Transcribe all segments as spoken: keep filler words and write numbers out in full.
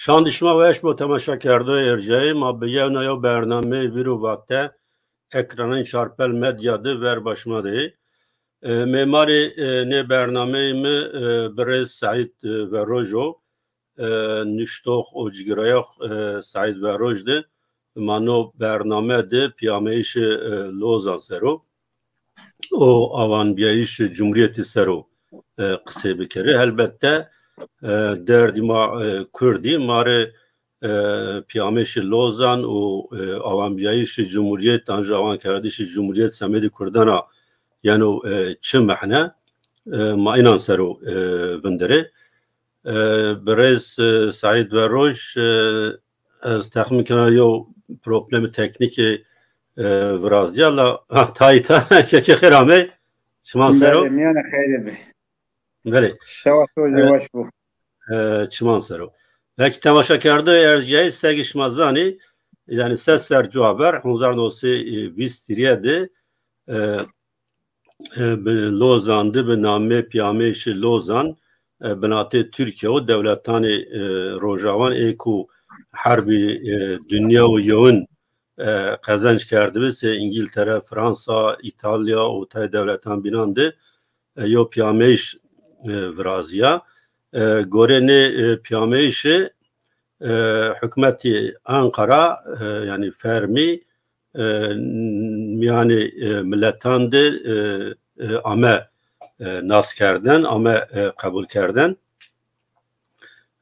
Şandî şima weş bo temaşakerdoyê ercayê ma bi yewna yew bernameyê vîr û vate ekranên Çarpel Medya de ver başma de. E, mêmarê, e, nê bernameyê mi, e, birêz Seîd, e, Veroj o. E, nuştox û cigirayox, e, Seîd Veroj de. Ma no bername de piyameyişê, e, Lozan sero û awanbiyayîşê Cumhuriyetê sero, e, qisê bikere. Helbette, e, derdî ma, e, Kurdî, ma rê, e, piyameyişê Lozan û, e, awanbiyayîşê Cumhuriyet, an jî awankerdişê Cumhuriyet semedê Kurdana, yeno, e, çi mehne, e, ma înan sero, e, vindirê. E, birêz, e, Seîd Veroj, e, ez texmîn kena yew problemê teknîkê, e, viraziya la, ha, tayî ta, kekê xêr amê. Çiman sero? Belê, miyane xeyrê be. Belê. Şewa to jî E, weş bo. E, çiman sero. Belkî temaşakerdoyê erciyayî segî şima zanî, yani ses ser cuwa ver, hezar neh sed û vîst de, e, e, bi Lozan de, bi namê piyameyişê Lozan, e, binatê Tirkiye û dewletanê, e, Rojawan ê ku herbî, e, dinya û yewin, e, qezenc kerdibi, sê Îngiltere, Fransa, Îtalya û tay dewletan bînan de, e, yo piyameyiş, e, viraziya. E, gorê nê, e, piyameyişê, e, hikûmetê Ankara, e, yani fermî, e, miyanê, e, miletan de, e, e, ame, e, nas kerden, ame, e, qebûl kerden.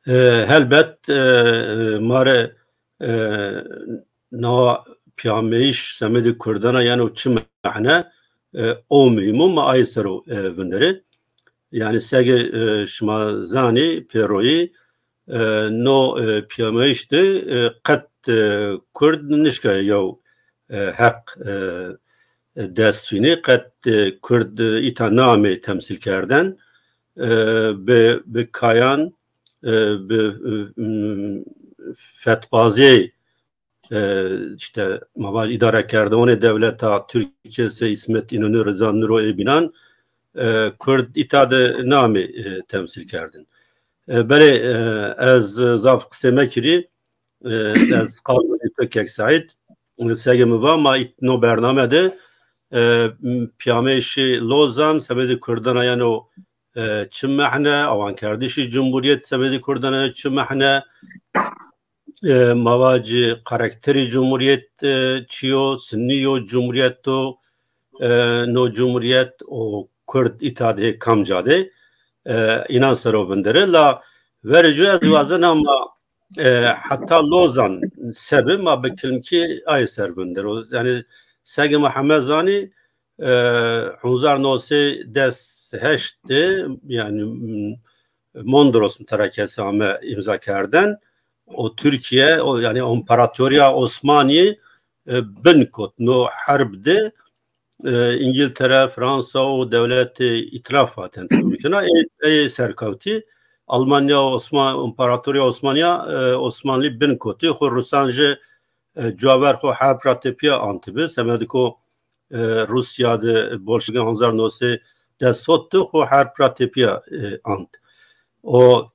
E, helbet, e, e, ma re, e, nava piyameyîş semedê Kurdana yeno çi mehne, e, o muhîm o, ma ayê ser o, e, vinderê. Yani sege, e, şima zanî, pêroyî, e, no, e, piyameyîş de, e, qet, e, Kurd nişka yew, e, heq, e, dest fînê, qet, e, Kurd, e, îta namê temsîl kerden, e, bi, bi kayan, e, bi, e, m, fetbazê, e, işte, ma vaj îdarekerdonê dewleta Tirkiye se Îsmet İnönü, Rıza Nuro ê bînan, e, Kurd îta de namê, e, temsîl kerdin. E, belê, e, ez zaf qisê mekirî, e, ez qal to kek Seîd, e, sege mi va ma ît no bername de, e, m, piyameyşê Lozan, semedê Kurdana yeno, e, çi mehne, awankerdişî Cumhuriyet semedê Kurdana çi mehne, e, mavacî karakterî Cumhuriyet, e, çi yo, sinî yo Cumhuriyet o, e, no Cumhuriyet û Kurd îta de kamca de, e, înan sero vindere. La verê cu ez wazena ma, e, heta Lozan sebi ma bi kilmkî ayê ser vindero. Yani sege ma heme zanî, e, hezar neh sed des heşt de, yani, m, Mondros Muterekesi ame imza kerden. O Türkiye, o, yani İmparatoriya Osmaniye, e, bin kot no herb de, e, İngiltere, Fransa û dewletê îtiraf hatin tevmikina. Ê, ê serkewtî Almanya, Osman, İmparatoriya Osmaniya, e, Osmanlı bin kotî xwe Rusan ji, e, cuaver xwe herb ra tepiya antibi. Semediko, e, Rusya de Bolşevikan hezar neh sed des hot de xwe herb ra tepiya, e, ant. O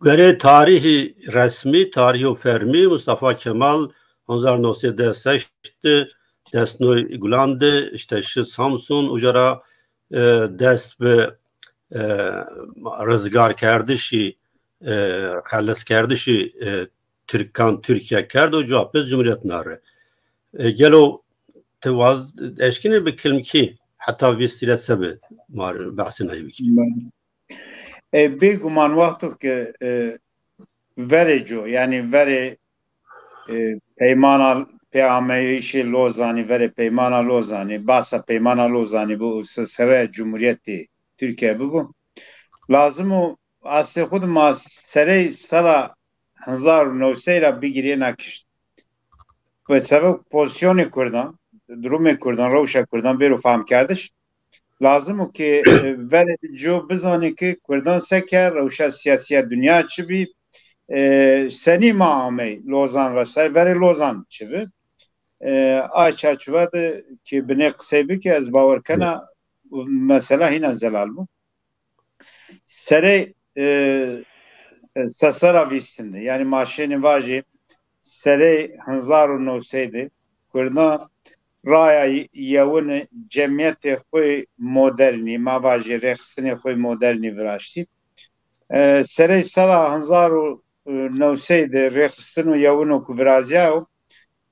Verê tarîhî resmî, tarîho fermî, Mustafa Kemal hezar neh sed des heşt de, destnoy Gulan de, işte şi Samsun, uca ra, e, dest bi, e, rizgarkerdişî, e, xeliskerdişî, e, Tirkan Tirkiye kerd û cuwa pês Cumhuriyet nare. E, gelo ti waz eşkinê bi kilmkî heta vîst île se bi mar behsê nayê bikî. E, bêguman wexto ke, e, verê co, yani verê, e, peymana pêameyişê Lozanî, verê peymana Lozanî, basa peymana Lozanî bu se-, sere Cumhuriyetê Türkiye bibu. Lazim o asê xud ma serey sera hezar neh sed ra bigirê nakişt. Bi sebeb pozisyonê Kurdan, durumê Kurdan, rewşa Kurdan bêro fehmkerdiş. Lazim o ki, e, verê co bizanê ki Kurdan seke, rewşa siyasiya dinya çi bî, e, senî ma amey Lozan resay, verê Lozan çi bi. E, ay çarçive de ki binê qisey bike, ez bawer kena mesela hîna zelal bû. Serê, e, e, sesera vîstinde. Yani ma şênê vajê serê hezar û newsey de Kurdan raya yewine cemiyetê xwe modernî, ma vajê rêxistinê xwe modernî viraştî. E, serê sera hezar û newsey de rêxistin û yewino ku viraziya û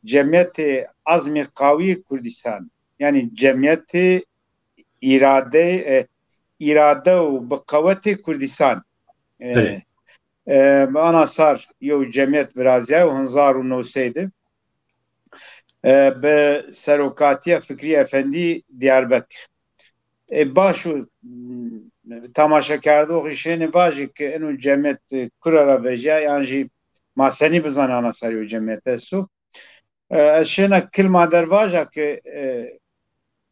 cemiyetê azmî qawî Kurdistan. Yani cemiyetê îrade, e, îrade û bi qewetê Kurdistan. E, Belê. E, bi anasar yew cemiyet viraziya û hezar û newsey de, e, bi serokatiya Fikrî Efendî Diyarbekir. E, baş û, m, tamaşekerdoxî şênê vajî ki eno cemiyet, e, kura ra vejiya yan jî ma senî bizane anasar yew cemiyet esto. E, ez şêna kilma dervaja ki, e,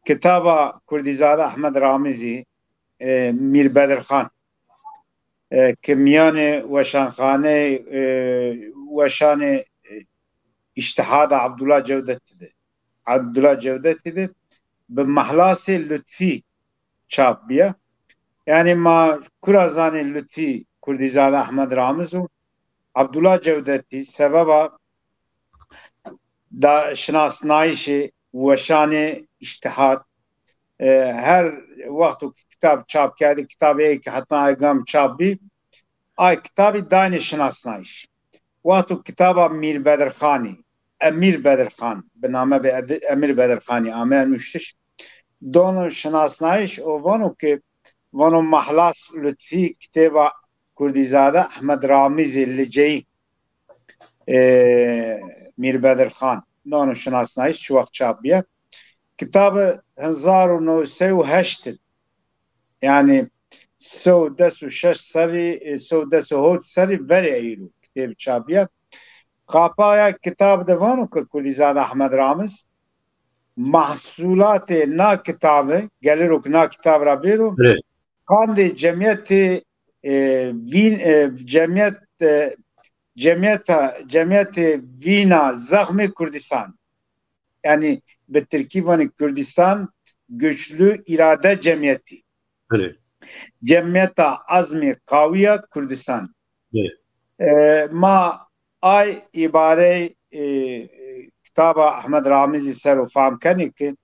kitaba Kurdîzade Ehmed Ramizî, e, Mîr Bedirxan, e, ki miyanê weşanxaneyê, e, weşanê, e, Îştihada Abdullah Cewdetî de, Abdullah Cewdetî de bi mehlasê Lutfî çap biya. Yani ma kura zanê Lutfî Kurdîzade Ehmed Ramiz û Abdullah Cewdetî sebeba da şinasnayîşê weşanê Îştihad, e, her wexto ki kitab çap kerdî, kitabê ê ki heta egam çap bî, ay kitabî dayne şinasnayîş. Wexto kitaba Mîr Bedirxanî, Emîr Bedirxan, bi name bi Edi-, Emîr Bedirxanî ame nuştiş, dono şinasnayîş û vano ki, vano Mahlas Lutfî kitêba Kurdîzade Ehmed Ramizê Liceyî, e, Mîr Bedirxan, dono şinasnayîş çi wext çap biye. Kitabi hezar û newsey û heşt in. Yani sew des û şeş serî, e, sew des û hewt serî verê îro kitêb çapiye. Kapaya kitab de vano ki Kurdîzade Ehmed Ramiz, mahsulatê na kitabe, geliro ki na kitab ra bêro, Belê. qandê cemiyetê, e, vîn, e, cemiyet, e, cemiyeta, cemiyetê vîna zexmê Kurdistan. Yani bi tirkî vanî Kurdistan Güçlü İrade Cemiyeti. Belê. Cemiyeta Azmî Qawiya Kurdistan. Belê. E, ma ay îbarey, e, kitaba Ahmed Ramizî ser û fam kenî ki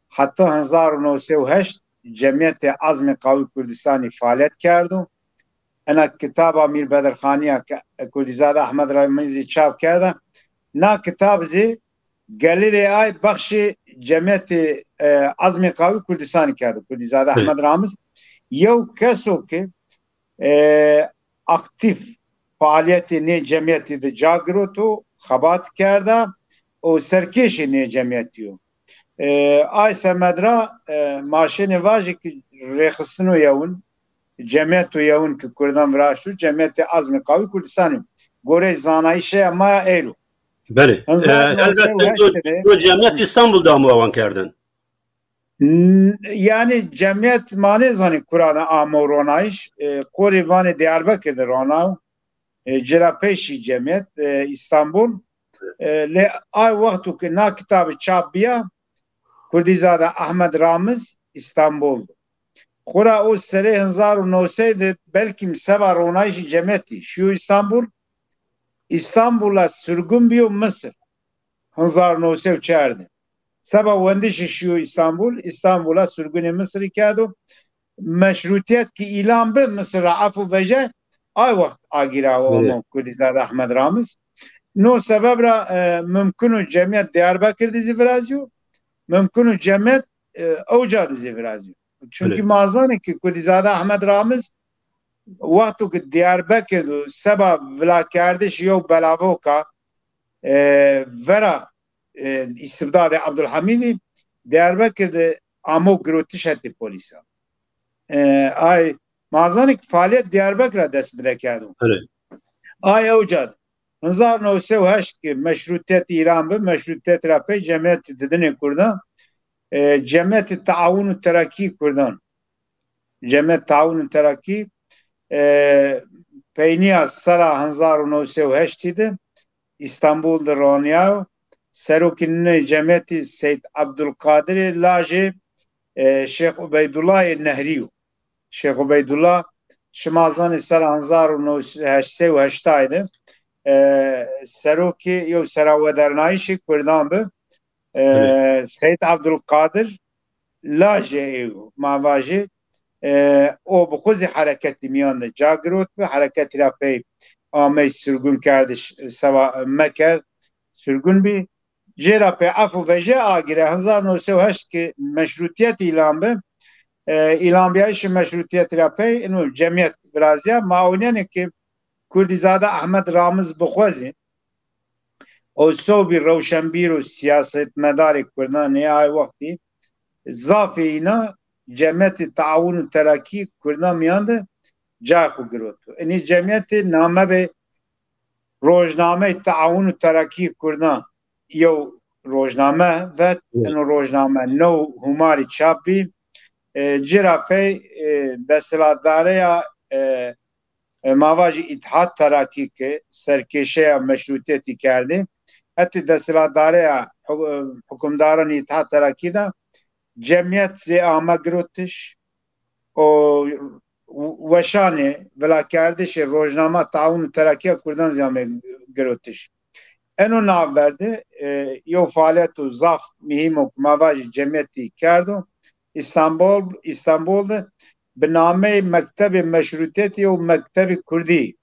heta hezar û newsey û heşt Cemiyetê Azmî Qawî Kurdistanî faaliyet kerdo. Ena kitaba Mîr Bedirxaniya ke Kurdîzade Ahmed Ramizî çap kerda. Na kitab zî gelirê ay bexşê Cemiyetê, e, Azmê Qawî Kurdistanî kerdo. Kurdîzade Hı. Ahmed Ramiz yew keso ki, e, aktîf faaliyetê nê cemiyetî de ca giroto, xebat kerda û serkêşê nê cemiyetî yo. E, ay semed ra, e, ma şênê vajê ki rêxistino yewin, cemiyet û yewin ki Kurdan viraşto, Cemiyetê Azmê Qawî Kurdistanî. Gorey zanayîşeya ma ya eyro. Belê. Hezar E, newsed û elbette heşt de, o cemiyet İstanbul de amo awan kerdin. N-, yani cemiyet ma nêzanî kura de amo ronayîş, e, qorê vanê Diyarbekir de ronaw, e, cira peyşî cemiyet, e, İstanbul, e, lê ay wexto ki na kitabı çap biya, Kurdîzade Ahmed Ramiz İstanbul. Xura o serê hezar û newsey de belkî seba ronayîşî cemiyetî şiyo İstanbul. İstanbul'a sürgün biyo Mısır. Hezar û newsey û çar de. Seba wendişî şiyo İstanbul, İstanbul'a sürgünê Mısır'î kerdo. Meşrutiyet ki îlan bi Mısır'a efû veje, ay wext agîra Evet. amo Kurdîzade Ahmed Ramiz. No sebeb ra, e, mümkün o cemiyet Diyarbekir de zî virazîyo, mümkün o cemiyet, e, ewca de zî virazîyo. Çünkü Evet. ma zanê ki Kurdîzade Ahmed Ramiz wexto ki Diyarbekir de seba vilakerdiş yew belavoka, e, vera, e, îstibdadê Abdulhamîdî Diyarbekir de amo girotiş hetê polîsan. E, ay ma zanê ki faaliyet Diyarbekir ra dest bide kerdo. Evet. Ay ewca de. Hezar newsed û heşt ki meşrutiyet îlan bi, meşrutiyet ra pey cemiyet didinê Kurdan, e, Cemiyetê Taawun û Terakî Kurdan. Cemiyet Taawun û Terakî, e, peyniya sera hezar û newsed û heştî de İstanbul de roniya. Serokê nê cemiyetî Seyd Abdulkadirê lajê, e, Şêx Ubeydullahê Nehrî yo. Şêx Ubeydullah şima zanî ser hezar û neh sed û heştayê de, e, serokê yew serawedernayîşê Kurdan bi, e, Seyîd Abdulkadir, lajê ew, ma vajê, e, o bi xwe zî hereketî miyan de ca girot bi, hereketî ra pey amey sirgûn kerdiş, seva meked, sirgûn bî. Jê ra pey efû veje agire, hezar neh sed û heşt ki meşrûtiyet îlan bi, e, îlanbiyayîşê meşrûtiyetî ra pey, ino cemiyet viraziya, maûnenê ki Kurdîzade Ehmed Ramiz bi xwe zî, o sobî rewşenbîr û siyasetmedarê Kurdan ê ay wextî, zafê îna cemiyetê Taawun û Terakî Kurdan miyan de cay xwe giroto. Inî cemiyetê name be Rojnameyê Taawun û Terakî Kurdan, yew rojname vet, ino rojname new hûmarî çap bî. E, ci ra pey, e, desthilatdareya, e, e, ma vajî Îtihad Terakî ki serkêşeya meşrûtiyetî kerdî, hetê desthilatdareya hu-, e, hukimdaranê Îtihad Terakî de cemiyet zê ame girotiş û weşanê vilakerdişê rojnama Taawun û Terakîya Kurdan zî ame girotiş. Eno navber de, e, yew faaliyet û zaf muhîm û ma vajî cemiyetî kerdo. Îstanbul, Îstanbul de bi nameyê Mektebê Meşrûtiyetî yew mektebê Kurdî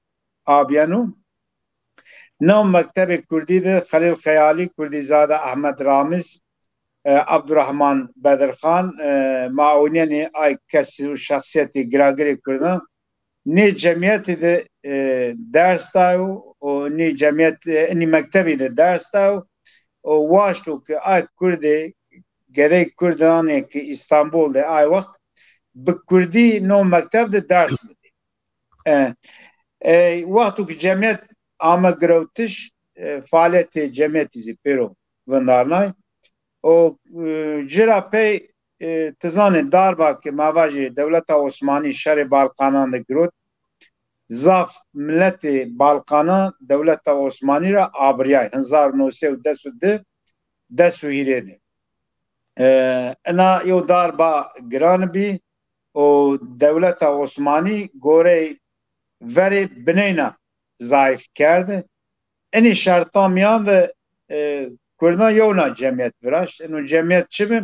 abiyeno. Nav mektebê Kurdî de Xelîl Xeyalî, Kurdîzade Ehmed Ramiz, e, Abdurrahman Bedirxan, e, maûnenê ay kes û şexsiyetê giragirê Kurdan nê cemiyetê de, e, ders dayo û nê cemiyet, e, inî mektebî de ders dayo û waşto ki ay Kurdê, gedey Kurdanê ki Îstanbul de ay wext bi Kurdî no mekteb de ders bidê. E, e, wexto ki cemiyet ame girewtiş, e, faaliyetê cemiyetî zî pêro vindarnay. Û, e, ci ra pey, e, ti zanê darba ki ma vajê dewleta Osmanî şerê Balkanan de girot, zaf miletê Balkanan dewleta Osmanî ra abiriyay hezar û neh sed û des û du, des û hîrê de. E, ina yew darba giran bî û dewleta Osmanî gorey verê bineyna zayîf kerd. Inî şertan miyan de, e, Kurdan yewna cemiyet viraşt. Ino cemiyet çi bi?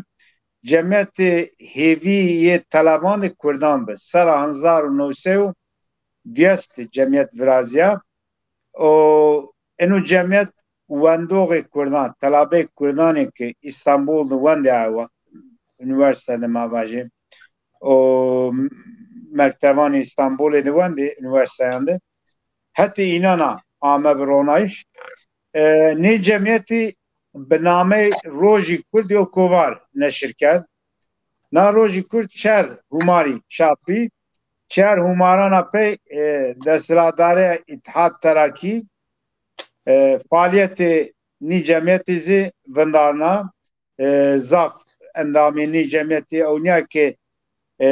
Cemiyetê hêvî yê teleban de Kurdan bi. Sera hezar û neh sed û duyêst cemiyet viraziya. Û ino cemiyet wendoxê Kurdan, telabeyê Kurdanê ki Îstanbul de wendê ay wext, unîversîte de ma vajê, û mektevanê Îstanbulê de wendê, unîversîteyan de, hetê înana ame bi ronayîş. E, nê cemiyetî bi nameyê Rojî Kurd yew kovar neşir kerd. Na Rojî Kurd çer hûmarî çap bî. Çer hûmarana pey, e, desthilatdareya Îtihad Terakî, e, faaliyetê nî cemiyetî zî vindarna, e, zaf endamê nî cemiyetî ewnîya ki, e,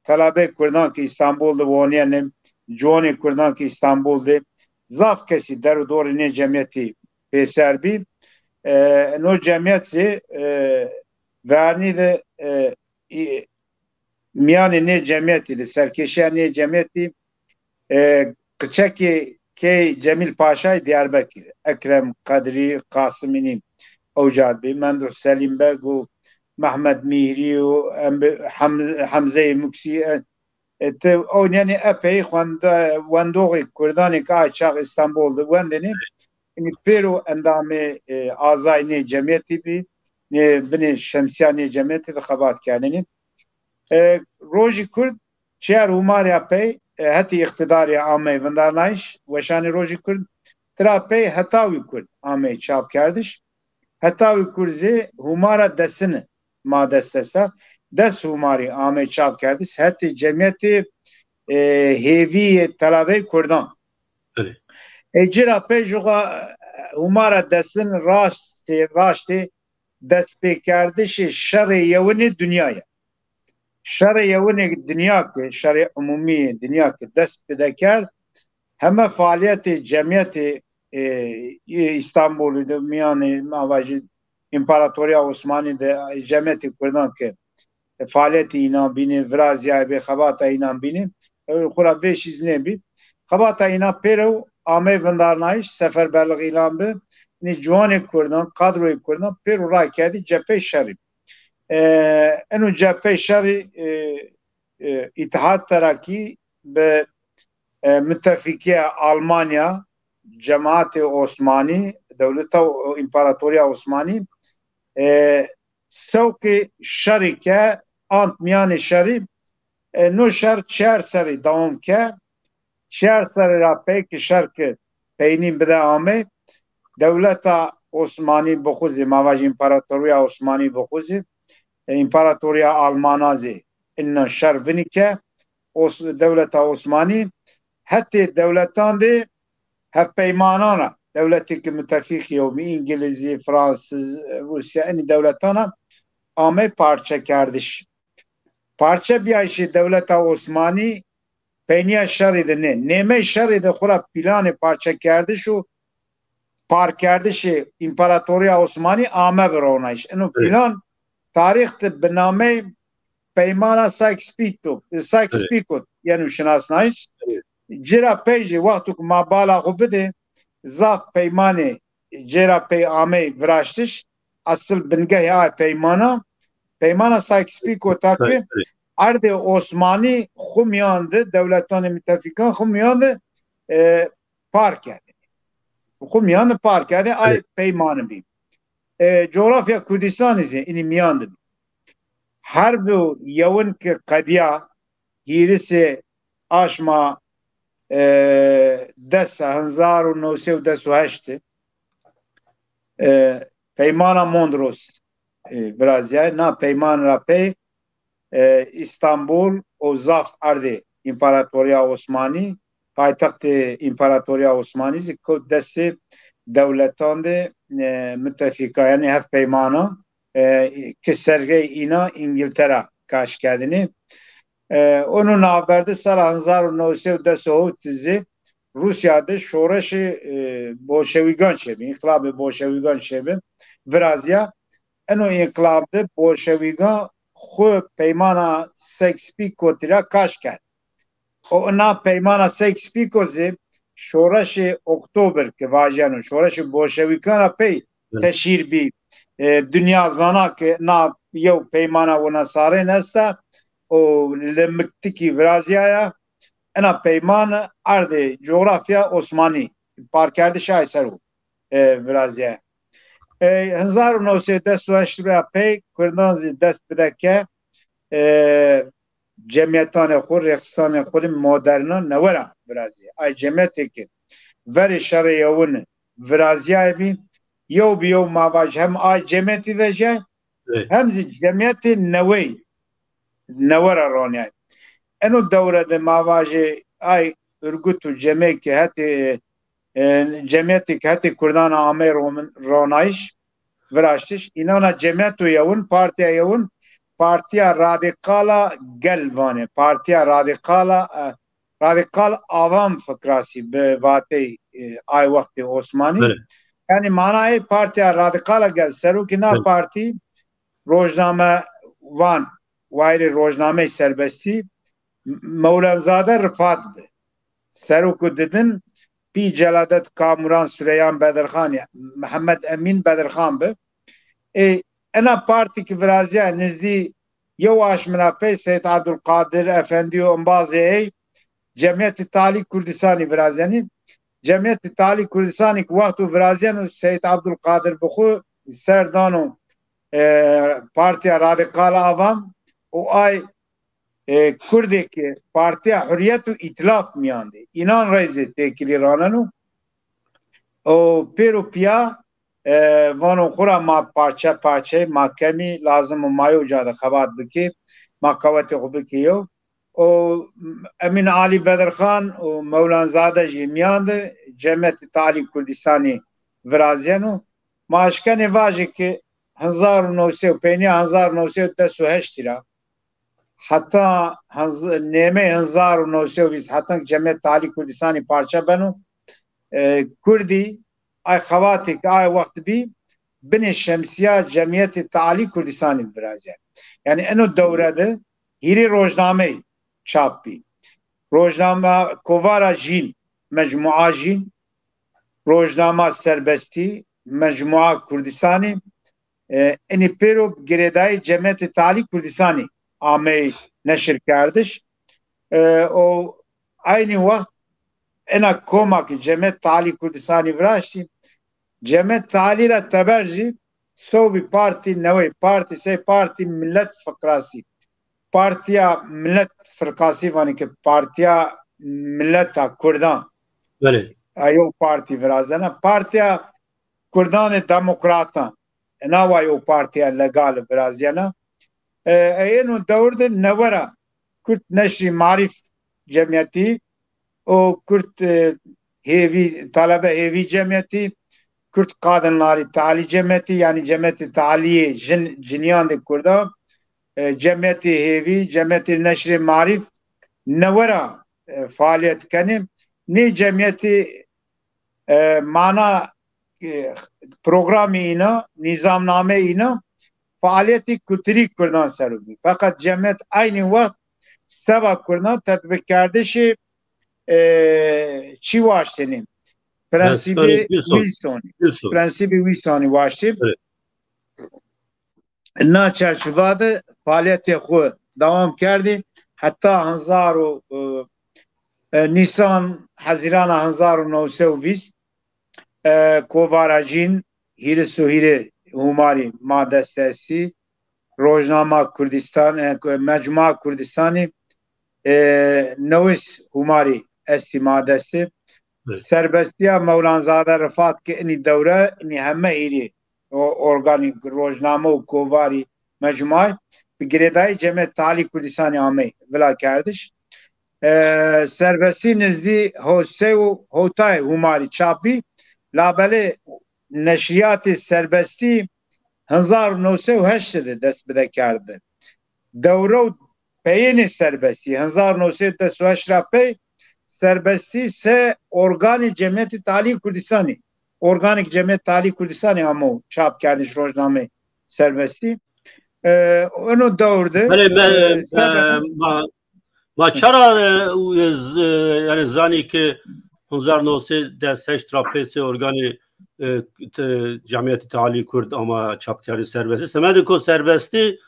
telabeyê Kurdan ki Îstanbul de wonîyene, ciwanê Kurdan ki Îstanbul de zaf kesî der û dorê nê cemiyetî pêser bî. E, no cemiyet zî, e, vernî de, e, î-, miyanê nê cemiyetî de, serkêşiya nê cemiyetî, e, qiçekê key Cemîl Paşayê Diyarbekir, Ekrem Qedrî, Qasimînî, ew ca dibî, Menduh Selîm Beg û Mehmed Mîhrî û em bi Hem-, Hemzeyê Muksî, e, e, te, ew yanî epey xwende-, wendoxê Kurdanê ki ay çax Îstanbul de wendêne, yanî pêro endamê, e, azay nê cemiyetî bî, nê binê şemsiya nê cemiyetî de xebat kerdêne. E, Rojî Kurd çiyar hûmariya pey, e, hetî îqtidarê amey vindarnayîş, weşanê Rojî Kurd, tira pey Hetawî Kurd amey çapkerdiş. Hetawî Kurd zî hûmara desine ma dest desta. Des hûmarî amey çapkerdiş. Hetê cemiyetê, e, hêvî yê telabeyê Kurdan. Belê. E, ci ra pey jû xwe, e, hûmara desin raştê, raştê destpêkerdişê şerê yewinê dinya ye. Şerê yewinê dinya ki, şerê umûmî dinya ki dest pide kerd, heme faaliyetê cemiyetê, e, yê Îstanbulî de, miyanê, ma vajî, Împaratoriya Osmanî de, cemiyetê Kurdan ki faaliyetê înan bînî, viraziyayê bê xebata înan bînî, Ew xwe ra vê şîz nebî. Xebata îna pêrew amey vindarnayîş, seferberlix îlan bi. Nî ciwanê Kurdan, kadroyê Kurdan pêro rakedî cephey şerî. E, eno cephey şerî, e, e, Îtihad Terakî bi, e, mitefîkiya Almanya, cemaatê Osmanî, dewleta, împaratoriya Osmanî, e, sewqê şerî ke ant miyanê şerî, e, no şer çiyar serî dewam ke, çiyar serî ra pey ki şer ki peynîn bide amey, dewleta Osmanî bixuzî, ma vajî împaratoriya Osmanî bixuzî, e, împaratoriya Almana zî inna şer vinî ke, Os-, dewleta Osmanî hetê dewletan de hevpeymanan a, dewletê ki mitefîq yewmî, Îngilîzî, Fransiz, Rûsya, enî dewletan a amey parçekerdiş. Parçe biyayişê dewleta Osmanî peyniya şerî de nê. Nêmey şerî de xura planê parçekerdiş û parkerdişê împaratoriya Osmanî ame bi ronayîş. Eno plan tarîx de bi namey Peymana Sykes-Picot, Sykes-Picot yeno şinasnayîş. Cira pey jî wexto ku ma bala xwe bidê, zaf peymanê cêra pey amey viraştiş. Esil bingehê ay peymana, peymana Sykes-Picot a ki erdê Osmanî xwe miyan de, dewletanê mitefîkan xwe miyan de, e, par kerdê. Xwe miyan de par kerdê, ay peymanî bî. E, coğrafya Kurdistanî zî inî miyan de bî. Her du yewin ki qediya hîrisê aşma, e, des, hezar û newsê û des û heşt, e, Peymana Mondros, e, viraziya. Na peyman ra pey, e, Îstanbul û zaf erdê Împaratoriya Osmanî, paytextê Împaratoriya Osmanî zî kot destê dewletan de, e, mitefîka, yanî hevpeymana, e, ki sergey îna Îngiltera kaş kedinê. E, onu navberdi sera hezar û newsê û des û hewt zî Rûsya de şoreşê, e, bolşewîgan çêbi, înqilabê bolşewîgan çêbi, viraziya. Eno înqilab de bolşewîgan xwe peymana Sykes-Picotî ra kaş kerd. O na peymana Sykes-Picot zî şoreşê Oktober ki vajeno, şoreşê bolşewîkan ra pey teşhîr bî. E, dinya zana ki na yew peymana wina sarên esta û li Miktikî viraziyaya. Ena peyman erdê coğrafya Osmanî parkerdişa ay ser û, e, viraziyaya. E, hezar û newsê des û heşt ra pey Kurdan zî dest bide ke, e, cemiyetanê xwe, rêxistanê xwe moderna newe ra virazî. Ay cemiyetê ki verê şerê yewin viraziyayê bî, yew bi yew ma vaj hem ay cemiyetî vejiyay, hem zî cemiyetê newey, newe ra roniyay. Eno dewre de ma vajê ay örgüt û cemê ki hetê, e, cemiyetê ki hetê Kurdan amey ron-, ronayîş, viraştiş. Înana cemiyet û yewin, partiya yewin, Partiya Radîkala Gel vanê. Partiya Radîkala, e, Radîkal Avam Fikrasî bi vatey, e, ay wextê Osmanî. Belê. Yanî manayê Partiya Radîkala Gel, serokê na Belê. partî rojnamevan, wayirê rojnameyê serbestî, Mewlanzade Rifat bi. Serok û didin, pî Celadet Kamuran, Süreyya Bedirxan, ya Mihemed Emîn Bedirxan bi. Ê, ena partî ki viraziya nizdî yew aşmina pey Seyd Abdulkadir Efendî û embazê ey Cemiyetê Talî Kurdistanî virazenî. Cemiyetê Talî Kurdistanî ki wexto viraziyeno Seyd Abdulkadir bi xwe ser dano, e, Partiya Radîkal Avam û ay, e, Kurdê ki Partiya Hurriyet û Îtilaf miyan de. Înan reyzê têkilî raneno. û pêro piya, e, vano xura ma parçe parçe, ma kemî, lazim û ma yew ca de xebat bikê, ma qewetê xwe bikê yew. Û Emîn Alî Bedirxan û Mewlanzade jî miyan de Cemiyetê Talî Kurdistanî viraziyeno. Ma eşkenê vajê ki hezar û newsê û peyniya hezar û newsê û des û heştî ra heta hez-, nêmey hezar û newsê û vîst, heta Cemiyet Talî Kurdistanî parçe beno, e, Kurdî, ay xebatê ki ay wext bî, binê şemsiya Cemiyetê Talî Kurdistanî viraziye. Yanî eno dewre de hîrê rojnameyê çap bî. Rojnama Kovara Jîn, Mecmua Jîn, Rojnama Serbestî, Mecmua Kurdistanî, e, inî pêro bi girêdayî Cemiyetê Talî Kurdistanî ameyî neşirkerdiş. E, û eynî wext ena koma ki Cemiyet Talî Kurdistanî viraştî, Cemiyet Talî ra teber jî sewbî partî newê, partî sey partî Millet Firqasî. Partiya Millet Firqasî vanî ki Partiya Milleta Kurdan. Belê. Eyo partî virazena. Partiya Kurdanê Demokratan. Ena wa yo partiya legal virazena. E, êno dewr de newera Kürt Neşri Marif Cemiyeti û Kürt, e, Hêvî, Talebe Hêvî Cemiyeti, Kürt Kadınları Tali Cemiyeti, yani Cemiyeti Taliyê Jin, Ciniyan de Kurda, e, Cemiyeti Hêvî, Cemiyeti Neşri Marif newera, e, faaliyet kenê. Nê cemiyeti, e, mana, e, programê îna, nîzamnameyê îna faaliyetê kulturî Kurdan ser bû. Feqet cemiyet eynî wext seba Kurdan tetbîkkerdişê, e, çi waştêne? Prensîbê Wilsonî. Prensîbê Wilsonî waştê. Na çerçiva de faaliyetê xwe dewam kerdî heta hezar û, e, e, Nîsan, Hezîrana hezar û newsed û vîst, e, Kovara Jîn, hîris û hîrê Hûmarî ma dest estî, Rojnama Kurdistan, e, Mecmua Kurdistanî, e, newis Hûmarî estî ma destê. Serbestiya Mewlanzade Rifat ki inî dewre, inî heme hîrê o organî, rojname û kovarî, mecmuay bi girêdayî Cemiyet Talî Kurdistanî amey vila kerdiş. E, serbestî nizdî hewsey û hewtay Hûmarî çap bî, labelê neşriyatê serbestî hezar û newsed û heşt de dest bide kerdi. Dewre û peyênê serbestî, hezar û newsed û deh û heşt ra pey serbestî se organê Cemiyetê Talî Kurdistanî, organêk Cemiyet Talî Kurdistanî amo çap kerdiş rojnameyê serbestî. E, eno dewr de, Belê, me, e, e, sebebe ma, ma çara, e, û, e, z-, e, yani zanî ki hezar newsed û deh û heşt ra pê se organê, e, te-, Cemiyetê Talî Kurd ama çap kerdiş serbestî. Semedê ku serbestî,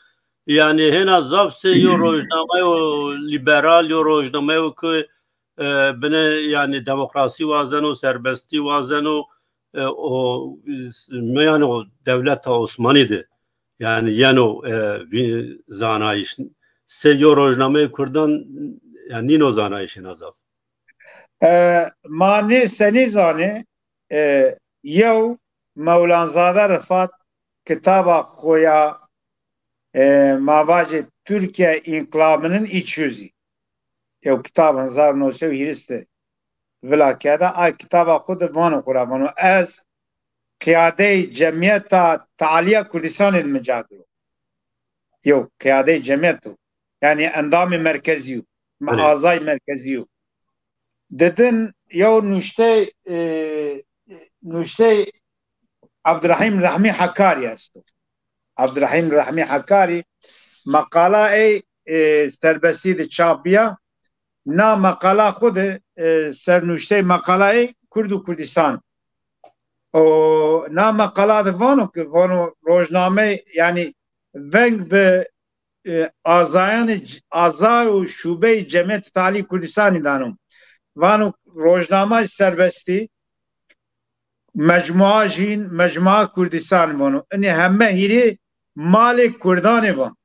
yani hêna zaf se yo rojnameyo liberal, yo rojnameyo ku, e, bine, yani demokrasî wazeno, serbestî wazeno, e, o, s-, meyano dewleta Osmanî de, yani yeno, e, vî zanayîş. Se yo rojnameyê Kurdan, yani nîno zanayîşê na zaf. E, ma nê senî zanê, e, yew Mewlanzade Rifat kitaba xwe ya, e, ma vajê Türkiye İnkılabı'nın İç Yüzü. Yew kitab hezar û newsed û hîris de vila kerde. Ay kitaba xwe de vano xwe ra vano, ez qiyadeyê Cemiyeta Taliya Kurdistanê de min cagiro. Yew qiyadeyê cemiyet o. Yani endamê merkezî yo. Me Belê. Azay merkezî yo. Didin yew nuştey, e, nuştey Abdurrahîm Rehmî Hekarî esto. Abdurrahîm Rehmî Hekarî meqala ey, e, serbestî de çap biya. Na meqala xwe de, e, sernuştey meqala ey Kurd û Kurdistan. O na meqala de vano ki vano rojname, yani veng bi, e, azayanê c-, aza û şûbeyê Cemiyetê Talî Kurdistanî dano. Vano rojnama serbestî, mecmua jîn, mecmua Kurdistan vano. Inê heme hîrê malê Kurdanê van.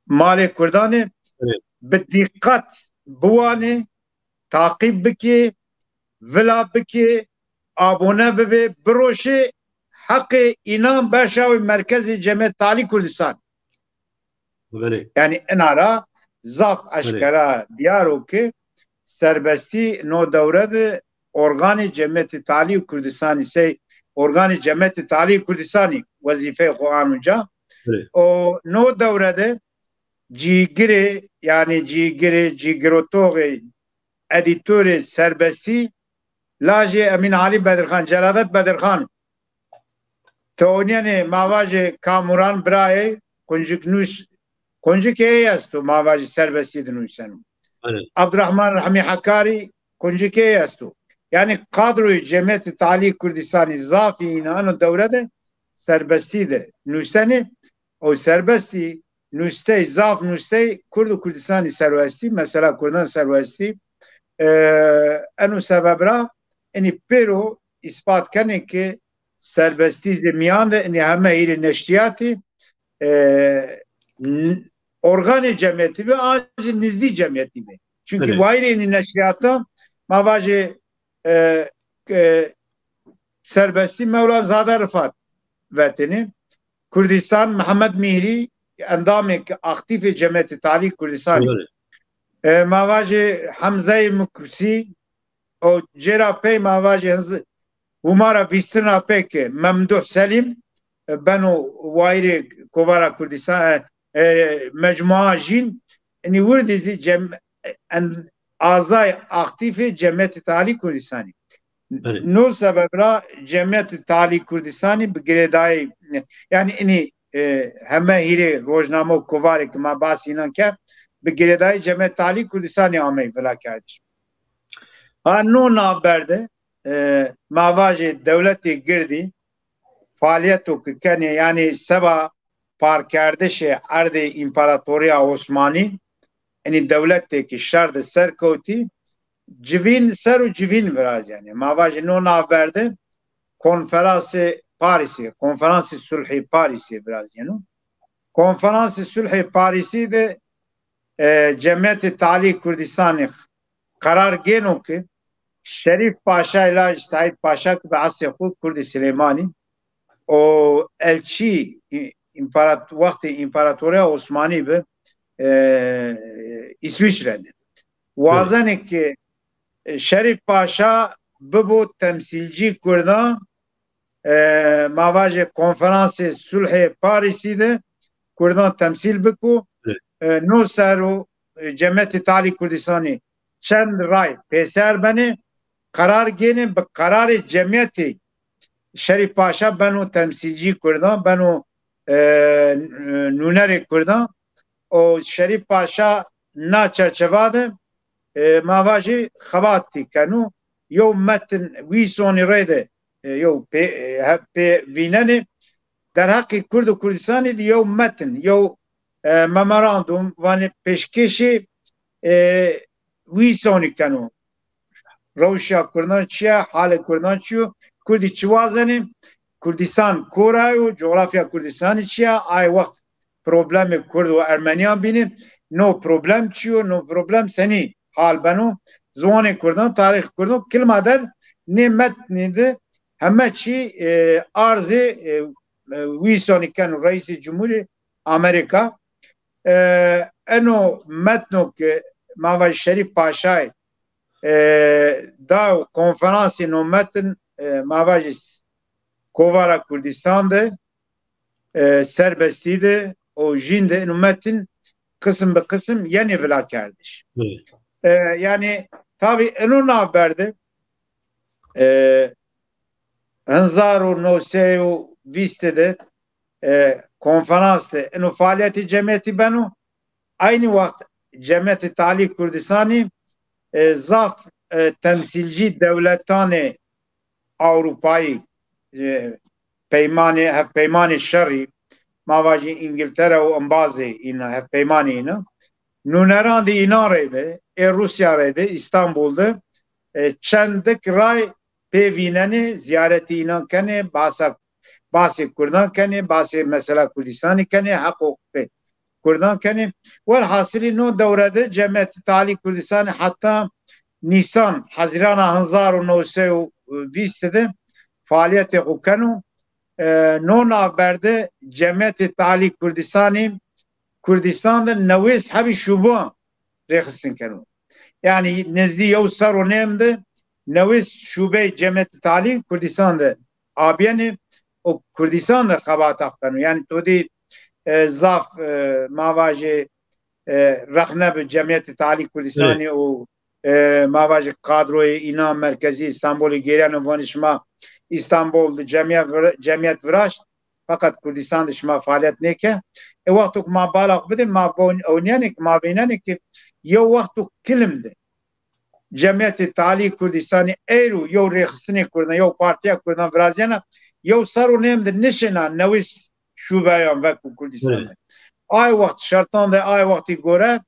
Malê Kurdanê Evet. bi dîqet biwanê, taqîb bikê, vila bikê, abone bibe, biroşê heqê înan beşa wê merkezê Cemiyet Talî Kurdistan. Belê. Yani ina ra zaf Belê. eşkera diyar o ki serbestî no dewre de organê Cemiyetê Talî Kurdistanî sey organê Cemiyetê Talî Kurdistanî wezîfeyê xwe an uca. Belê. O no dewre de cîgirê, yani cîgirê, cîgirotoxê, edîtorê serbestî lajê Emîn Alî Bedirxan, Celadet Bedirxan. Teoniyenê mavajê Kamuran birayê quncik nûs, quncikê ey esto mavajê serbestî dinûseno. Abdurrahman Rahmî Hekarî quncikê esto. Yani kadroyê Cemiyetê Talî Kurdistanî zafî îna eno dewre de serbestî de nûsenê û serbestî nûstey, zaf nûstey Kurd û Kurdistanî serwestî, mesela Kurdan serwestî, e, eno sebeb ra enî pêro îspat kenê ki serbestî zê miyan de enî heme hîrê neşriyatî, e, n-, organê cemiyetî be, an jî nizdî cemiyetî be. Çünkü wayirê enî neşriyata ma vajê, e, e, serbestî Mewla Zade Rifat vetinî. Kurdistan Mihemed Mîhrî endamê ki aktîfê Cemiyetê Talî Kurdistanî. E, ma vajê Hemzeyê Mukusî, û cêra pey ma vajê hinz-, hûmara vîstina pê ki Memduh Selîm, e, beno wayirê Kovara Kurdistan, e, e, Mecmua Jîn, enî wirdî zî cem-, en, azay aktîfê Cemiyetê Talî Kurdistanî. No sebeb ra Cemiyetê Talî Kurdistanî bi girêdayî, yani enî, e, heme hîrê rojname û kovarê ki ma basî înan ke bi girêdayî Cemiyetê Talî Kurdistanî amey vilakerdiş. Ha no navber de, e, ma vajê dewletê girdî faaliyet û ki kenê, yani seba parkerdişê erdê împaratoriya Osmanî, enî dewletê ki şer de serkewtî, civîn ser û civîn virazîyenê. Ma vajê no navber de konferansê Parîsê, konferansê sulhê Parîsê virazîyeno. Konferansê sulhê Parîsî de, e, Cemiyetê Talî Kurdistanê qerar gêno ki Şerîf Paşa îlaj Seîd Paşa ki bi esrê xwe Kurdê Silêmanî û elçî î-, împarat-, wextê împaratoriya Osmanî bi, e, Îswîçre de. Wazenê ki, e, Şerîf Paşa bibo temsîlcî Kurdan, e, ma vajê konferansê sulhê Parîsî de Kurdan temsîl biko. E, no ser û, e, Cemiyetê Talî Kurdistanî çend ray pêser benê, qerar gênê, bi qerarê cemiyetê Şerîf Paşa beno temsîlcî Kurdan, beno, e, nûnerê Kurdan. Û Şerîf Paşa na çerçeva de, e, ma vajê xebatî keno. Yew metin wî sonî rê de, e, yew pê, e, he-, pê vînenê derheqê Kurd û Kurdistanê de yew metin, yew, e, memorandum, vanê pêşkêşê, e, wî sonî keno. Rewşa Kurdan çi ye, halê Kurdan çi yo, Kurdî çi wazenê, Kurdistan kora yo, coğrafya Kurdistanê çi ye, ay wext problemê Kurd û Ermeniyan bîne, no problem çi yo, no problem senî hal beno, ziwanê Kurdan, tarîx Kurdan, kilma der nê metnî de heme çî, e, arzê, e, e, wî sonî keno Reîsê Cumhurê Amerîka. E, eno metno ki ma vajê Şerîf Paşayê, e, da konferansê no metin, e, ma vajê s-, Kovara Kurdistan de, e, serbestî de û jîn de eno metin qisim bi qisim yenê vilakerdiş. E, yani tabî eno navber de, e, hezar û newsey û vîst de, e, konferans de ino faaliyetê cemiyetî beno. Aynî wext Cemiyetê Talî Kurdistanî, e, zaf, e, temsîlcî dewletanê Ewropayî, e, peymanê, hevpeymanê şerî, ma vajî Îngiltere û embazê îna, hevpeymanê îna, nûneran di înan rê de, ê Rûsya rê de, Îstanbul de, e, çendik ray pê vînenê, ziyaretî înan kenê, basa, basê Kurdan kenê, basê mesela Kurdistanê kenê, heqoqê Kurdan kenê. Welhasilî no dewre de Cemiyetê Talî Kurdistanê heta Nîsan, Hezîrana hezar û newsey û vîst de faaliyetê xwe keno. E, no navber de Cemiyetê Talî Kurdistanê Kurdistan de newês hebî şûban rêxistin keno. Yani nezdî yew ser û nêm de newês şûbeyê Cemiyetê Talî Kurdistan de abiyene û Kurdistan de xebata xwe keno. Yani to dî, e, zaf, e, ma vajê, e, rexne bi Cemiyetê Talî Kurdistanê û, e, ma vajê kadroyê îna merkezî Îstanbulê gêriyane û vanê şima Îstanbul di cemiyet vir-, cemiyet viraşt. Feqet Kurdistan de şima faaliyet nêke. E, wexto ku ma bala xwe bidê, ma bon-, ewniyane ki ma vênene ki yew wexto kilim de Cemiyetê Talî Kurdistanê eyro yew rêxistinê Kurdan, yew partiya Kurdan viraziyana, yew ser û nêm de nişêna newis şubeyan veku Kurdistan de. Ay wext şertan de, ay wextî gore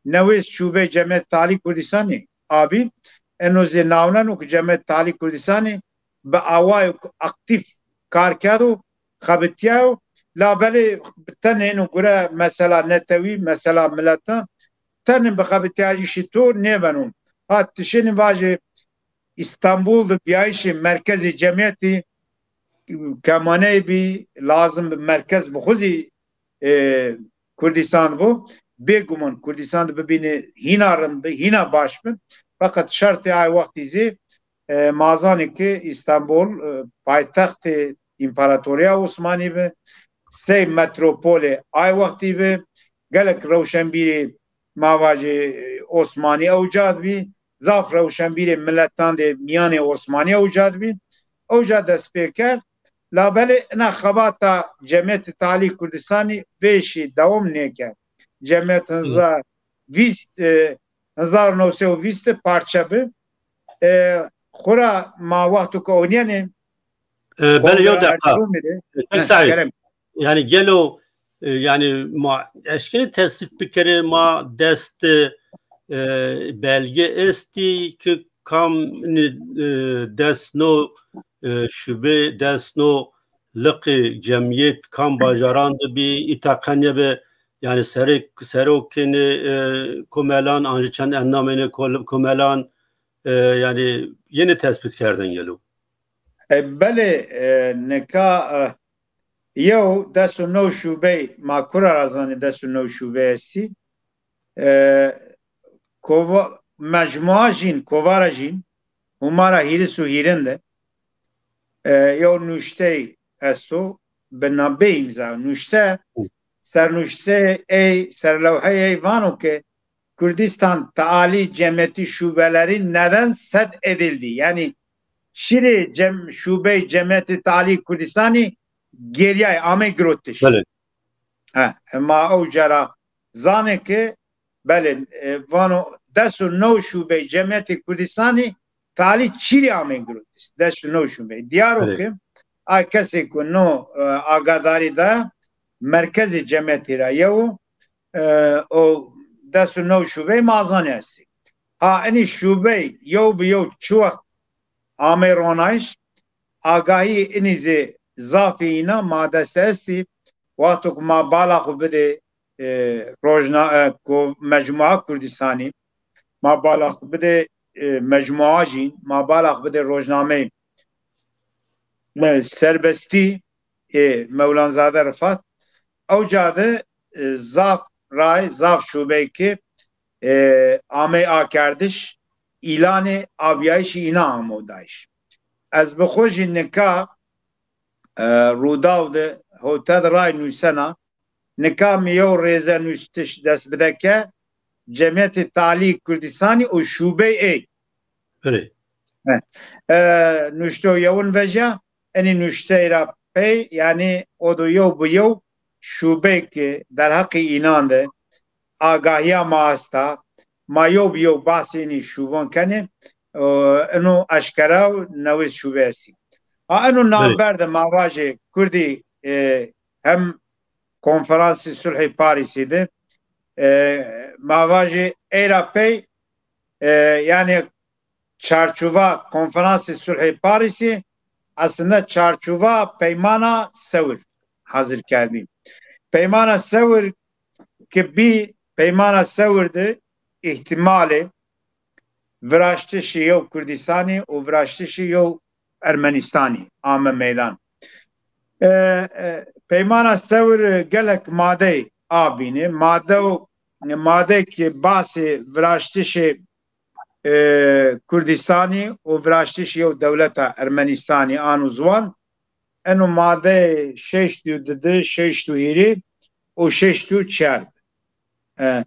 newis şubê Cemiyet Talî Kurdistanê abî, eno zê navnen û ku Cemiyet Talî Kurdistanê bi awayek aktîf kar kerd û xebitiyayo, labelê bi tenê ino gure mesela netewî, mesela miletan, tenê bi xebitiyajî şî to nêbeno. Ha tişênî vajê Îstanbul de biyayişê merkezê cemiyetî kemaneyê bî, lazim bi merkez bi xwe zî, e, Kurdistan bû. Bêguman Kurdistan de bibîne hîna rind bi, hîna baş bi. Feqet şertê ay wextî zî, e, ma zanê ki Îstanbul, e, paytextê Împaratoriya Osmanî bi, sey metropolê ay wextî bi, gelek rewşenbîrê ma vajê, e, Osmanî ewca dibî, zaf rewşenbîrê miletan dê miyanê Osmanî ewca dibî. Ewca dest pê kerd. Labelê ina xebata Cemiyetê Talî Kurdistanî vêşî dewam nêkerd. Cemiyet hinza vîst, e, hezar û newsed û vîst parçe bi. E, xura ma wexto ku ewniyane E, belê, yew deqa. Erzurumê de. Heh, Saîd, kerem. Yani gelo, e, yani ma eşkine tespit bikere ma dest, e, belge esti ki kam ni, e, dest no, e, şube, dest no liqi cemiyet kam bajaran de bi itaqenye be, yani serek, serokên, e, komelan, anji çend endamên kol-, komelan, e, yani yeni tespit kerdin gelo. E, belê, e, nika, e, yew des û neh şubey, ma kura ra zanî des û neh şubey estî. E, kova-, mecmua jîn, kovara jîn, hûmara hîris û hîrin de, e, yew nuştey esto, bi na-, bê îmza, nuşte, sernuşte ey, serlewhey ey vano ke Kurdistan Tealî Cemiyeti Şubeleri neden set edildi? Yani şirê cem-, şubey Cemiyeti Tealî Kurdistani geriyay, ame girotiş. Belê. Ha, ma ew cara zane ki, belê, e, vano des û neh şubey Cemiyeti Kurdistani Tealî çirî ame girotiş. Des û neh şubey. Diyar o ki, a kesê ku no, e, agadarî da merkezê cemiyetî ra yew, e, o des û neh şubey ma zanê estî. Ha, inî şubey yew bi yew çi wext ame ronayîş, agahî inî zê zafî îna ma dest estî. Wexto ku ma bala xwe bidê, e, rojna-, e, ku mecmua Kurdistanî, ma bala xwe bidê, e, mecmua jîn, ma bala xwe bidê rojnameyê, e, Serbestî, ê Mewlanzade Rifat, ew ca de, e, zaf ray, zaf şubeyki, e, amey akerdiş, îlanê abiyayişî îna amodayîş. Ez bi xwe jî nika, e, Rûdaw de hewte de ray nûsena, nika mi yew rêze nûstiş dest bideke, Cemiyetê Talî Kurdistanî û şubey ê. Belê. E, nuşto yewin veja, enî nuştey ra pey, yani o do yew bi yew şubeyki derheqî înan de agahiya ma asta, ma yew bi yew basê enî şuvan kenê, e, ino eşkera û newêz şube estî. Ha, ino navber de ma vajê Kurdî, e, hem Konferansê Sulhê Parîsê de, e, ma vajê ey ra pey, e, yani çarçova Konferansê Sulhê Parîsê aslında çarçova Peymana Sewir hazir kerdî. Peymana Sewir ki bî, Peymana Sewir de îhtimalê viraştişê yew Kurdistanî û viraştişê yew Ermenistanî ame meydan. E, e, Peymana Sewir gelek madey abîne. Made û, madeyekî basê viraştişê, e, Kurdistanî û viraştişê yew dewleta Ermenistanî an û ziwan. Eno madeyê şeştî û didi, şeştî û hîrî û şeştî û çar. E,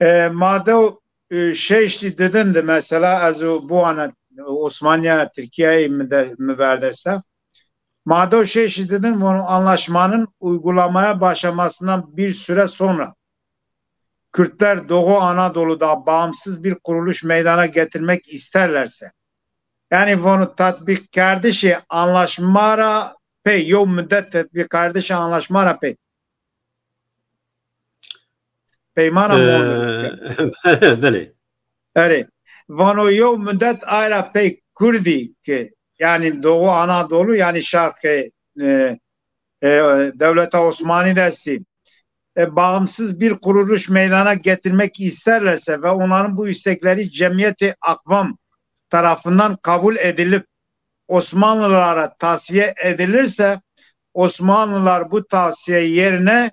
e, made û, e, şeştî didin de mesela ez û biwana Osmaniya Tirkiyeyê mi de, mi berdeste. Madde şeş didin, bunu anlaşmanın uygulamaya başlamasından bir süre sonra Kürtler Doğu Anadolu'da bağımsız bir kuruluş meydana getirmek isterlerse, yani bunu tatbik kerdişi anlaşmara pey, yo müddet tatbik kerdişi anlaşmara pey. Peymana Ee, Montreux. Belê. Erê. Vano yo müddet ayra pey Kurdî ki, yani Doğu Anadolu, yani şarkı e, e, Devleta Osmanî destî e, bağımsız bir kuruluş meydana getirmek isterlerse ve onların bu istekleri Cemiyeti Akvam tarafından kabul edilip Osmanlılara tavsiye edilirse, Osmanlılar bu tavsiye yerine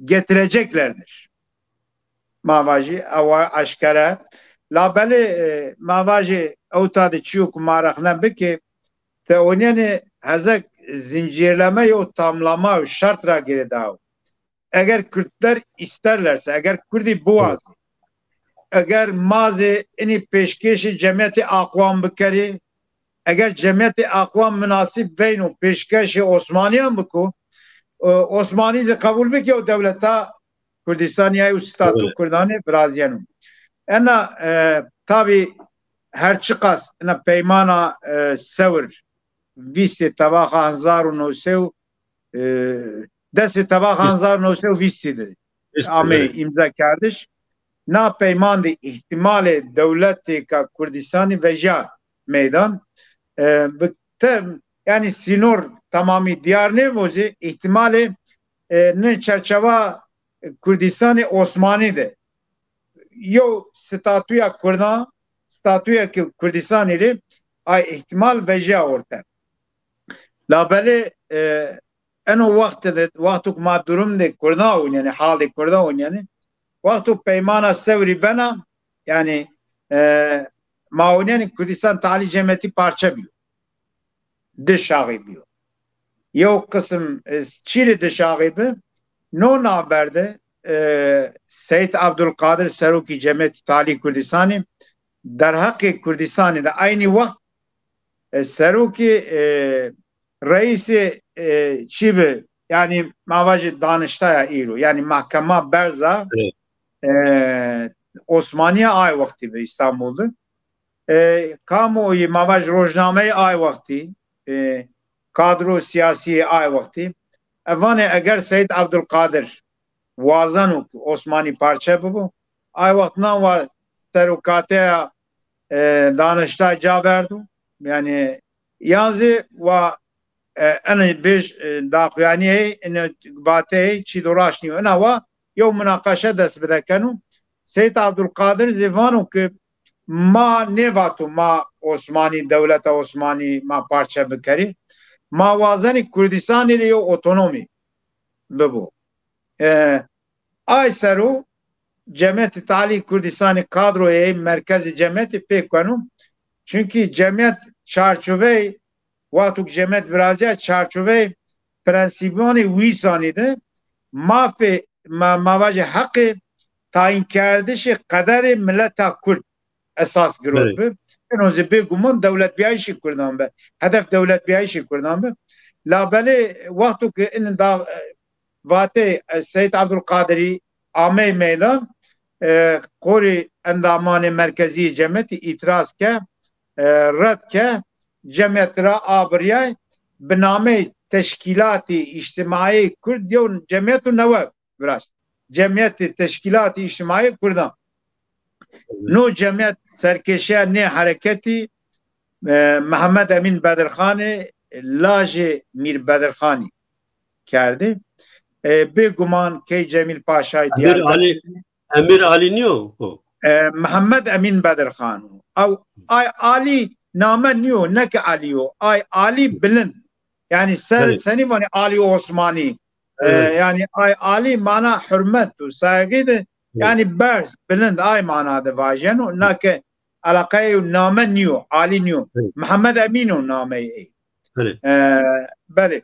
getireceklerdir. Ma vajî ew aşkere. Labelê e, ma vajî ew ta de çiyo ku ma rexne bike, te onyenê hezek zincirleme yo tamlama û şert ra girêdaw. Eger Kürtler isterlerse, eger Kurdî biwazî, eger ma zê inî pêşkêşî cemiyetê Aqwan bikerî, eger cemiyetê Aqwan minasîb veyn û pêşkêşî Osmaniyan biko, e, Osmanî zî qebûl bike û dewleta Kurdistaniyayê û statû Kurdanê viraziyeno. Ena e, tabî her çiqas ena peymana e, sewir vîstê tebaxa hezar û newsê û e, destê tebaxa hezar û newsê û vîstê de amê îmza kerdiş. Na peyman de îhtimalê dewletêka Kurdistanî vejiya meydan. E, bi te, yani sînor temamî diyar nêbo zî îhtimalê e, ne çerçeva Kurdistanê Osmanî de yo statûya Kurdan, statûya ki Kurdistanî rê ay îhtimal vejiya orte. Labelê e, eno wext de, wexto ku ma durum de Kurda oynayene, halê Kurda oynayene, wexto peymana sewrî bena, yani e, ma oynayene Kurdistan talî cemiyetî parçe biyo. Di şaxî biyo. Yew qisim e, çîrê di şaxî bi, no navber de e, Seyîd Abdulkadir serokî cemiyetî talî Kurdistanî derheqê Kurdistanî de eynî wext e, serokî e, reîsê e, çî bi, yani ma vajê daniştaya îro, yani mahkema berza Evet. e, Osmaniya ay wextî bi Îstanbul de. E, kamuoyê ma vaj rojnameyê ay wextî, e, kadro siyasî ay wextî. Evanê eger Seyîd Abdulkadir wazeno ku Osmanî parçe bibo, ay wext na wa serokateya e, daniştay ca verdo. Yani yan zî wa e, enê bêj e, daxuyanî hey, enê batê hey, çî do raşt nîyo. Ena wa yew munaqeşe dest bide keno. Seyîd Abdulkadir zî vano ki ma nêvato ma Osmanî, dewleta Osmanî ma parçe bikerî. Ma wazenî Kurdistanî rê yew otonomî bibo. E, ay sero cemiyetê talî Kurdistanî kadroyê merkezê cemiyetê pê keno. Çunkî cemiyet çarçoveyê, wexto ku cemiyet viraziya çarçoveyê prensîbanê wî zanî de mafê ma, ma vajê heqê tayînkerdişê qederê mileta Kurd esas girot Belê. bi. Eno zî bêguman dewletbiyayîşê Kurdan bi. Hedef dewletbiyayîşê Kurdan bi. Labelê wexto ku in da vatê e, Seyîd Abdulkadirî amey meydan, e, qorî endamanê merkezî cemiyetî îtiraz ke, e, red ke, cemiyet ra abiriyay, bi nameyê Teşkîlatê Îctimaiyê Kurd yew cemiyet û newe viraşt. Cemiyetê Teşkîlatê Îctimaiyê Kurdan. No cemiyet serkêşeya nê hereketî e, Mihemed Emîn Bedirxanê, lajê Mîr Bedirxanî kerdî. E, bêguman key Cemîl Paşayê Emir Diyarbekir. Ali, Emir Ali niyo o? E, Mihemed Emîn Bedirxan o. Ew ay Alî name niyo, ne ki Alî yo. Ay Alî Bilind. Yani ser, Belê. senî vanî Alî Osmanî. E, Belê. yani ay Alî mana hurmet û saygî de. Belê. Yani berz, bilind ay mana de vajeno. Na ki eleqeyê û name niyo, Alî niyo. Belê. Mihemed Emîn o nameyê ey. Belê. E, belê.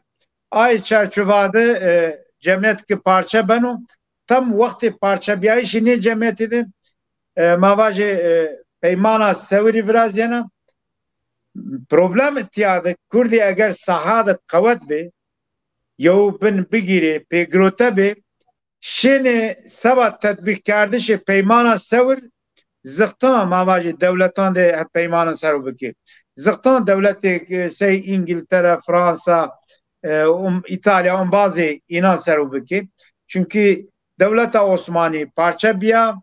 Ay çarçova de e, cemiyet ki parçe beno, tam wextê parçebiyayîşê nê cemiyetê de e, ma vajê e, peymana sewirî viraziyena. Problem tiya de Kurdî eger saha de qewet bê, yew bin bigîrê, pêgirote bê, şênê seba tetbîqkerdişê peymana sewir zixtan, ma vajê dewletan de hevpeymanan ser û bike. Zixtan dewletê, e, sey Îngiltere, Fransa, e, um, Îtalya, umbazê înan ser û bike. Çunkî dewleta Osmanî parçe biya,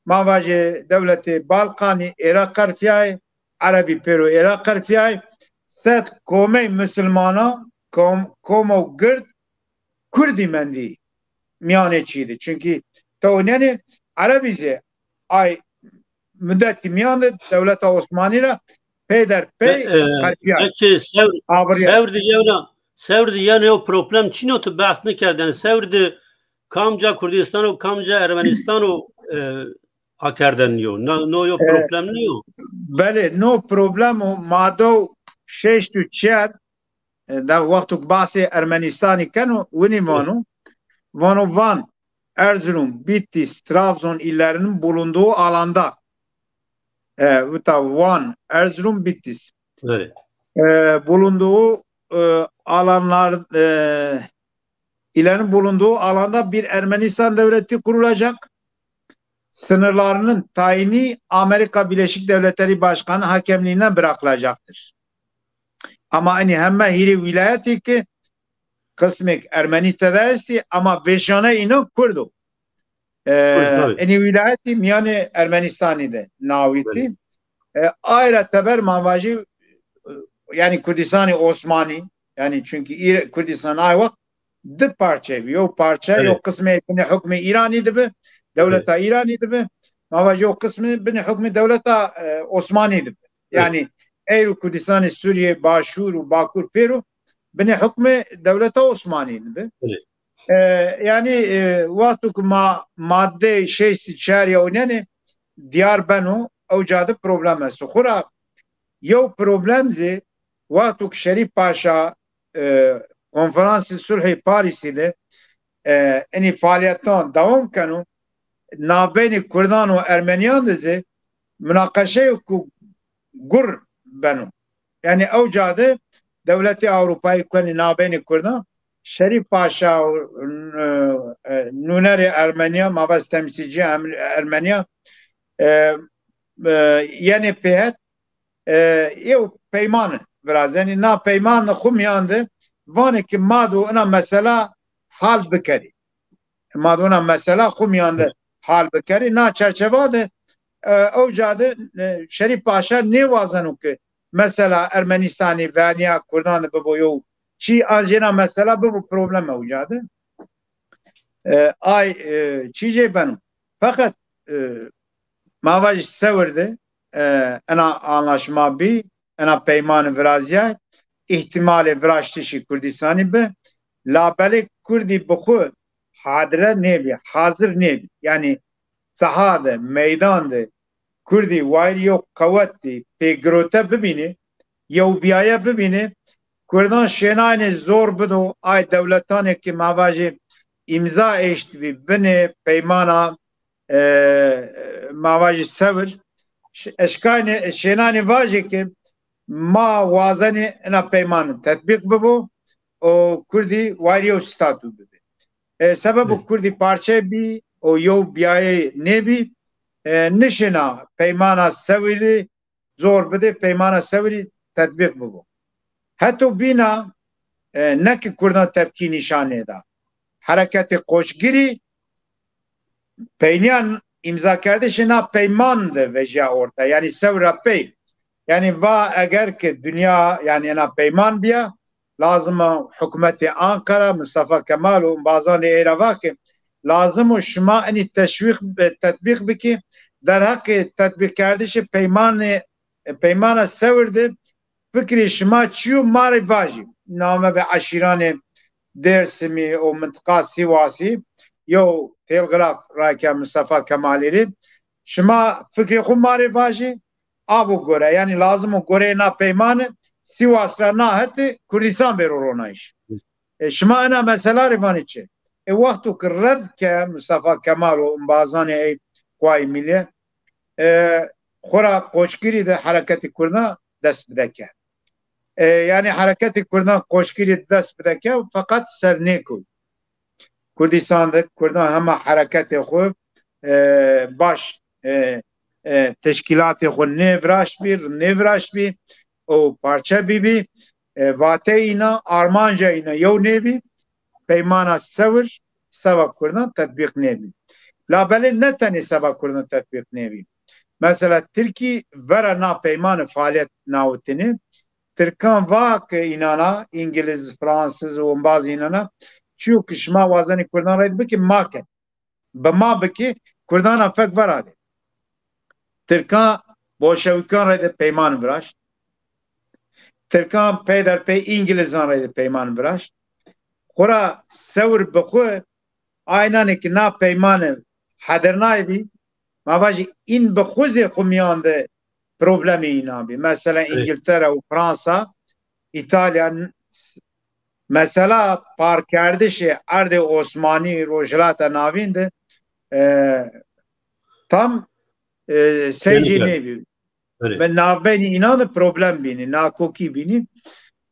ma vajê dewletê Balkanî êra qerfiyayê, Erebî pêro êra qerfiyayê, sed komey misilmana, kom, komo gird Kurdî mendî miyanê çî de. Çunkî te onenê Erebî zê ay mudetî miyan de dewleta Osmanî ra peyder pey E, e, qerfiyayê, peki Sewr, aviriya. Sewr di yewna, Sewr di yewna yew problem çîno tu behs nikerdin. Sewr di kamca Kurdistan û kamca Ermenistan û, e, akerdin yo. No, no yo E, problem niyo. Belê, no problem û mado şeşt û çar, e, da wexto ku basê Ermenistanî keno, winî vano, vano Van, Erzurum, Bitlis, Trabzon illerinin bulunduğu alanda. E, wita Van, Erzurum, Bitlis. Evet. E, bulunduğu, e, alanlar, e, ilerin bulunduğu alanda bir Ermenistan devleti kurulacak. Sınırlarının tayini Amerika Birleşik Devletleri Başkanı hakemliğinden bırakılacaktır. Ama hani hemme hîrê wîlayetê ki qismek Ermenî tede estî, ama vêşane înan Kurd o. E, Kurd, tabii. Enî wîlayetî miyanê Ermenistanî de nawîtî. Belê. E, ayra teber ma vajî, e, yani Kurdistanê Osmanî, yani çünkü İr-, Kurdistan ay wext di parçe bi, yew parçe, Belê. Yew qismê binê hukmê Îranî dibi, dewleta Belê. Îranî dibi, ma vajî yew qismê binê hukmê dewleta, e, Osmanî dibi. Belê. Yani eyro Kurdistanê Sûriye, Başûr û Bakur pêro binê hukmê dewleta Osmanî dibi. Belê. E, yani, e, wexto ku ma madde şêst û çar ya onenê diyar beno, ew ca de problem esto. Xura yew problem zê wexto ku Şerîf Paşa, e, konferansê sulhê Parîsî de, e, enî faaliyetan dewam keno, nabeynê Kurdan û Ermeniyan de zê munaqeşeyê ku gur beno. Yani ew ca de dewletê Ewropayê ku enî nabeynê Kurdan, Şerîf Paşa û, e, e, nûnerê Ermeniya, mabes temsîlcî Em-, Ermeniya, e, e, yenê pêhet, e, yew peyman virazenî. Na peyman xwe miyan de vanê ki ma do ina mesela hal bikerî. Ma dona mesela xwe miyan de hal bikerî. Na çerçeva de, e, ew ca de, e, Şerîf Paşa nêwazeno ki mesela Ermenistanî verniya Kurdan de bibo yew çî, an jêna mesela bibo problem ew ca de. E, ay, e, çî jê beno. Feqet, e, ma vajî Sewir de, e, ena anlaşma bî, ena peymanê viraziyay, îhtimalê viraştişî Kurdistanî bi, labelê Kurdî bi xwe hadire nêbî, hazir nêbî. Yani saha de, meydan de Kurdî wayîr yew qewetî pêgirote bibînê, yew biyaye bibînê, Kurdan şênayne zor bido, ay dewletanê ki ma vajê îmza eştibî binê peymana, e, ma vajî Sewir, ş-, eşkayne, şênanê vajê ki ma wazenê ina peyman tetbîq bibo û Kurdî wayîr yew statû bibe. E, sebebo Hı. Kurdî parçe bî û yew biyayê nêbî, e, nişêna peymana Sewirî zor bide, peymana Sewirî tetbîq bibo. Heto bîna, e, ne ki Kurdan tepkî nîşan nêda. Hereketê Qoçgirî peyniyan îmzakerdişê na peyman de vejiya orte. Yani Sewra pey. Yani va eger ki dinya, yani ena peyman biya, lazim e hikûmetê Ankara, Mustafa Kemal û bazanê ê re va ki lazim o şima enî teşwîq, e, tetbîq bikî, derheqê tetbîqkerdişê peymanê, e, peymana Sewir de fikrê şima çi yo ma rê vajî. Name be eşîranê Dêrsimî û mintiqa Sîwasî, yew telgraf rake Mustafa Kemalî rê. Şima fikrê xwe ma rê vajî, abo gore, yani lazim o goreyê na peymane Sîwas ra na hetê Kurdistan bêro ronayîş. E, şima ena mesela rê vanê çi? E, wexto ki red ke Mustafa Kemal û embazanê ey Kuwayê Milî, e, xora Qoçgirî de hereketê Kurdan dest bide ke. E, yani hereketê Kurdan Qoşkirî dest bideke, feqet ser nêkoy. Kurdistan de Kurdan hema hereketê xwe, e, baş, e, e, teşkîlatê xwe nêviraşt bî, nêviraşt bî û parçe bîbî. E, vateyê îna, armanca îna yew nêbî, peymana Sewir seba Kurdan tetbîq nêbî. Labelê ne tenê seba Kurdan tetbîq nêbî. Mesela Tirkî vera na peymanê faaliyet nawitine. Tirkan va ke înana, Îngiliz, Fransiz û embazî înana, çiyo ke şima wazenê Kurdan reyde bike, ma ke. Bi ma bike, Kurdana fek veradê. Tirkan Bolşewikan reyde peyman viraşt. Tirkan peyderpey Îngilizan reyde peyman viraşt. Xura Sewir bi xwe aynanê ke na peymane hedir nayê bî, ma vajî în bi xwe zê xwe miyan de problemê înan bî. Mesela Evet. Îngiltere û Fransa, Îtalya, n-, s-, mesela parkerdişê erdê Osmanî, Rojhilata Navîn de, e, tam, e, seycê Kesinlikle. nêbî. Belê. Ve navbeynî înan de problem bînî, nakokî bînî.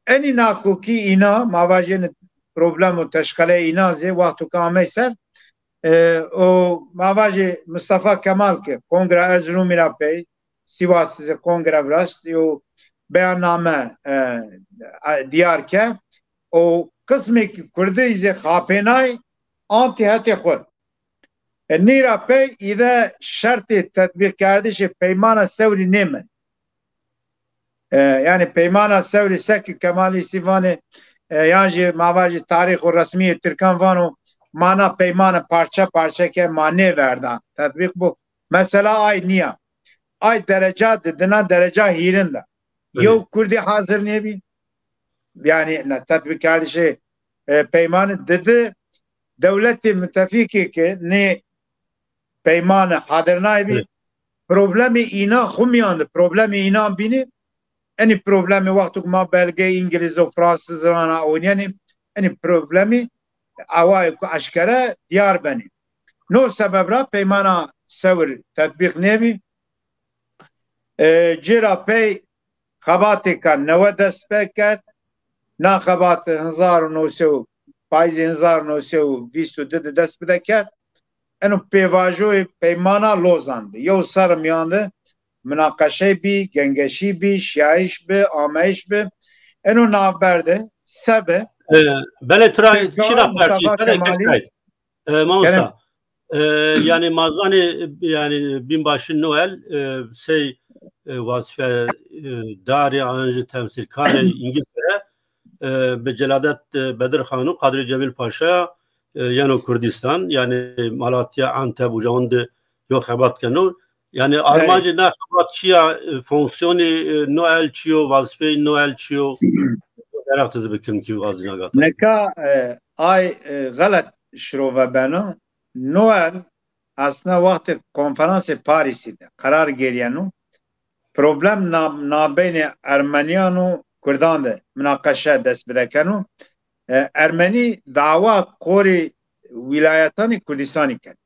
Enî nakokî îna, ma vajêne problem û teşqele înan zê wexto ke amey ser, e, û ma vajê Mustafa Kemal ke Kongra Erzurumî ra pey, Sivas zê Kongra viraşt, yo beyanname, e, e, diyar ke, û qismêkî Kurdî zê xapênay antî hetê xwe. E, nîra pey îde şertê tetbîqkerdişê peymana Sewrî nêmend. E, yani peymana Sewrî seki Kemalîstî vanê, e, yan jî ma vajî tarîx û resmiyê Tirkan vano, mana peymana parçe parçe ke ma nêverda. Tetbîq bû. Mesela ay niya. Ay dereca di dina dereca hîrin de. Belê. Yew Kurdî hazir nêbî. Yani ne tetbîqkerdişê, e, peymanê didi dewletê müttefikê ke nê peymane hadir nayê bî, Evet. problemê înan xwe miyan de, problemê înan bînî, enî problemê wexto ku ma belgeyê Îngiliz û Fransizana oynîyenê, enî problemî awayê ku eşkere diyar benê. No sebeb ra peymana Sewir tetbîq nêbî. E, cê ra pey xebatêka newe dest pê kerd. Na xebat hezar û newsê û, payîzê hezar û newsê û vîst û du de dest bide kerd. Eno pêvajoyê peymana Lozan de. Yew serr miyan de minaqeşey bî, gengeşî bî, şiyayîş bi, ameyiş bi. Eno navber de sebe E, belê tu ra Tirka çi ra persî, Mustafa belê Kemalî. Keşkay. E, mamosta, Kerem. e, yani ma zanê, yani binbaşî Noel, e, sey, e, wazîfe, e, darê an jî temsîlkarê Îngiltere, e, bi Celadet, e, Bedirxan û Kadrî Cemîl Paşa, e, yeno Kurdistan, yani Malatya, Antep û cawan de yo xebat keno. Yani Evet. armancê na xebat çi ya, e, fonksiyonê, e, Noel çi yo, wazîfeyê Noel çi yo? Meraq diz bikim ki wazîna gata. Nika, e, ay, e, xelet şirove beno. Noel aslında wextê konferansê Parîsî de qerar geriyeno. Problem na-, nabeynê Ermeniyan û Kurdan de minaqeşe dest bide keno. E, Ermenî dawa qorê wîlayetanê Kurdistanî ken.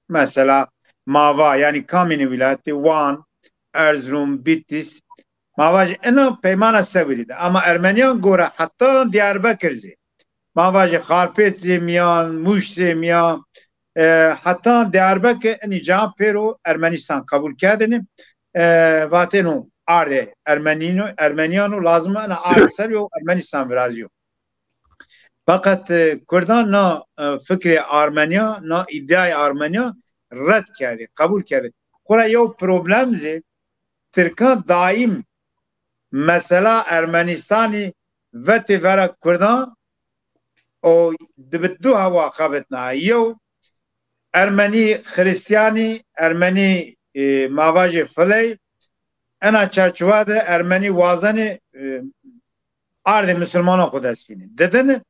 Mesela mava, yani kamînê wîlayetê Wan, Erzurum, Bitlis, ma vajê ina peymana Sewirî de. Ama Ermeniyan gore heta Diyarbekir zê. Ma vajê Xarpêt zê miyan, Mûş zê miyan, e, heta Diyarbekir inî ca pêro Ermenistan qebûl kerdinê. E, vatêno ardê Ermenîno, Ermeniyan û lazim ina ard ser yo Ermenistan virazîyo. Feqet, e, Kurdan na, e, fikrê Armeniya, na îdiayê Armeniya red kerdî, qebûl kerdî. Xura yew problem zê, Tirkan daîm mesela Ermenistanî vetê vera Kurdan û dibi du hewa xebitna. Yew Ermenî Xiristiyanî, Ermenî, e, mavajê Filey, ena çarçuwa de Ermenî wazenê, e, ardê misilmanan xwe dest bîne. Didin,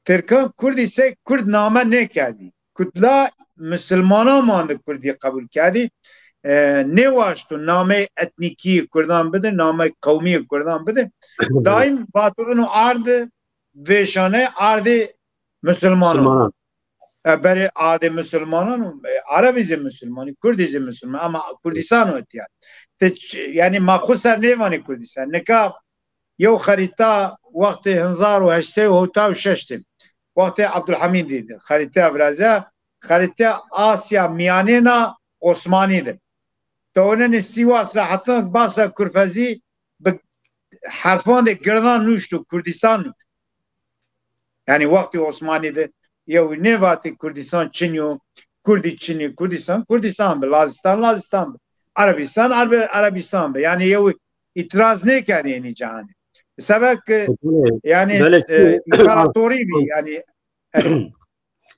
Tirkan Kurdî sey Kurd name nêkerdî. Kudla misilmanan mande Kurdî qebûl kerdî. E, nêwaşto nameyê etnîkî Kurdan bide, nameyê qewmî Kurdan bide. Daîm vato ino arde vêşane ardê misilmanan. Misilmanan. E, berê ardê misilmanan û, e, Erebî zî misilmanî, Kurdî zî misilman, ama Kurdistan o etiya. Te ç-, yani ma xwe ser nêvanê Kurdistan. Nika Yew xerîta wextê hezar û heşt sed û hewta û şeş de, wextê Abdulhamîdî de, xerîteya viraziya, xerîteya Asya Miyanêna Osmanî de. Te onenê Sîwas re hetan basa Kurfezî bi herfan de girdan nûşt û Kurdistan nûşt. Yani wextê Osmanî de yew nêvatê Kurdistan çin yo, Kurdî çin yo, Kurdistan, Kurdistan bi, Lazistan, Lazistan bi, Erebistan, Erbe-, Erebistan bi. Yani yew îtiraz nêkerê yenî cihanê. Sebek, e, yani, belê e, împaratorî bî, yani, e,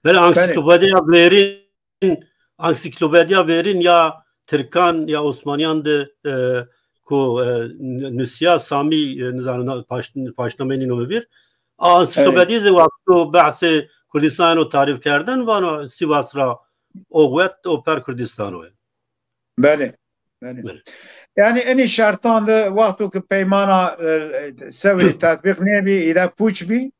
Belê, belê. Ansiklopediya Vêrîn, ansiklopediya Vêrîn ya Tirkan ya Osmaniyan de, e, ku, e, n-, nusîya Samî, e, nizanim, na-, paş-, paşnameyê nîno min vîr. A, ansiklopedî zî wexto behsê Kurdistanê tarîf kerdin, vano Sîwas ra o wet, o per Kurdistano ye. Belê, belê. Belê. Yani enî şertan de wexto ki peymana, e, e, sewrî tetbîq nebî, îde pûç bî,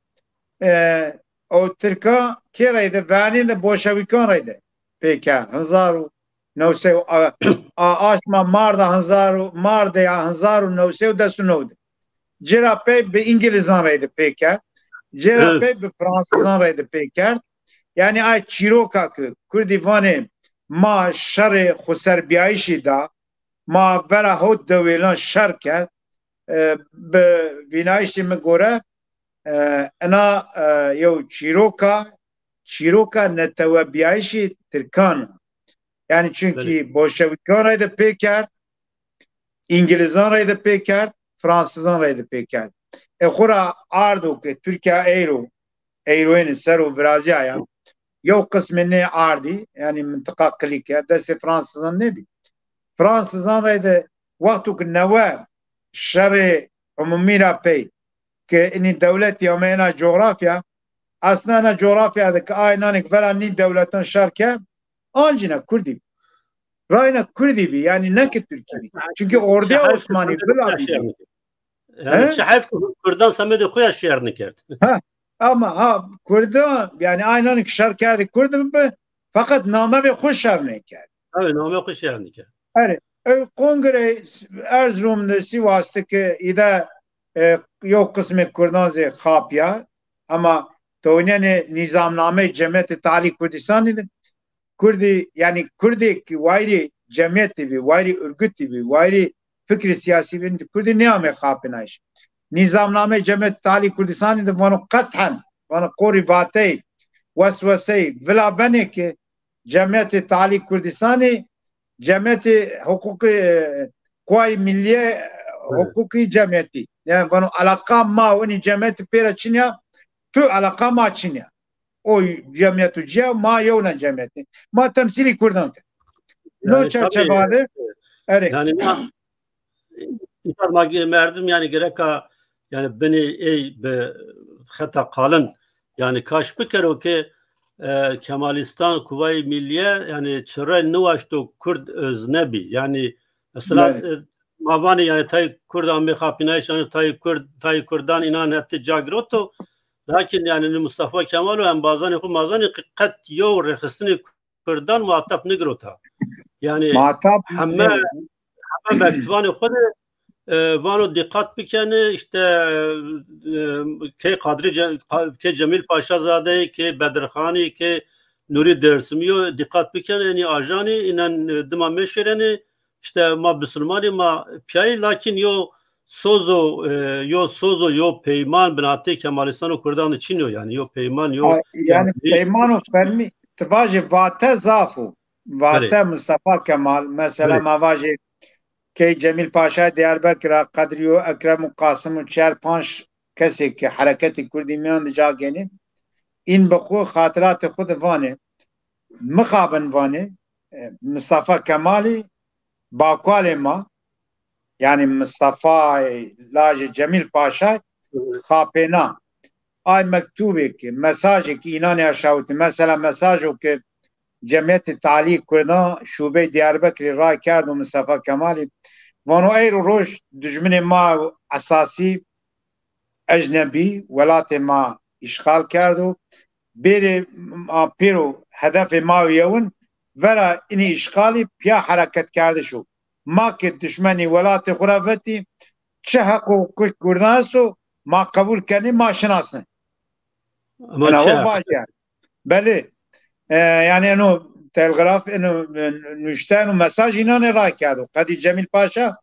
e, o Tirka kê reyde, venî de Bolşewikan reyde pêke, hezar û newsey û a, a, aşma Marda hezar û, Mardê ya hezar û newsey û des û newde. Cêra pey bi Îngilizan reyde pêke, cêra Evet. pey bi Fransizan reyde pêkerd. Yani ay çîroka ki Kurdî vanê ma şerê xweserbiyayişî da, ma vera hot dewêlan şer kerd, e, bi vînayişê min gore, e, ena, e, yew çîroka, çîroka netewebiyayişê Tirkan e. Yani çünkü Belê. Bolşewikan reyde pêkerd, Îngilizan reyde pêkerd, Fransizan reyde pêkerd. E xura ardo ki Tirkiye eyro, eyroyên ser û viraziya ya. Yew qismê nê ardî, yani mintiqa Kilîke, destê Fransizan nebî. Fransizan reyde wexto ki newe şerê umumî ra pey, ki inî dewletî ya me ena coğrafya, aslında ena coğrafya de ki ay nanik vera nî dewletan şer ke, ancîna Kurdî. Rayna Kurdî bî, yani ne ki Tirkî bî. Çünkü orduya Şeher Osmanî Kurdî bila bî. Yani He? Çi heyf ku Kurdan semedê xwe ya şer nikerd. Ha, ama ha, Kurdan, yani aynen ki şer kerdi Kurd bi, fakat namevê xwe şer nekerd. Evet, namevê xwe şer nikerd. Erê, ev kongre Erzurum de Sivas de ki îde, e, yew qismê Kurdan zê xapiya, ama tewnenê nizamnameyê Cemiyetê Talî Kurdistanî de Kurdî, yani Kurdê ki wayrî cemiyetî bî, wayrî örgütî bî, wayrî fikrî siyasî bî, Kurdî nêame xapinayîş. Nîzamnameyê Cemiyetê Talî Kurdistanî de vano qethen, vano qorî vateyê, wesweseyê, vila benê ki Cemiyetê Talî Kurdistanî, cemiyetê huquqî, e, Kuwayê Milliye, Evet. Huquqî Cemiyetî. Yani vano alaqa ma û inî cemiyetî pêre çinya, tu alaqa ma çinya. O cemiyet û ciya ma yewna cemiyetî. Ma temsîlî Kurdan kir. No Yani çerçeva tabii, de, erê. Yani na, insan ma ge-, merdim yani gereka yani beni ey bi xeta qalin yani kaş bikero ki, e, Kemalîstan, Kuwayê Milliye yani çire niwaşto Kurd özne bî. Yani mesela, Evet. e, ma vanê yani tayê Kurd amê xapînayîş, yani tayê Kurd, tayê Kurdan înan heptê ca giroto. Lakin yani ni Mustafa Kemal û embazanê xwe mazanê qe-, qet yew rêxistinê Kurdan muhatap nigirota. Yani Muhatap heme, ne? Heme mektubanê xwe de, e, vano dîqat bikene, işte, e, kê Kadrî Ce-, Ka-, kê Cemîl Paşa Zadeyê, kê Bedirxanî, kê Nûrî Dêrsimî yo dîqat bikene, enî ajanî, înan, e, dima meşêrenê, işte ma bisilmanî ma piyayî, lakin yo sozo, e, yo sozo, yo peyman binatê Kemalîstan û Kurdan de çin yo, yani yo peyman, yo Ha, yani peyman û fermî, tu vajê vate zaf o. Vate Belê. Mustafa Kemal, mesela Belê. ma vajê key Cemîl Paşa Diyarbekir a, Qedrî û Ekrem û Qasim û çar panc kesê ki hereketê Kurdî miyan de ca gênê, în bi xwe xatiratê xwe de vanê, mixabin vanê, e, Mustafa Kemalî, bakalê ma, yani Mustafa, e, lajê Cemîl Paşa, xapêna. Ay mektubê ki, mesajê ki înan ê aşawitî. Mesela mesajo ki Cemiyetê Talî Kurdan Şûbeyê Diyarbekirê ray kerdo Mustafa Kemalî. Vano eyro roj dijminê ma esasî ecnebî welatê ma îşxal kerdo. Bêrê ma pêro hedefê ma û yewin vera inî îşxalî piya hereket kerdiş o. Ma ki dişmenî welatê xwe ra vetî, çi heqûqê Kurdan esto, ma qebûl kenê, ma şinasne. Ama Ena çi wa heq? Vaje. Belê. E, yani eno telgraf, eno, e, nuşten û mesaj înan ê rakerdo. Qedî Cemîl Paşa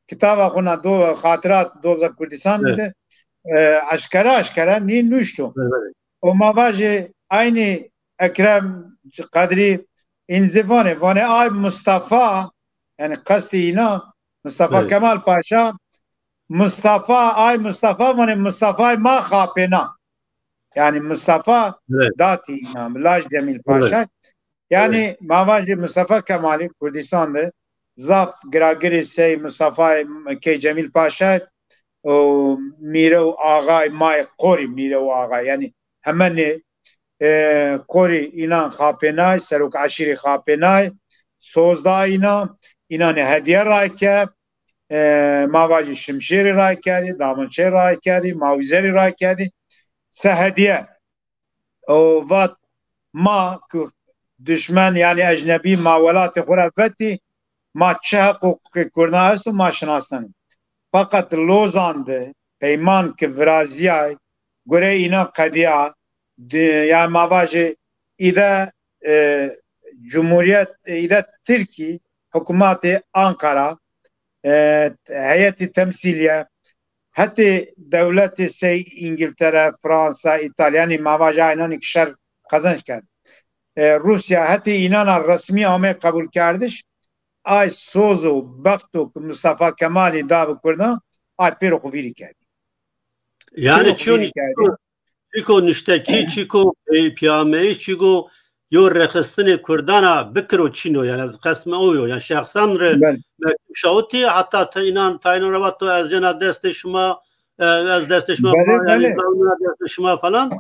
kitaba xwe na do, Xatirat Doza Kurdistan Evet. de, e, eşkere, eşkere nî nuşto. Evet, evet. O ma vaje aynı Ekrem Kadri înzî vanê, vanê ay Mustafa, yani qestî îna Mustafa Evet. Kemal Paşa, Mustafa, ay Mustafa, vanê Mustafay ma xapêna. Yani Mustafa Evet. datî îna, laj Cemîl Evet. Paşa. Yani Evet. ma vajê Mustafa Kemalî Kurdistan de zaf giragirê sey Mustafa kê Cemîl Paşa û Mîre û Axay, mayê Qorî Mîre û Axay. Yani hemenê, e, Qorî înan xapênay, serok eşîrê xapênay, soz da îna, înan ê hediye rayke, e, ma vajî şimşêrê raykedî, damançeyê raykedî, mawîzerê raykedî, se hediye. O vat ma ku dişmen, yani ecnebî, ma welatê xwe re vetî, ma çi heqûqê Kurdan esto, ma şinasne. Fakat Lozan de peyman ki viraziyay, gure înan qediya, di-, ya ma vajê îde, e, Cumhuriyet, îde Tirkî, hikûmetê Ankara, e, heyetî temsîliye, hetê dewletê sey Îngiltere, Fransa, Îtalya, yanî ma vaje aynanî ki şer qezenc kerd. E, Rûsya hetê înana resmî amê qebûlkerdiş, ay soz û bexto ki Mustafa Kemalî da bi Kurdan, ay pêro xwe vîrî kerdî. Yani Pêro xwe çiyo vîrî kerdî. Çiko nuştekî, çiko, e, piyameyî, çiko yo rêxistinê Kurdana bikiro çîno, yani ez qesme o yo. Yani şexsan re Belê. Mektub şawitî, hatta te înan, ta înan re vato ez jena destê şima, e, ez destê şima Belê, falan, yani belê. Dawna destê şima falan.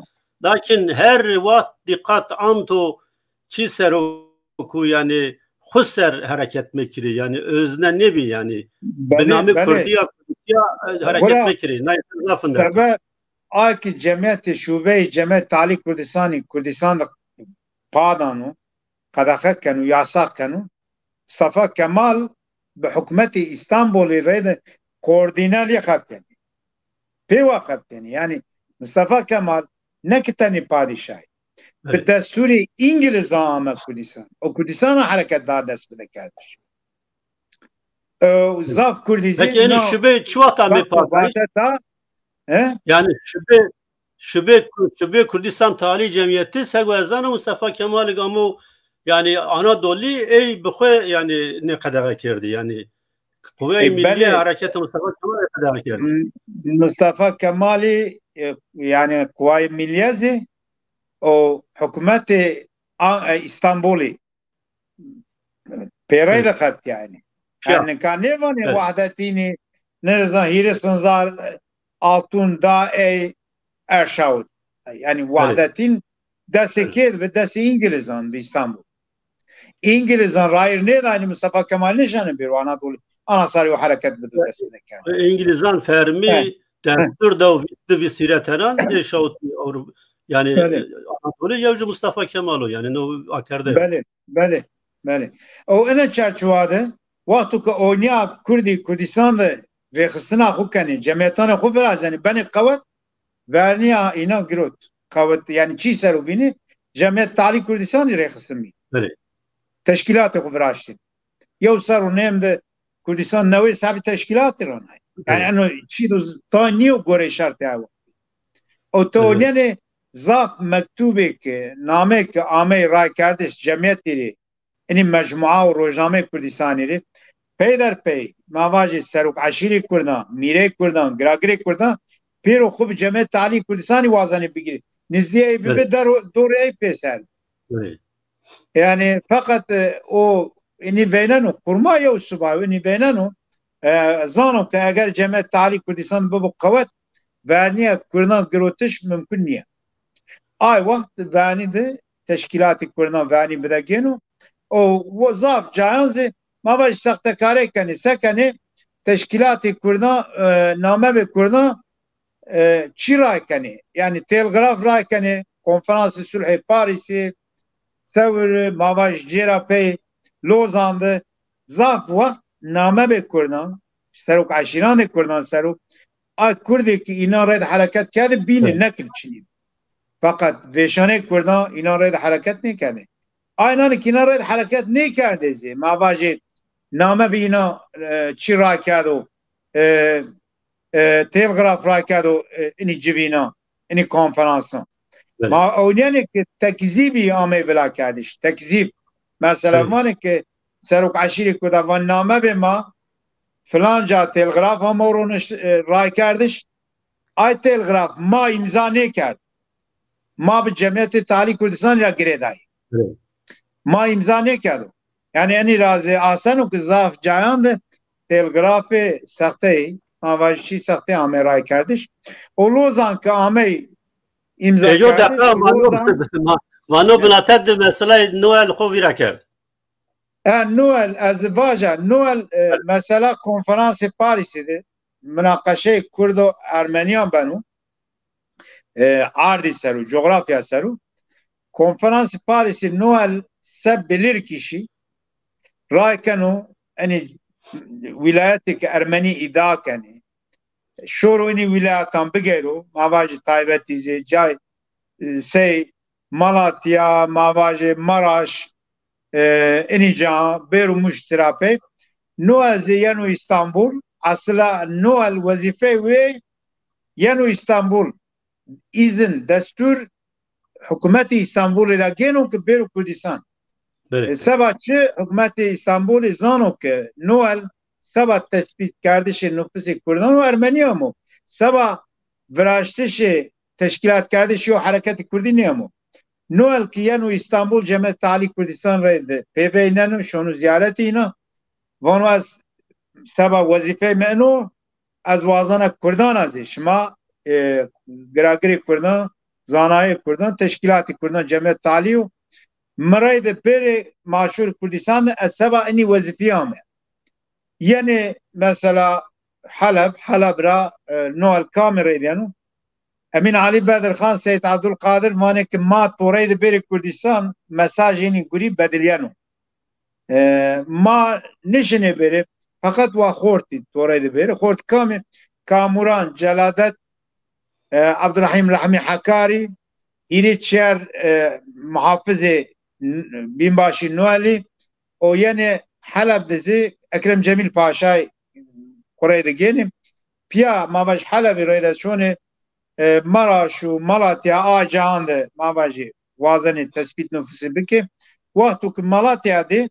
Lakin her wext dîqat anto çi sero ku yani xu ser hereket mekirî, yani özne nebî yani. Belê, Bi namê belê. Kurdiya, Kurdiya, e, hereket Bura mekirî. Nayê zafin de. Sebe Ay ki cemiyetê şûbeyê Cemiyet Talî Kurdistanî Kurdistan de padano, qedexe keno, yasax keno, Mustafa Kemal bi hikûmetê Îstanbulî rê de koordîne lê xebitêne. Pê wa xebitêne. Yani Mustafa Kemal ne ki tenê padîşahî. Bi Evet. destûrê Îngilizan ame Kurdistan. O Kurdistan hereket daha dest bide kerdiş. E, zaf Kurdî zî Peki, yani na şube çi wexta mê wexta partayî? Vate da, he? Yani şube, şube, şube Kurdistan Talî Cemiyeti, sego ez zanim Mustafa Kemal amo, yani Anadolî ey bi xwe yani ne qedexe kerdî, yani Quveyê E, Millî belê. Hareketa Mustafa Kemal ê qedexe kerdî. M-, Mustafa Kemalî, e, yani Quvayê Millîye zî û hikûmetê A-, e, Îstanbulî pêrey Evet. de xebit yani. Piya. Yani nika nêvanê Evet. Wahdetînî, nêzan hîris hezar altûn da ey erşawit. Yani Evet. Wahdetîn destê Evet. kê dibe, destê Îngilizan bi Îstanbul. Îngilizan rayir nêdayne Mustafa Kemal nişane bir Anadolu. Ana sarî o hereket bi dest bide kerd. Îngilizan fermî Evet. destûr da û vîst, vîst hîre tenan ê şawitî Ewropa. Yani Belê. Anadolu yew ji Mustafa Kemal o. Yani no akerde. Belê, belê, belê. O ene çerçiwa de wexto ke oyniya Kurdî Kurdistan de rêxistina xwe kenê, cemiyetanê xwe virazenê, benê qewet, verniya îna girot. Qewet, yani çî ser û bînî, Cemiyet Talî Kurdistanî rêxistin bî. Belê. Teşkîlatê xwe viraştin. Yew ser û nêm de Kurdistan newê sebî teşkîlatî ronay. Yani Evet. eno çî do z-, ta niyo gorê şertê ew. O to Evet. nenê zaf mektubê ki, namê ki amey raykerdiş cemiyetî rê, inî mecmua û rojnameyê Kurdistanî rê, peyderpey, ma vajê serok eşîrê Kurdan, mîreyê Kurdan, giragirê Kurdan, pêro xwe bi Cemiyet Talî Kurdistanî wazanê bigirî. Nizdiyê bibe Evet. der, dorê ey pêser. Evet. Yani feqet, e, o inî veyneno, kurma yew subay, inî veyneno, e, zano ke eger Cemiyet Talî Kurdistan bibo qewet, verniya Kurdan girotiş mumkin niye. Ay wext vernî de teşkîlatê Kurdan vernî bide gêno û wo zaf cayan zî ma vajî sextekarê kenê, se kenê teşkîlatê Kurdan, e, namebê Kurdan, e, çî raykenê? Yani telgraf raykenê, konferansê sulhê Parîsê, Sewir, ma vajî cêra pey Lozan de zaf wext namebê Kurdan serok eşîran de Kurdan ser û a Kurdê ki înan rê de hereket kerdî bîne, nekir çinî. Feqet vêşanê Kurdan înan rê de hereket nêkerdî. Aynan ki înan rê de hereket nêkerdê zî, ma vajê name bi înan, e, çi rakerdo, e, e, telgraf rakerdo, e, inî civîna, inî konferansan. Belê. Ma ewniyane ki tekzîbî amê vila kerdiş. Tekzîb. Mesela Belê. vanê ki serok eşîrê Kurdan van name bê ma filanca telgraf ama roniş, e, raykerdiş. Ay telgraf ma îmza nêkerd. Ma bi Cemiyetê Talî Kurdistanî ra girêdayî. Evet. Ma îmza nêkerdo. Yani enî razê aseno ki zaf cayan de telgrafê sexteyî, ma vajî çî sexteyî amê raykerdiş. O Lozan ki amey îmza Ê, yo kerdiş, deqa, ma no, Lozan ma, ma no binate di meseleyê Noel xo vîra kerd. E, Noel, ez vaja, Noel, e, mesela konferansê Parîsê de, minaqeşeyê Kurdo Ermeniyan beno, e, erdî ser û, coğrafya ser û, konferansê Parîsê Noel se bilîrkişî, raykeno, enî wîlayetê ki Ermenî îdia kenê, şoro inî wîlayetan bigeyro, ma vajî taybetî zê cay, e, sey Malatya, ma vajê Maraş, e, inî ca, bêro Mûş tirapey. Noel zê yeno Îstanbul, esila Noel wezîfeyê wê yeno Îstanbul. Îzin, destûr, hikûmetê Îstanbulê ra gêno ki bêro Kurdistan. Belê. E, seba çi hikûmetê Îstanbulê zano ki Noel seba tespîtkerdişê nufusê Kurdan û Ermeniyan o. Seba viraştişê teşkîlatkerdişê yo hereketê Kurdî nêmo. Noel ki yeno Îstanbul Cemiyet Talî Kurdistan rê de pêveyneno, şono ziyaretê îna. Vano ez seba wezîfeyê mi ino, ez wazena Kurdan ez ê. Şima, e, giragirê Kurdan, zanayê Kurdan, teşkîlatê Kurdan, Cemiyet Talî û mi rey de bêrê maşûr Kurdistan de ez seba inî wezîfî ame. Yenê mesela Heleb, Heleb ra, e, Noel kamî rey de yeno? Emîn Alî Bedirxan, Seyîd Abdulkadir vanê ki ma torey de bêrê Kurdistan, mesajê inî gurî bedilîyeno. E, ma nişinê bêrê, feqet wa xortî torey de bêrê. Xort kamî? Kamuran, Celadet, e, Abdurrahîm Rehmî Hekarî, hîrê çer, e, muhafizê n-, bînbaşî Noelî, o yenê Heleb de zî Ekrem Cemîl Paşay xurey de gênî. Piya ma vaj Helebî reyde şonê, e, Maraş û Malatya a cahan de ma vajî wazenê tespît nufusî bike. Wexto ki Malatya de,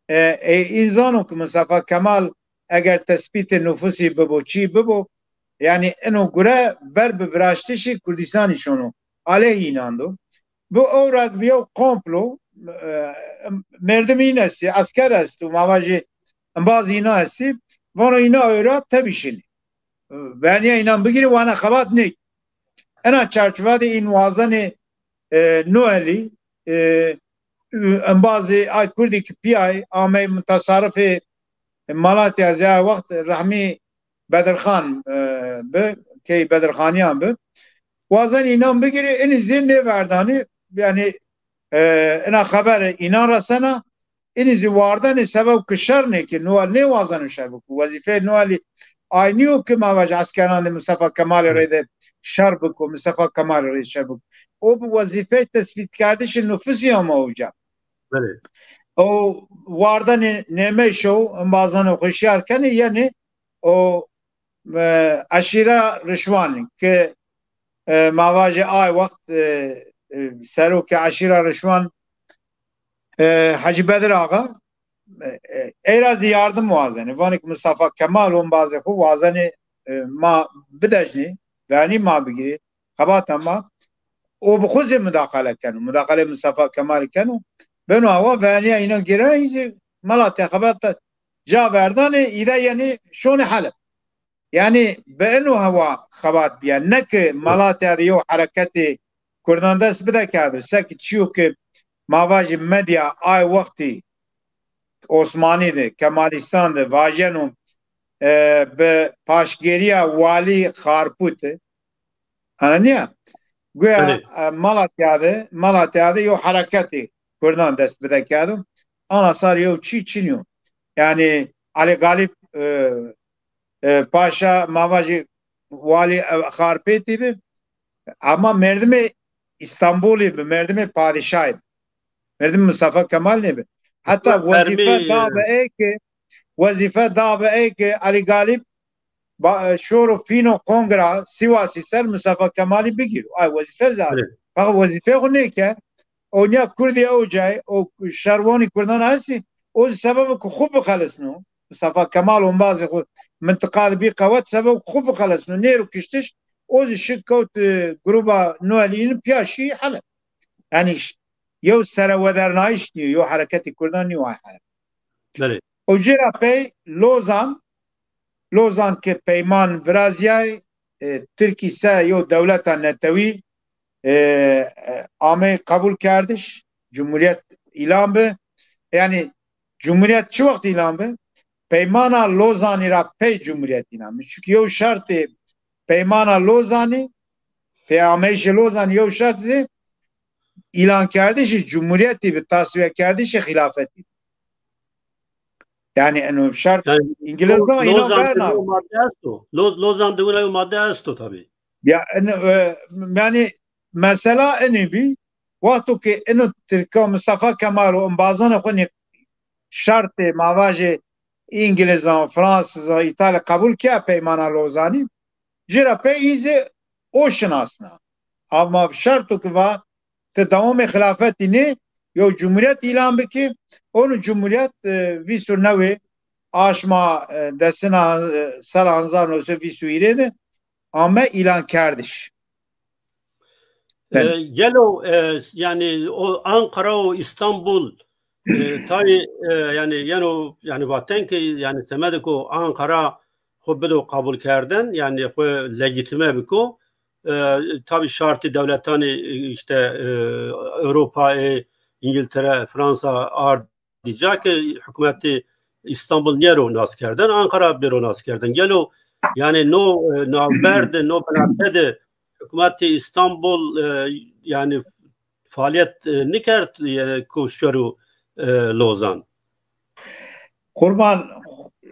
e, e, înzano ki Mustafa Kemal eger tespîtê nufusî bibo, çî bibo, yani ino gure ver bi viraştişê Kurdistanî şono. Aleyh înan do. Bu ewra bi yew komplo, e, merdim în estî, esker estî, ma vajî embaz îna estî, vano îna ewra tebî şinî. Veniya înan bigirî, wana xebat nêk. Ena çarçiva de în wazenê, e, Noelî, e, embazê ay Kurdî ki piyay, amey mutasarifê Malatya zî ay wext Rehmî Bedirxan, e, bi, key Bedirxaniyan bi. Wazen înan bigirî, inî zî nêverdanî, yani, e, ina xeber înan resena, inî zî wardenê sebeb ki şer nêke, Noel nêwazeno şer biko. Wezîfeyê Noelî ay nîyo ki ma vaj eskeran de Mustafa Kemalê rê de şer biko, Mustafa Kemalê rê şer biko. O bi wezîfeyê tespîtkerdişê nufusî ama uca. Belê. O wardenê nêmeyşo, embazanê xweşiyar kenê, yenê o, e, eşîra Rişwan ki, e, ma vajê ay wext, e, e, serokê eşîra Rişwan, e, Hecî Bedir Axa, e, e, ey ra zî yardim wazenê. Vanê ki Mustafa Kemal û embazê xwe wazenê, e, ma bidejnê, venî ma bigirê, xebata ma. O bi xwe zî mudaxale keno. Mudaxalê Mustafa Kemalî keno. Beno awa veniya înan girene, îzî Malatya xebata ca verdanê, îde yenê şonê Heleb. Yani bi ino hewa xebat biya. Ne ki Malatya de yew hereketê Kurdan dest bide kerdo. Seki çiyo ki ma vajî medya ay wextî Osmanî de, Kemalîstan de vajeno, e, bi paşgêriya walî Xarpûtê. Ananiya? Guya, Belê. e, Malatya de, Malatya de yew hereketê Kurdan dest bide kerdo. Ana sar yew çî çinyo. Yani Alî Galip, e, e, paşa mava jî walî, e, Xarpêtî bi. Ama merdimê Îstanbulî bi, merdimê padîşahî bi. Merdim Mustafa Kemal nêbi. Heta wezîfe da bi ê ke, wezîfe da bi ê ke Elî Galîb ba-, şoro fîno kongra Sîwasî ser Mustafa Kemalî bigîro. Ay wezîfe zade. Evet. Fakat wezîfeyê xwe nêke. O niya Kurdî ew cayê, o şerwanî Kurdan hesî, o sebebe ku xwe bixelisno. Mustafa Kemal ombazê xwe mintiqa de bî qewet, sebebe ku xwe bixelisno. Nêro kiştiş, o zî şi kewt, e, gruba Noelîn piya şî Heleb. Yani ş-, yew serewedernayîş nîyo, yew hereketê Kurdan nîyo ay Heleb. Belê. Û jê re pey Lozan, Lozan ke peyman viraziyay, e, Tirkî se yew dewleta netewî, e, e, amey qebûl kerdiş, cumhuriyet îlan bi. Yani cumhuriyet çi wext îlan bi? Peymana Lozanî ra pey cumhuriyet îlan bi. Çünkü yew şertê peymana Lozanî, peyameyşê Lozanî yew şert zî îlankerdişê cumhuriyetî bi, tasfiyekerdişê xilafetî. Yani eno şert Yani, Îngilizan Lo-, înan Lozan berna. Diwina madde esto. Lo-, Lozan diwina ew madde esto tabii. Ya, eno, e, yani mesela enê bî, wexto ke eno Tirka Mustafa Kemal û embazanê xwe nê şertê mavajê Îngilizan, Fransizan, Îtalya qebûl kiya peymana Lozanî, jê re pey îzê o şinasna. Ama şerto ki va ti dewamê xilafetî nê, yew cumhuriyet îlan bikî, onu cumhuriyet, e, vîst û newê aşma, e, desina, e, sera hezar newsed vîst û hîrê de ame îlan kerdiş. E, gelo, e, yani o Ankara û İstanbul, e, tabi, e, yani, yeno, yani vaten ki, yani semedê ku Ankara xwe bido qebûl kerden, yani xwe legitime biko, e, tabi şartî dewletanê, e, işte, e, Ewropayê, İngiltere, Fransa ard dîca ke hikûmetê Îstanbul nêro nas kerden, Ankara bêro nas kerden. Gelo, yani no, e, navber de, no binafte de hikûmetê Îstanbul, e, yani faaliyet, e, nikerd, e, ku şero, e, Lozan? Qurban,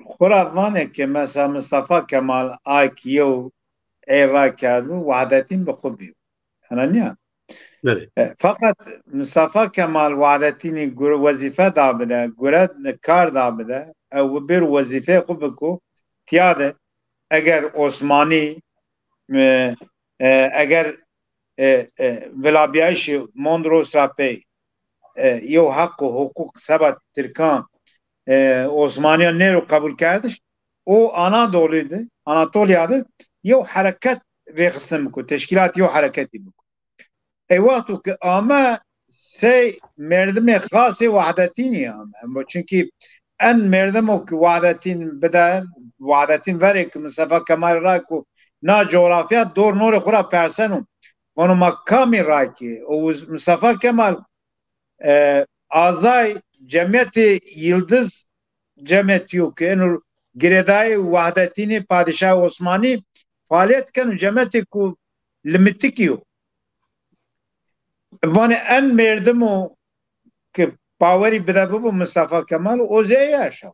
xura vane ke mesela Mustafa Kemal ay ki yew ê rakerdu, Wahdetîn bi xwe bî. Ana niya? Belê. E, fakat Mustafa Kemal Wahdetînî gure wezîfe da bide, gure kar da bide, ew bêr wezîfeyê xwe biko, tiya de eger Osmanî, e, e, eger, e, e, vilabiyayîşê Mondros ra pey, e, yew heq û hukuk seba Tirkan, e, Osmaniyan nêro qebûl kerdiş, o Anadolî de, Anatolya de yew hereket rêxistin biko, teşkîlat yew hereketî biko. Ê wexto ki ame sey merdimê xasê Wahdetînî ame. Ama çünkü en merdimo ki Wahdetîn bide, Wahdetîn verê ki Mustafa Kemal ra ku na coğrafya dor norê xura perseno. Vano ma kamî ra ki? O Mustafa Kemal, e, azay cemiyetê Yildiz cemiyetî yo ki eno girêdayê Wahdetînê padîşahê Osmanî faaliyet keno, cemiyetê ku li mitikî yo. Vanê en merdimo ki bawerî bide bibo Mustafa Kemal û o zê yaşa.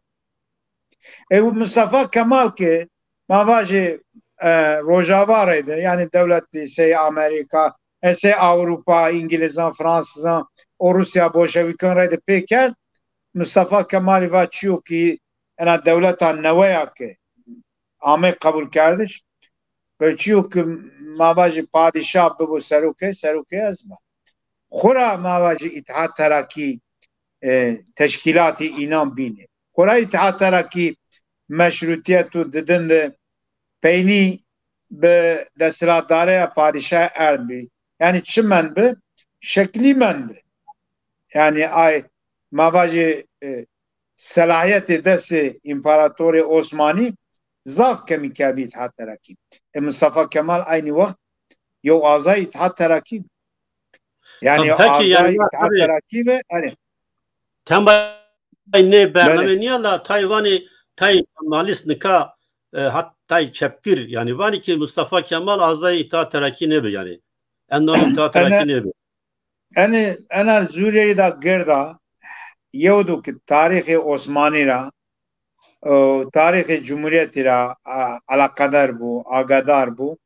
Ê Mustafa Kemal ki ma vajê, e, Rojava reyde, yani dewletî sey Amerîka, e, sey Ewropa, Îngilizan, Fransizan û Rûsya bolşevîkan reyde pê kerd, Mustafa Kemalî va çiyo ki ena dewleta neweya ki ame qebûl kerdiş, bi çiyo ki ma vajê padîşah bibo serokê, serokê ez me. Xura ma vajê Îtihad Terakî, e, teşkîlatî înan bîne. Xura Îtihad Terakî meşrûtiyet û didin de peynî bi desthilatdareya padîşah erd bî. Yani çi mend bi? Şeklî mend bi. Yani ay ma vajê, e, selahiyetê destê împaratorê Osmanî zaf kemî kerdî Îtihad Terakî. E, Mustafa Kemal aynî wext yew azay Îtihad Terakî. Yani Ha, peki, azay yani, Îtihad tabii. Terakî ve, hani, Tema nê bernamê niya la tay vanê tay Kemalîst nika, e, hat tay çepgir, yani vanê ki Mustafa Kemal azay Îtihad Terakî nebe yani. Endamê Îtihad Terakî nebe. Ene, ena zûreyê da girda, yew do ki tarîxê Osmanî ra, û tarîxê Cumhuriyetê re, a, eleqedar bû, agadar bû.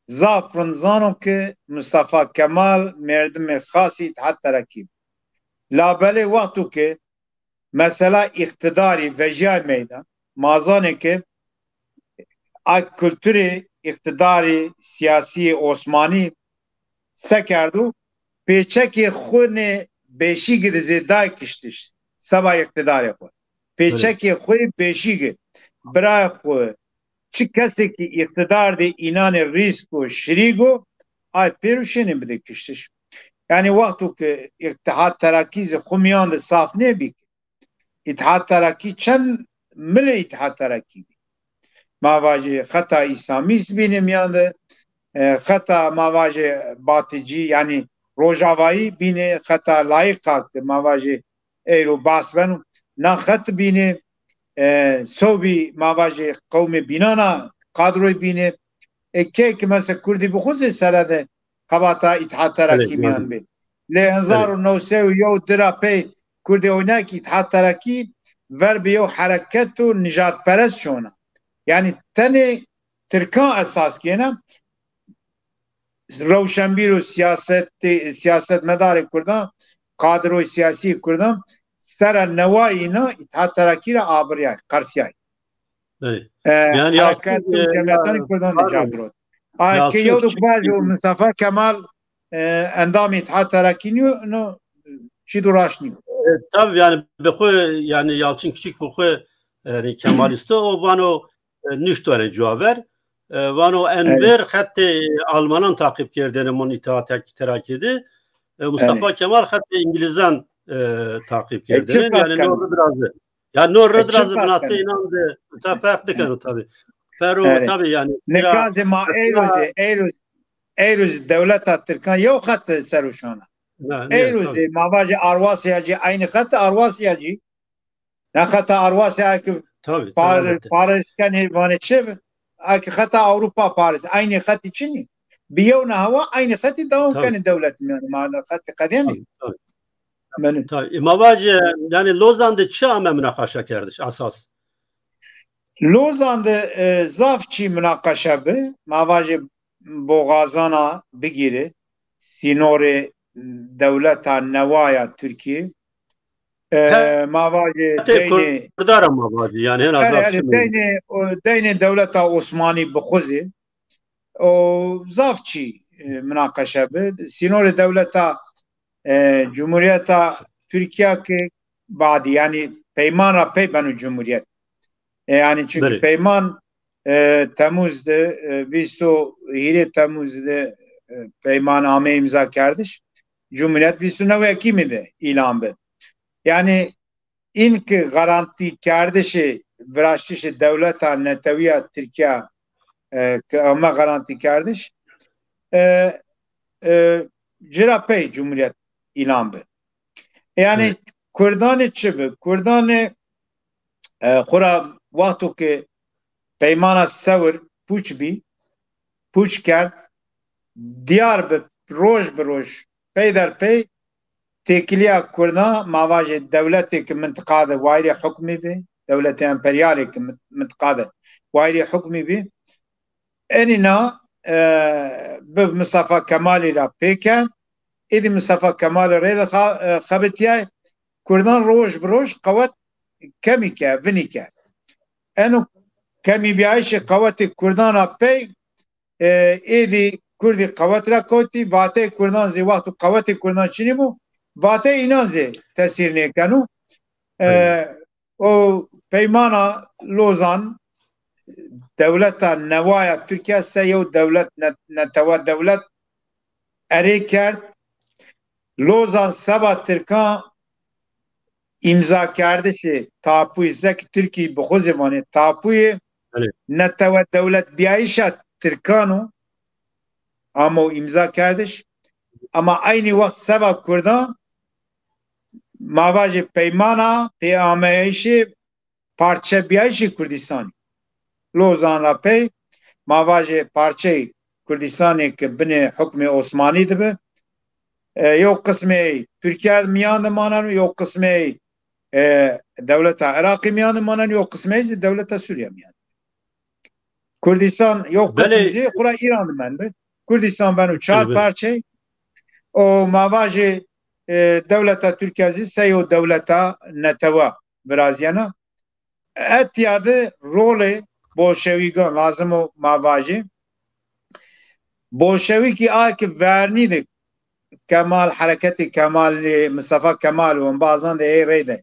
Zaf rind zano ke Mustafa Kemal merdimê xasî Îtihad Terakî bû. Labelê wexto ke mesela îqtidarî vejiyay meydan, ma zanê ke a kulturê îqtidarî siyasî Osmanî se kerdo, pêçekê xwe nê beşîgî di zêdayê kiştiş, seba îqtidarê xwe. Belê. Pêçekê xwe beşîgî, birayê xwe, çi kesekî îqtidar de înanê rîsk û şirîk o, ay pêro şênê bide kiştiş. Yani wexto ke Îtihad Terakî zî xwe miyan de saf nêbî, Îtihad Terakî çend milê Îtihad Terakî bî. Ma vajê xeta îslamîst bîne miyan de, e, xeta ma vajê baticî, yani rojavayî bîne, xeta layîqa ke ma vajê eyro bas beno, na xet bîne, e, sobî ma vajê qewmê bînana, kadroyê bîne, e, kê ki mesela Kurdî bixwazê sere de xebata Îtihad Terakî Belê, miyan belê. Bê. Lê Belê. hezar û neh sed û yew dira pey Kurdê oynak Îtihad Terakî ver bi yew hereket û nijadperest şona. Yani tenê Tirkan esas kêne, rewşenbîr û siyasetê-, siyasetmedarê Kurdan, kadroyê siyasî Kurdan, sera newayî na Îtihad Terakî re abiriyay, qerfiyay. Belê. E, Yani hereket Yalçın, û e, cemiyetanê ya, Kurdan de pardon. Cagirot. Ay, ke Yalçın yew dok küçük bazı bir Mustafa Kemal, e, endamê Îtihad Terakî niyo, no, çî do raşt niyo. E, tabii yani, bi xwe, yani Yalçın Küçük bi xwe, yani Kemalîst o, o vano, e, niştwene cuwa ver. E, vano en Evet. ver xettê Almanan taqîb kerdene mon Îtihad Terakî de. E, Mustafa Evet. Kemal xettê Îngilizan, e, taqîb E, çi kerdene. fark Yani kene? no rid razı. Ya no rid E, çi razı fark binatê kene? inan de ta fark dikeno tabii. Pero Evet. tabii yani. Nikazê ma Eyro zî, Eyro zî, Eyro zî dewleta Tirkan yew xet ser û şona. Ne, ne, Eyro tabii. zî, ma vajê Arwasya cî, aynı xet Arwasya cî. Ne xeta Arwasya ki Tabii, tabii, par-, elbette. Paris kenê vanê çi bi? Aki xeta Avrupa Paris, aynı xeti çinî. Bi yew ne hewa aynı xeti devam Tabii. kenê dewlet yani. Ma xeti qedemî. Tabii, tabii. Menü. Tabii. E, ma vajê, yani Lozan de çi ame münakaşa kerdiş, asas? Lozan de, e, zaf çî münakaşa bi, ma vajê boğazana bigîre, sînorê dewleta newaya Tirkiyê. E, He, ma vajê Tê deynê Kurdara ma vajê, yani hena Erê, zaf erê, çi mi? deynê, o, deynê dewleta Osmanî bixuzê. O zaf çî, e, münaqeşe bi. Sînorê dewleta, e, Cumhuriyeta Tirkiye ki badî, yani peyman ra pey beno Cumhuriyet. E, yani çünkü Belê. peyman, e, Temmuz de, e, vîst û hîrê Temmuz de, e, peyman ame imza kerdiş. Cumhuriyet vîst û newê Ekîmî de îlan bi. Yani înki garantî kerdişê viraştişê dewleta netewiya Tirkiya, e, ke ame garantî kerdiş, e, e, cira pey Cumhuriyet îlan bi. Yani Evet. Kurdanê çi bi? Kurdanê, e, xura wexto ke peymana Sewir pûç bî, pûç kerd, diyar bi roj bi roj, pey der pey têkiliya Kurdan, ma vajê dewletê ki mintiqa de wayirê hukmî bî, dewletê emperyalê ki min-, mintiqa de wayirê hukmî bî, enîna, e, bi Mustafa Kemalî re pê kerd, êdî Mustafa Kemalî rê de xa-, e, xebitiyay, Kurdan roj bi roj qewet kemî ke, vinî ke. Eno kemîbiyayişê qewetê Kurdan a pey, e, êdî Kurdî qewet re kotî, vateyê Kurdan zî wexto qewetê Kurdan çinî bû, vateyê înan zî tesîr nêkeno. E, Evet. o peymana Lozan, dewleta newaya Tirkiye se yew dewlet ne-, netewe dewlet erê kerd. Lozan seba Tirkan îmzakerdişê tapûyê, se ki Tirkî bixwazê vanê tapûyê Belê. netewe dewletbiyayîşa Tirkan o, amo îmza kerdiş. Ama eynî wext seba Kurdan, ma vajê peymana pêameyişê parçebiyayîşê Kurdistanê. Lozan ra pey, ma vajê parçeyê Kurdistanê ki binê hukmê Osmanî dibi, e, yew qismê Tirkiye miyan de maneno, yew qismê, e, dewleta Iraqê miyan de manen, yo qismê zî dewleta Sûriye miyan. Kurdistan yo qism Belê. zî xura Îran de men bi. Kurdistan beno çar Belê, belê. parçe. O mavajê, e, dewleta Tirkiye zî se yo dewleta netewa viraziyena. Etiya de rolê bolşewîgan lazim o mavajê. Bolşewîkî a ki vernî de Kemal, hereketê Kemalê, Mustafa Kemal û embazan de ê reyde.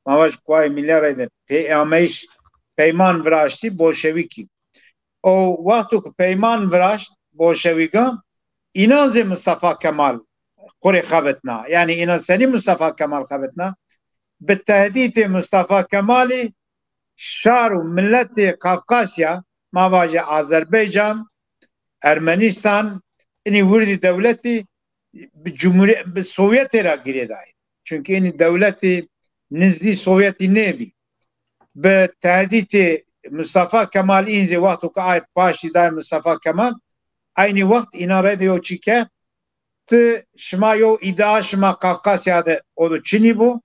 Mavajê Kuwayê Milî reyde. Pê-, ameyîş peyman viraştî bolşewîkî. O wexto ku peyman viraşt bolşewîgan, înan zê Mustafa Kemal qurê xebitna. Yanî înan senî Mustafa Kemal xebitna? Bi tehdîtê Mustafa Kemalî şar û miletê Kafkasya, mavajê Azerbaycan, Ermenistan, inî wirdî dewletî bi cumhurî-, bi Sovyetê re girêdayê. Çunkî inî dewletî nizdî Sovyetî nêbî. Bi tehdîtê Mustafa Kemal înzê wexto ku ay paştî dayê Mustafa Kemal, eynî wext înan reyde yo çî ke tu şima yo îdia şima Kafkasya de o do çinî bû.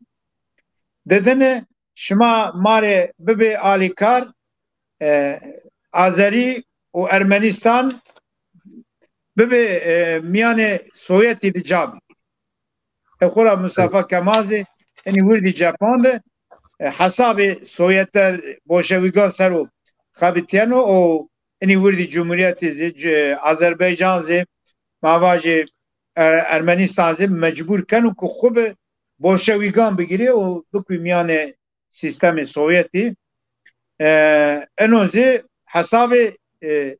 Dedine şima marê bibê alîkar, e, Azerî û Ermenistan bibê, e, miyanê Sovyetî de ca bigî. E, xura Mustafa Kemal zî enî wirdî cepande, e, hesabê Sovyeter bolşewîgan ser o xebitiyeno û enî wirdî cumhuriyetê zî, c-, Azerbaycan zî, mavajê Er-, Ermenistan zî mecbûr keno ku xwe bi bolşewîgan bigirê û bikû miyanê sîstemê Sovyetî. E, eno zî hesabê, e,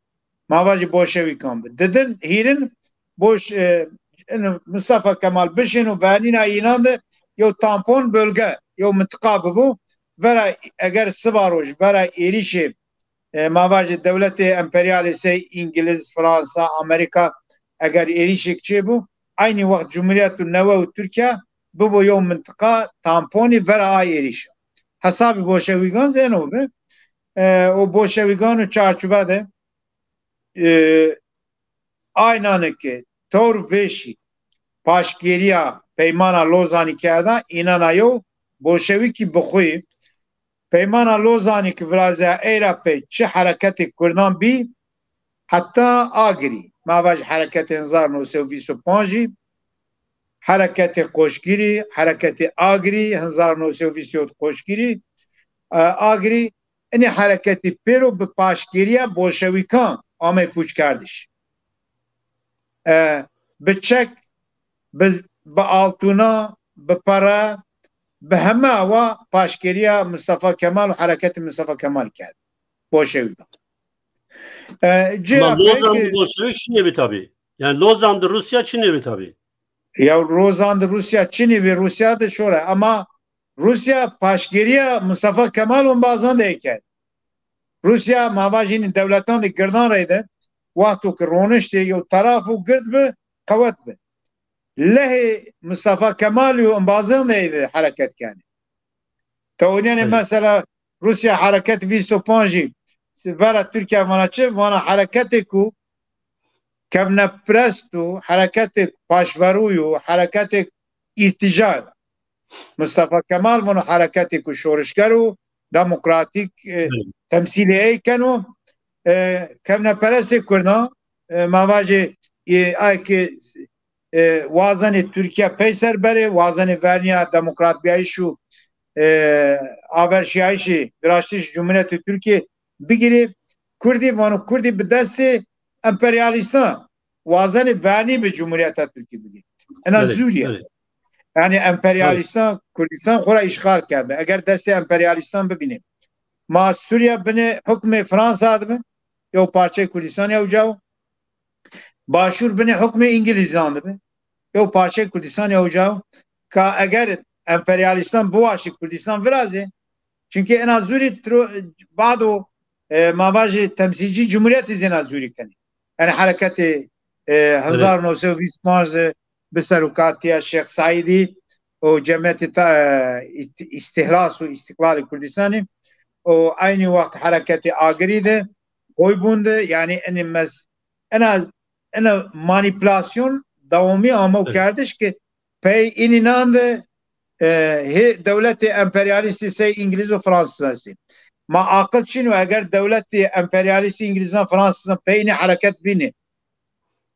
mavajî bolşewîkan bi. Didin hîrin boş, e, eno Mustafa Kemal bişên û vernîna înan de yo tampon bölge, yo mintiqa bibû. Vera eger siba roj, vera êrîşê, e, mavajê dewletê emperyalê sey Îngiliz, Fransa, Amerîka eger êrîşek çêbû, eynî wext Cumhuriyet û newe û Tirkiye bibo yo mintiqa tamponî vera a êrîşa. Hesabê bolşewîgan zêno bi. E, û bolşewîgan û çarçuve de, e, aynaneke tewr vêşî paşgêriya Peymana Lozanî kerda, înana yo bolşewîkî bi xwe. Peymana Lozanî ki viraze eyra pey çi hereketê Kurdan bî, heta Agirî, mava ji hereketê hezar neh sed û bîst û pênc jî, hereketê Qoşgirî, hereketê Agirî, hezar neh sed û bîst û yek Qoşgirî, e, Agirî, inê hereketî pêro bi paşgêriya bolşewîkan ame pûçkerdiş. E, bi çek, bi, bi altûna, bi pere, bi heme awa paşgêriya Mustafa Kemal û hereketê Mustafa Kemal kerd. Bolşewîkan. E, cî Ama ya Lozan pek, di bolşewîk çi nêbî tabî. Yani Lozan di Rusya çi nêbî tabî. Ya Lozan di Rusya çi nêbî, Rusya de şore. Ama Rusya paşgêriya Mustafa Kemal û embazan de kerd. Rusya mava jî nî dewletan de girdan reyde, wexto ki roniştê yo taraf û gird bi, qewet bi. Lehê Mustafa Kemal û embazan de hereket kenê. Tewinenê Evet. mesela Rusya hereket bîst û pênc jî vera Tirkiye vana çi? Vana hereketê ku kevneperest û hereketê paşverû û hereketê îrtîca. Mustafa Kemal vano hereketê ku şorişger û demokratîk, e, Evet. temsîlê ey keno, e, kevneperestê Kurdan, e, mavajê, e, ay ki, e, wazenê Tirkiye peyser berê, wazenê verniya demokratbiyayîş û, e, averşiyayîşê viraştişê Cumhuriyetê Tirkiye bigirê. Kurdî vano Kurdî bi destê emperyalîstan wazenê vernî bi Cumhuriyeta Tirkî bigirê. Ena Belê, zûrî ye. belê. Yani emperyalîstan Kurdistan xwe re îşxal kerde. Eger destê emperyalîstan bibîne. Ma Sûriye binê hukmê Fransa dibe. Yo parçeyê Kurdistan ya ucaw. Başûr binê hukmê Îngilîzan dibe. Yo parçeyê Kurdistan ya ucaw. Ka eger emperyalîstan biwaşî Kurdistan virazê. Çünkü ena zûrî tro-, bado, e, mavajê temsîlcî cumhuriyetî zêna zûrî kenê. Yani hereketê, e, Evet. hezar neh sed û bîst pênc de bi serokatiya Şêx Seîdî û Cemiyetê ta-, e, îst-, îstîhlas û îstîqlalê Kurdistanê û eynî wext hereketê Agirî de boybûn de, yani enê mes-, ena, ena manîpulasyon dewamî ame û Evet. kerdiş ki pey înînan de e, hê dewletê emperyalîstî sey Îngilîz û Fransizan sî. Ma aqil çin û eger dewletê emperyalîstî Îngilîzan Fransizan peynî hereket bîne,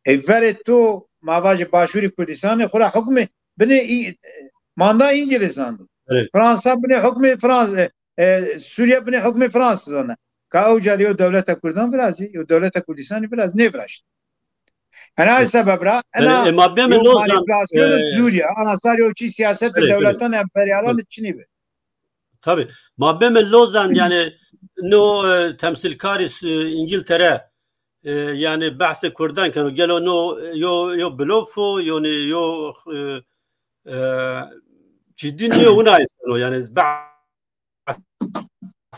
ê verê to ma vajê Başûrî Kurdistanê xwe ra hukmê binê Î-, manda Îngilîzan do. Evet. Fransa binê hukmê Frans-, e, e, Sûriye binê hukmê Fransizan e. Ka ew cadê yew dewleta Kurdan virazî, yew dewleta Kurdistanê virazî, nêviraşt. Ena sebeb ra, Yani, ena e, ma bême yew Lozan, manipülasyon e, zûr ya. Ana sar yew çî siyaset Evet, evet. dewletan emperyalan Evet. de çinî be. Tabii. Ma bême Lozan, yani, no, e, temsilkarî s-, İngiltere, e, yani, behsê Kurdan keno. Gelo no, yo, yo blofo, yo ne, yo, e, e, ciddi niyo, wina isteno. Yani, behs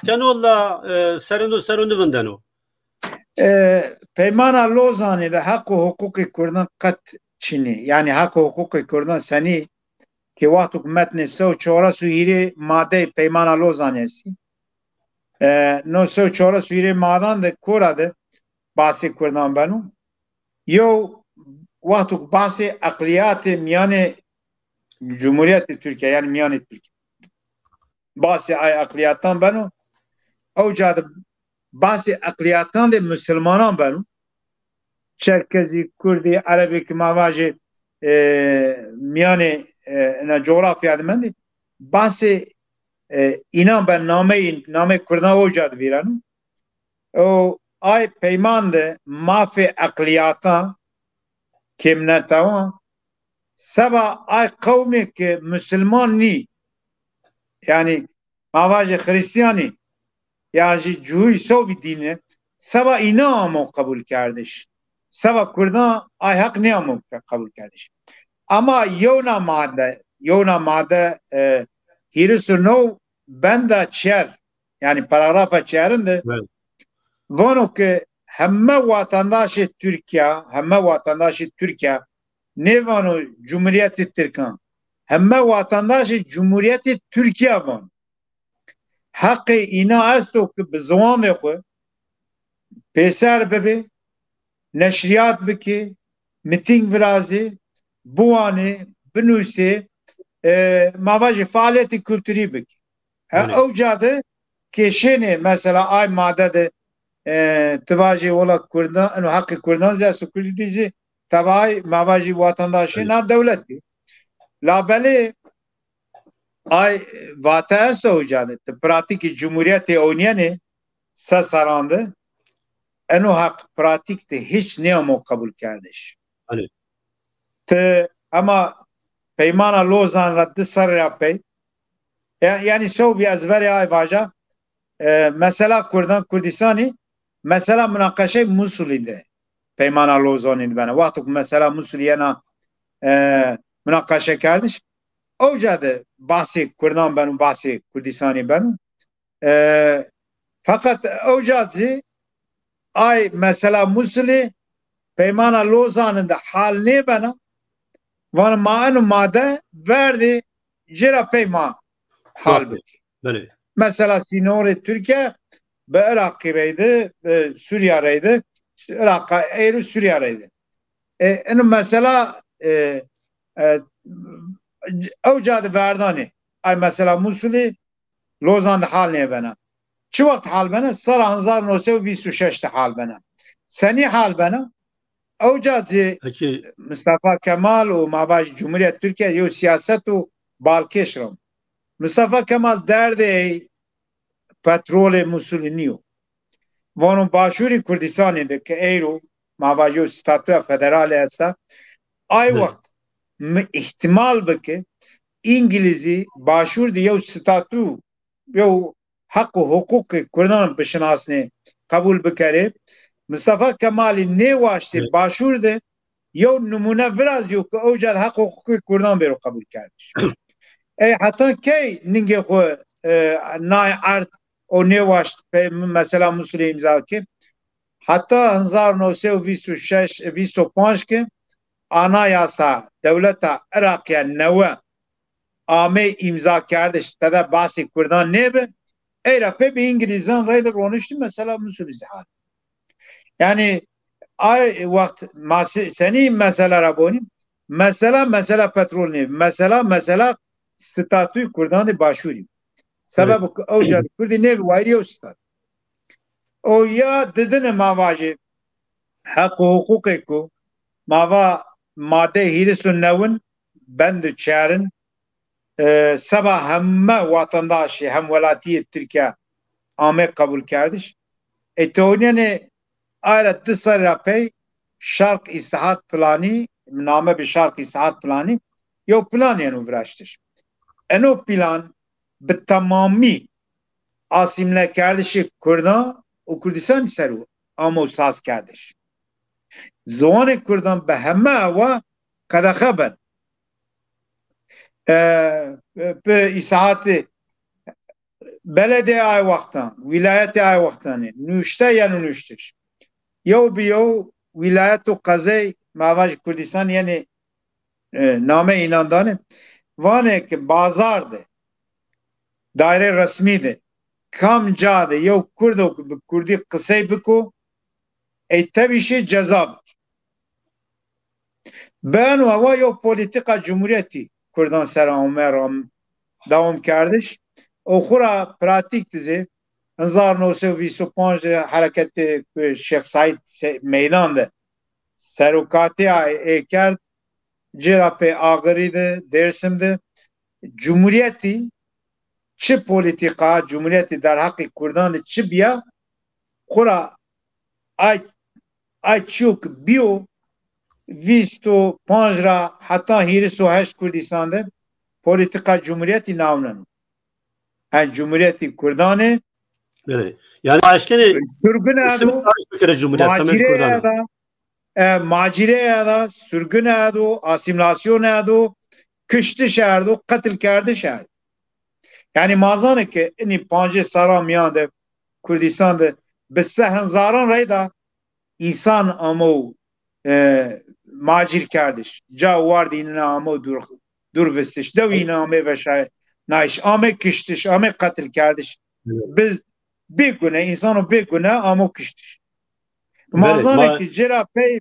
keno la, e, serê no, sero nivindeno. E, Peymana Lozanê de heq û hiqûqê Kurdan qet çinî. Yani, heq û hiqûqê Kurdan senî ki wexto ku metnê sey û çares û hîrê madeyê Peymana Lozanê estî. E, no sey û çares û hîrê madan de kora de basê Kurdan beno. Yew wexto ku basê eqliyatê miyanê Cumhuriyetê Türkiye, yani miyanê Türkiye. Basê ay eqliyatan beno. Ew ca de basê eqliyatan de Musulmanan beno. Çerkezî, Kurdî, Erebî ki ma vajê, e, miyanê, e, ina coğrafya de mendî. Basê, e, înan ben nameyî, nameyê Kurdan ew ca de vîreno. Û ay peyman de mafê eqliyatan, kêmnetawan, seba ay qewmê ki Musulman nî, yani ma vajê Xristiyanî, ya jî cuhî sewbî dîne, seba îna amo qebûl kerdiş. Seba Kurdan ay heq nêamo ke-, qebûl kerdiş. Ama yewna made, yewna made, e, hîris û new benda çer, yani paragrafa çerin de, Evet. vano ke heme watandaşê Türkiye, heme watandaşê Türkiye, nêvano Cumhuriyetê Tirkan, heme watandaşê Cumhuriyetê Türkiye van. Heqê îna esto ke bi ziwanê xwe pêser bibe, neşriyat bike, mitîng virazê, biwanê, binûsê, e, ma vajê faaliyetê kulturî bike. Ha, Belê. Ew ca de kêşênê, mesela ay made de, e, tu vajê wela Kurdan, eno heqê Kurdan zî esto, Kurdî zî tevay ma vajê watandaşê Belê. na dewletê. Labelê ay vate esto ew ca de, tu pratîkê cumhuriyetê ewnîyenê, se seran de, eno heq pratîk de hiç nêamo qebûl kerdiş. Belê. Ti ema Peymana Lozan ra du serre ya pey, ya-, yani sewbî ez verê ay vaja, e, mesela Kurdan, Kurdistanî, mesela munaqeşey Musulî de Peymana Lozanî de bena. Wexto ku mesela Musulî yena, e, munaqeşe kerdiş, ew ca de basê Kurdan beno, basê Kurdistanî beno. E, feqet ew ca zî ay mesela Musulî Peymana Lozanî de hal nêbena. Van ma eno made verdê cêra peyma hal Belê. bike. Belê. Mesela sînorê Tirkiye bi Iraqî reyde, bi Sûriye reyde, işte Iraqa eyro Sûriye reyde. E, eno mesela, e, e, ew ca de verdanê. Ay mesela Musulî Lozan de hal nêbena. Çi wext hal bena? Sera hezar neh sed û vîst û şeş de hal bena. Senî hal bena? Ew ca zî Peki. Mustafa Kemal û ma vajî Cumhuriyet Türkiye yew siyaset û balkêş re. Mustafa Kemal derdê petrolê Musulî nîyo. Vano Başûrê Kurdistanê de ke eyro ma vajî yew statûya federalê esta. Ay Hı. wext mi îhtimal bike Îngilîzî Başûr de yew statû, yew heq û hiqûqê Kurdan bişinasnê, qebûl bikerê. Mustafa Kemalî nêwaştê Evet. Başûr de yew nimûne virazîyo ku ew ca de heq û hiqûqê Kurdan bêro qebûl kerdiş. Ey heta key ningê xwe, e, nayê erd û nêwaşt pe-, mesela Musulê îmza ke? Heta hezar neh sed û vîst û şeş, vîst û panc ke anayasa dewleta Iraqiya newe amê îmza kerdiş, tede basê Kurdan nêbe, ey ra pê bi Îngilîzan reyde roniştî mesela Musulî zî hal. Yani ay wext ma se-, senî mesela ra bonî, mesela, mesela petrol nê, mesela, mesela statûyê Kurdan di Başûrî. Sebeb ku ew ca di Kurdî nê bi wayirî ew statû. O ya didine ma vajê heq û hiqûqê ku ma va madde hîris û newin bend û çarin, e, seba heme watandaşê hemwelatiyê Tirkiye ame qebûlkerdiş. Ê tewniyene ayra du serra pey Şark Îsihat Planî, name bi Şark Îsihat Planî, yew plan yeno viraştiş. Eno plan bi temamî asîmlekerdişê Kurdan û Kurdistanî ser û amo sazkerdiş. Ziwanê Kurdan bi heme ewa qedexe ben. E, bi îsahatê beledê ay wextan, wîlayetê ay wextanê, nuşte yeno nuştiş. Yew bi yew wîlayet û qezey mava ji Kurdistan yenê, e, name înan dane. Vanê ki bazar de, daire resmî de, kam ca de yew Kurdo ku bi Kurdî qisey biko, ey tevî şê ceza bike. Beno ewa yew polîtîka cumhuriyetî Kurdan ser ame ram dewam kerdiş. Û xura pratîk dizê, hezar neh sed û vîst û pênc de hereketê ku Şêx Seîd se-, meydan de serokatiya ê kerd, cêra pê Agirî de, Dêrsim de, cumhuriyetî, çi polîtîka cumhuriyetî derheqê Kurdan de çi biya, xura ay, ay çiyok biyo, vîst û pênc ra heta hîris û heşt Kurdistan de polîtîka cumhuriyetî navneno. Em cumhuriyetî Kurdan e. Belê. Yani aşkene surgun isim ado, tarih bir kere cumhuriyet, Semed macire Kurdan. Ado, e, macire ado, surgun ado, asimilasyon ado, kiştiş erdo, qetil kerdiş erdo. Yani mazane ki inî pancê sera miyan de Kurdistan de bi sehenzaran reyda însan amo, e, macîr kerdiş. Ca û war dînine amo dûr, dûr vistiş. Dew îne ame veşaye nayîş. Ame kiştiş, ame qetil kerdiş. Evet. Bi, bêgune, însano bêgune amo kiştiş. Belê, ma- Mazane ki cira pey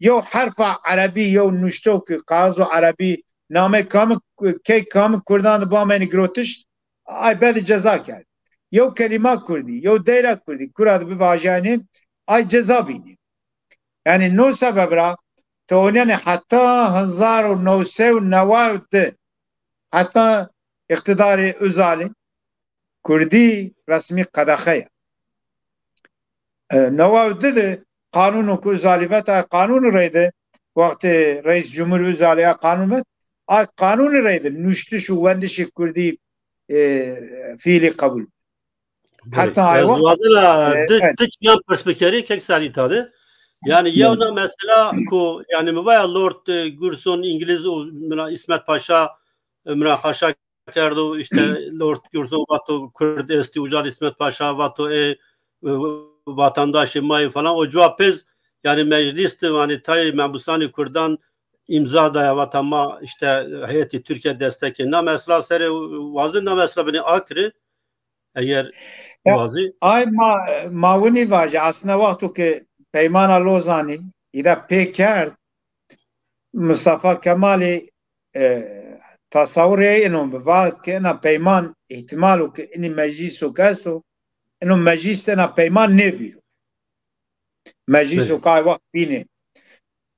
yew herfa erebî, yew nuşto ki qazo erebî name kamik, key kamik Kurdan di bamenî girotiş, ay belê ceza kerd. Yew kelîma Kurdî, yew deyra Kurdî, kura di bivajane, ay ceza bînî. Yani no sebeb ra tewnene heta hezar û neh sed û newad û du, heta îqtidarê Özalî, Kurdî resmî qedexe ye. E, newad û du de qanûno ku Özalî vet, ay qanûnî reyde, wextê Reis Cumhur Özalî ay qanûn vet, ay qanûnî reyde nuştiş û wendişê Kurdî, e, fiilî qebûl. Belê. Heta ay Ez wext, dixwazim, e, di, evet. Ti çiyan pirs bikerî, kek Sedî Tade. Yani, yew Evet. na mesela ku, yani, mi vaya Lord, e, Curzon, Îngiliz û mina Îsmet Paşa, e, münaqaşa kerdo, işte, Lord Curzon vato Kurd êstî, ucal Îsmet Paşa vato ê, e, vatandaşê ma yê falan. O cua pêz, yani, meclis de, yani, tayê mebusanê Kurdan îmza daya, vata ma, işte, heyetê Tirkiye destekê. Na mesela serê wazir, na mesela binê akirê, eger Ya, wazî. Ay ma, ma winî vaje, aslında wexto ki Peymana Lozanî îda pê kerd, Mustafa Kemalî, e, tasawurê ino bi va ki ina peyman îhtimal û ki inî meclîs û ki esto, ino meclîs de ina peyman nêvîro. Meclîs Belê. û kay wext bînê.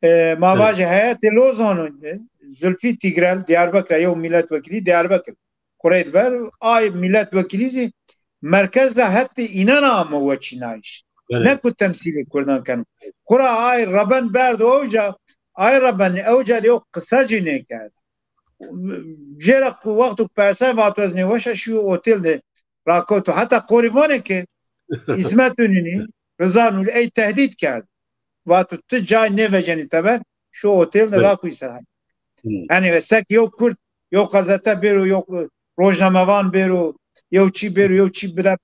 E, ma Belê. vajê heyetê Lozanî de Zulfî Tîgrel Diyarbekir, yew milletvekilî Diyarbekir. Xureyt ber, ay milletvekilî zî merkez ra hetê înan ame weçînayîş. Belê. Ne ku temsîlê Kurdan keno. Xura ay reben berdo ewca, ay reben ewca lê o qisa jî nêkerd. Jêra ku wexto perse vato ez nêweşa şiyo otel de rakoto. Heta qorî vanê ki Îsmet Unînî, Riza Nûrî ey tehdît kerd. Vato tu cay nêvecenî teber, şu otel de Evet. rakoyî ser hay. Hmm. Yani ve sek yew Kurd, yew gazete bêro, yew rojnamevan bêro, yew çî bêro, yew çî bide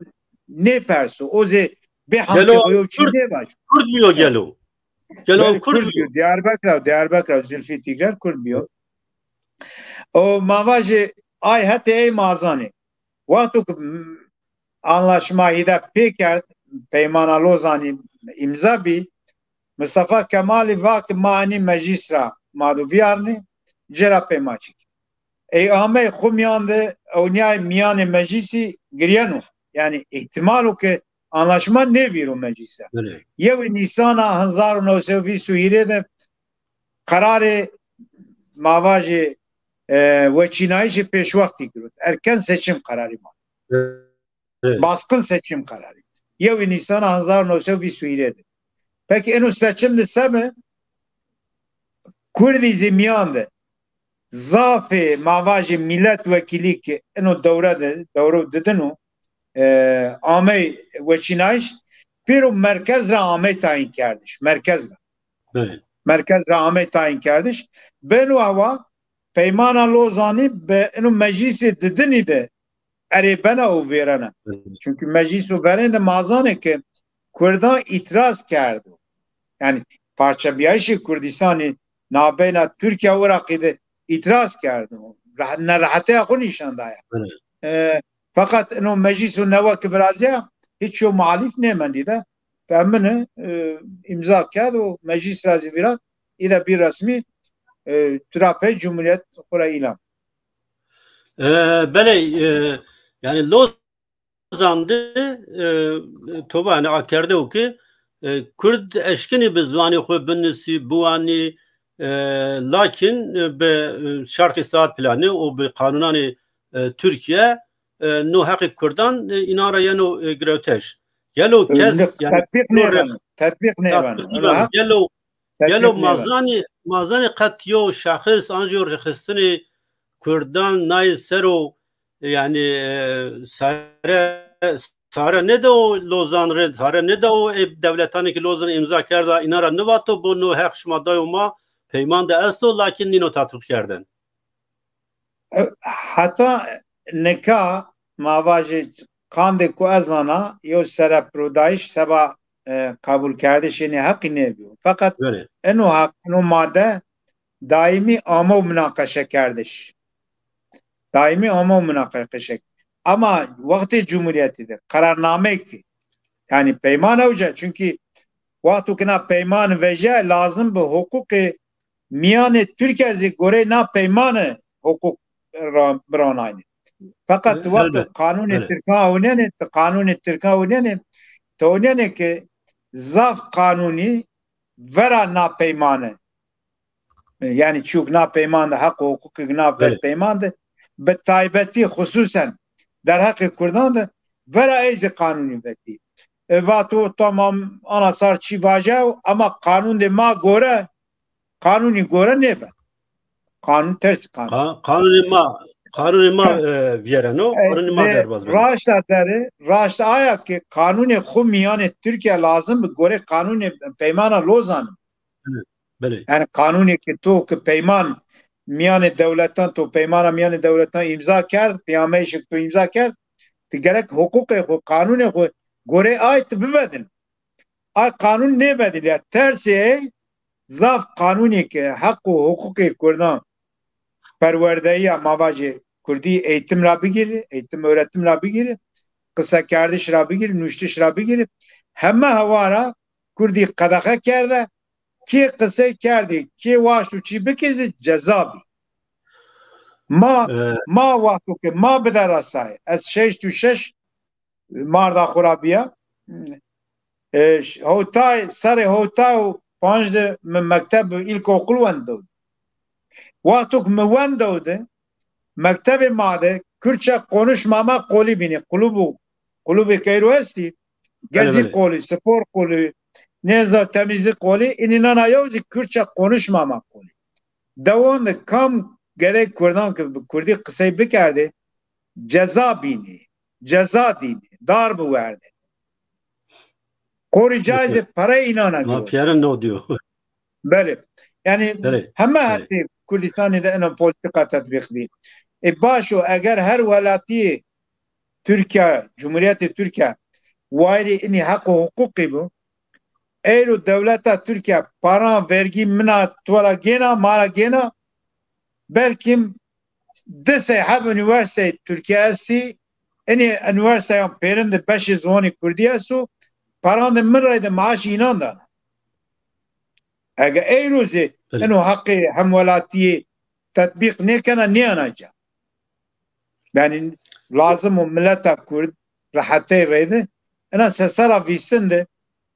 nêperso. O zê bê Gelo hamkê o yew çî Kurd, nêvajo. Kurd biyo Evet. gelo. Gelo Belê, Kurd Kurd biyo. biyo. Diyarbekir, Diyarbekir, Zülfî Tîgrer Kurd biyo. O ma vajê ay hetê ey mazanê. Wexto ku, m, anlaşma hîde pê kerd, Peymana Lozanî îmza bî, Mustafa Kemalî va ki ma enî meclîs ra ma do viyarnê, cêra pê ma çêkî. Ey amey xwe miyan de ewniyay miyanê meclîsî giriyeno. Yani ihtimal o ke anlaşma nêvîro meclîse. Belê. Yewê Nîsana hezar û newsed û vîst û hîrê de qerarê mavajê, e, weçînayîşê pêşwextî girot. Erken seçim kararî ma. Evet. Baskın seçim kararî. Yewê Nîsana hezar newsed û vîst û hîrê de. Peki eno seçim de se be? Kurdî zî miyan de zafê mavajê milletvekilî ki eno dewre de, dewre didin û, e, amey weçînayîş, pêro merkez ra amey tayin kerdiş. Merkez ra. Belê. Merkez ra amey tayin kerdiş. Beno hewa peymana Lozanî bi eno meclîsê didinî de erê bena û vêrena. Belê. Çünkü meclîs û verên de mazanê ki Kurdan îtiraz kerdo. Yani parçebiyayîşê Kurdistanî nabeyna Tirkiye û Iraqî de îtiraz kerdo. Rah-, nereheteya xwe nîşan daye. Belê. E, feqet ino meclîs û newe ki viraziya hiç yo muhalîf nêmendî de. Te min, e, îmza kerd û meclîs ra zî vîrat, î de bî resmî, e, tu ra pey cumhuriyet xwe ra îlan. E, belê, e, yani Lozan de, e, tova, yani akerde o ki, e, Kurd eşkinî bi ziwanê xwe binusî, biwanî, e, lakin, e, bi, e, şerh îstihat planı û bi qanûnanê, e, Tirkiye, e, no heqê Kurdan, e, înan re yeno, e, girewteş. Gelo kes, yani, Tetbîq no nêbeno. Re-, Tetbîq nêbeno. Tatbîq nêbeno. Gelo, gelo mazanê, mazanê qet yo şexis an jî yo rêxistinê Kurdan nayê ser o, yani, e, sare, sare nede o Lozan re, sare nede o e dewletanê ki Lozan îmza kerda, înan re nivato bo no heq şima dayo ma, peyman de esto, lakin nîno tatbîq kerdin. Heta nika ma vajê qandê ku ez zana, yo sereprodayîş seba, e, qebûlkerdişê nê heqî nêbû. Feqet Belê. Eno heq, eno made daîmî amo minaqeşekerdiş. Daîmî amo minaqeşek. Ama wextê Cumhuriyetî de qerarnameyekî, yani peyman ewce, çünkü wexto ki na peyman veje lazim bi huquqê miyanê Tirkiye zî gorê na peymane huquq ra-, biranayne. Feqet E, wexto elbet, qanûnê elbet. Tirkan ewnenê, tu qanûnê Tirkan ewnenê, tu ewnenê ki zaf qanûnî vera na peymane. E, yani çûk na peyman de, heq û huquqek na ver Belê. Peyman de, bi taybetî xusûsen derheqê Kurdan de, vera ey zî qanûnî vetî. E, vato tamam, anasar çî vaje, ama qanûn de ma gore, qanûnî gore nêbe. Qanûn ters qanûn. Qa-, qanûnê ma, qanûnê ma, Ha. E, viyereno, e, qanûnê ma e, derbaz beno. Raşta dere, raşta aya ki qanûnê xu miyanê Tirkiye lazim bi gore qanûnê peymana Lozan. Belê, belê. Yani qanûnê ki to ki peyman miyanê dewletan, to peymana miyanê dewletan îmza kerd, peyameyşek to îmza kerd, ti gerek huquqê xu, qanûnê xu gore ay ti bivedin. Ay qanûn nêvediliya. Tersê ey zaf qanûnê ki heq û huquqê Kurdan perwerdeyiya ma vajê Kurdî eğitim ra bigîrî, eğitim öğretim ra bigîrî, qisekerdiş ra bigîrî, nuştiş ra bigîrî, heme hewara Kurdî qedexe kerde, kê qisey kerdî, kê waşt û çî bikê zî ceza bî. Ma, Ee, ma wexto ke ma bide resayê, ez şeşt û şeş marda xwe ra biya. E, ş-, hewtay, serê hewtay û panc de min mekteb, ilkokul wendo. Wexto ku min wendo de, mektebê ma de Kürtçe konuşmama qolî bînî, kulübü, kulübê keyro estî, Belê, gezî belê. Qolî, spor qolî, nêza temizî qolî, înî nana yew zî Kürtçe konuşmama qolî. Dewon de kam gerek Kurdan ki bi Kurdî qisey bikerdê, ceza bînî, ceza dînî, dar biwerdê. Qorî cayê zî pere înana Ma giyo. Piyere no diyo. Belê. Yani Belê, heme belê. Hetê Kurdistanê de ena politika tetbîq bî. E, baş o, eger her welatiyê Tirkiye, Cumhuriyetê Tirkiye wayirê inî heq û huquqî bû, eyro dewleta Tirkiye paran vergî mina tu ra gêna, ma ra gêna, belkim di sey heb unîversîteyê Tirkiye estî, inî unîversîteyan pêrin de beşê ziwanê Kurdî esto, paran de min rey de maaş înan dana. Ege eyro zî Belê. Ino heqê hemwelatiyê tetbîq nêkena, nêana ca. Yani lazim û mileta Kurd rehetê reyde. Ina sesera vîstin de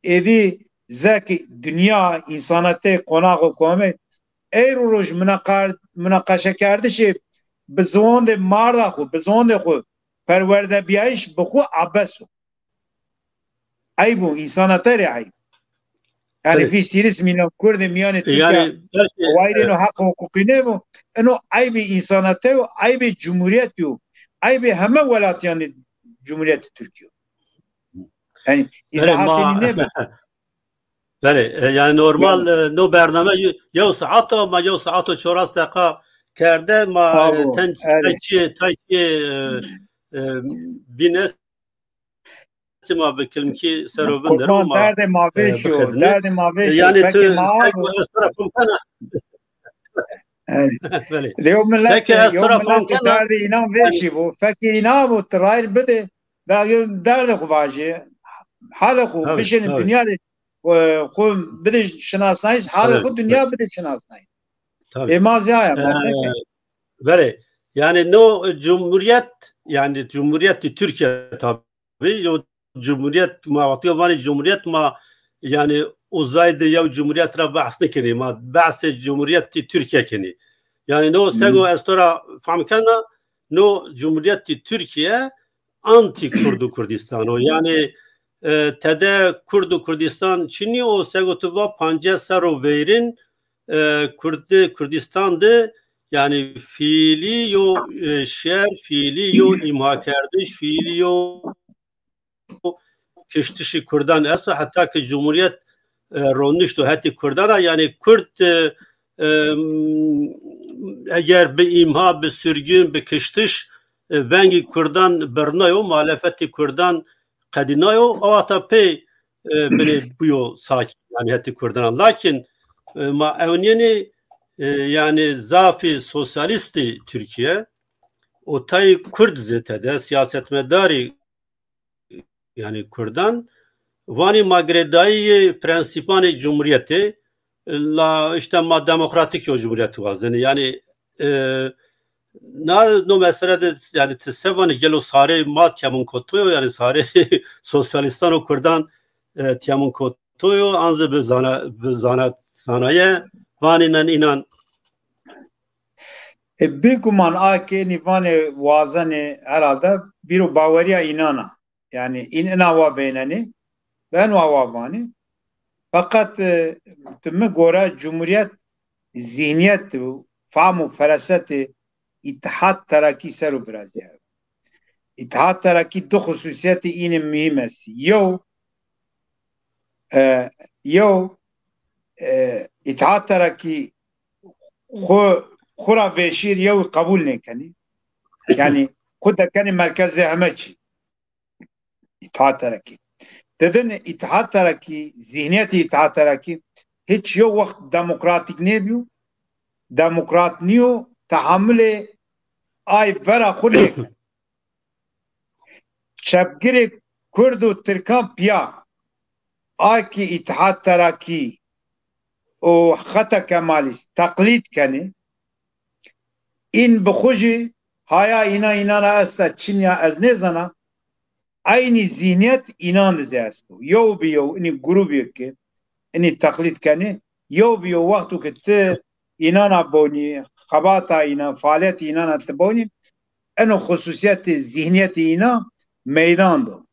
êdî zek dinya, însanetê, qonax û komê eyr û roj munaqar-, munaqeşekerdişê bi ziwandê marda xwe, bi ziwandê xwe perwerdebiyayîş bi xwe abes o. Eyb o, însanete rê eyb. Yani Belê. Vî sîris milyon Kurdê miyanê Tirkiye Yani belki, wayrên e, û heq û huquqî nebû. Ino eybê însanete û eybê cumhuriyetî û eybê heme welatiyanê Cumhuriyetê Tirkiye. Yani Belê, ma, izahatê nî nebe. Belê, e, yani normal, Yani e, no bername y-, yew saat o, ma yew saat o çoras deqa kerde, ma, e, Abo, ten, erê. Tayçi, tayçi, e, e, bîne sima bi kilimkî serovin der Kurban ama, derdê ma e, vêşî yo, bixedine. Derdê ma E, vêşî yo. Yani Fekê tu, ma sen abo. Ku ez tarafım kana. Evet. Belê. Lê o millet, Seke ez yo tarafım millet kana. Derdê inan Yani vêşî bu. Fekê inan bu, tirayir bide. Da yo derdê xu vajê. Halê xu, Tabii, bişên tabii. Dinya rê, e, xu bide şinasnayiş, halê Tabii, xu dinya tabii. Bide şinasnayiş. Tabii. E, ma ziyaya, ma Ee, ziyaya. Belê. Yani no cumhuriyet, yani Cumhuriyeti Türkiye tabii. Yo cumhuriyet, ma wextî vanê cumhuriyet ma, yani uzayde yew cumhuriyet ra behs nekenî. Ma behsê Cumhuriyeti Türkiye kenî. Yani no sego Hmm. ez to ra fehm kena, no Cumhuriyeti Türkiye anti Kurd û Kurdistan o. Yani, e, tede Kurd û Kurdistan çinî o, sego tu va panceh ser o veyrin, e, Kurd, Kurdistan de yani fiilî yo, e, şer, fiilî yo îmha kerdiş, fiilî yo kiştişî Kurdan esto, heta ki Cumhuriyet, e, ronişto hetî Kurdan a, yani Kurd, e, e, eger bi îmha, bi sürgün, bi kiştiş, e, vengî Kurdan birnayo, muhalefetî Kurdan qedînayo, awata pê, e, binê bûyo sakî, yani hetî Kurdan a. Lakin, e, ma ewnîyenî, e, yani zafî sosyalistî Türkiye, û tayê Kurd zî tede, siyasetmedarî, yani Kurdan, vanî ma girêdayî yê prensîpanê cumhuriyetê, la işte ma demokratîk yo cumhuriyet wazenî. Yani, e, na, no mesele de, yani ti se vanî gelo sarê ma tiyamun kotoyo, yani sarê sosyalistan û Kurdan, e, tiyamun kotoyo, an zî bi zana-, bi zana-, zanaye vanînen înan. E, bêguman a ke nîvanê wazenê herhalde bîr û baweriya înan a. Yani în ina wa beynenê, ben wa wa vanê. Feqet, e, tu mi gore cumhuriyet zihniyet û fam û ferasetê Îtihad Terakî ser û viraziyaye. Îtihad Terakî du xususiyetê înê muhîm estî. Yew, e, yew, e, Îtihad Terakî xwe, xwe ra vêşîr yew qebûl nêkenî. Yani xwe dekenî merkezê heme çî. Îtihad Terakî. Didin Îtihad Terakî, zihniyetê Îtihad Terakî hiç yew wext demokratîk nêbîyo, demokrat nîyo, tehamulê ay vera xwe nêkin. Çepgirê Kurd û Tirkan piya, a ki Îtihad Terakî û xeta Kemalîst teqlîd kenê, în bi xwe jî haya îna, înana esta çinya ez nêzana, eynî zihniyet înan de zî esto. Yew bi yew, inî grûbê ke, inî teqlîd kenê, yew bi yew wexto ke ti înana bonî, xebata înan, faaliyetê înana ti bonî, eno xususiyetê zihniyetê îna meydan do.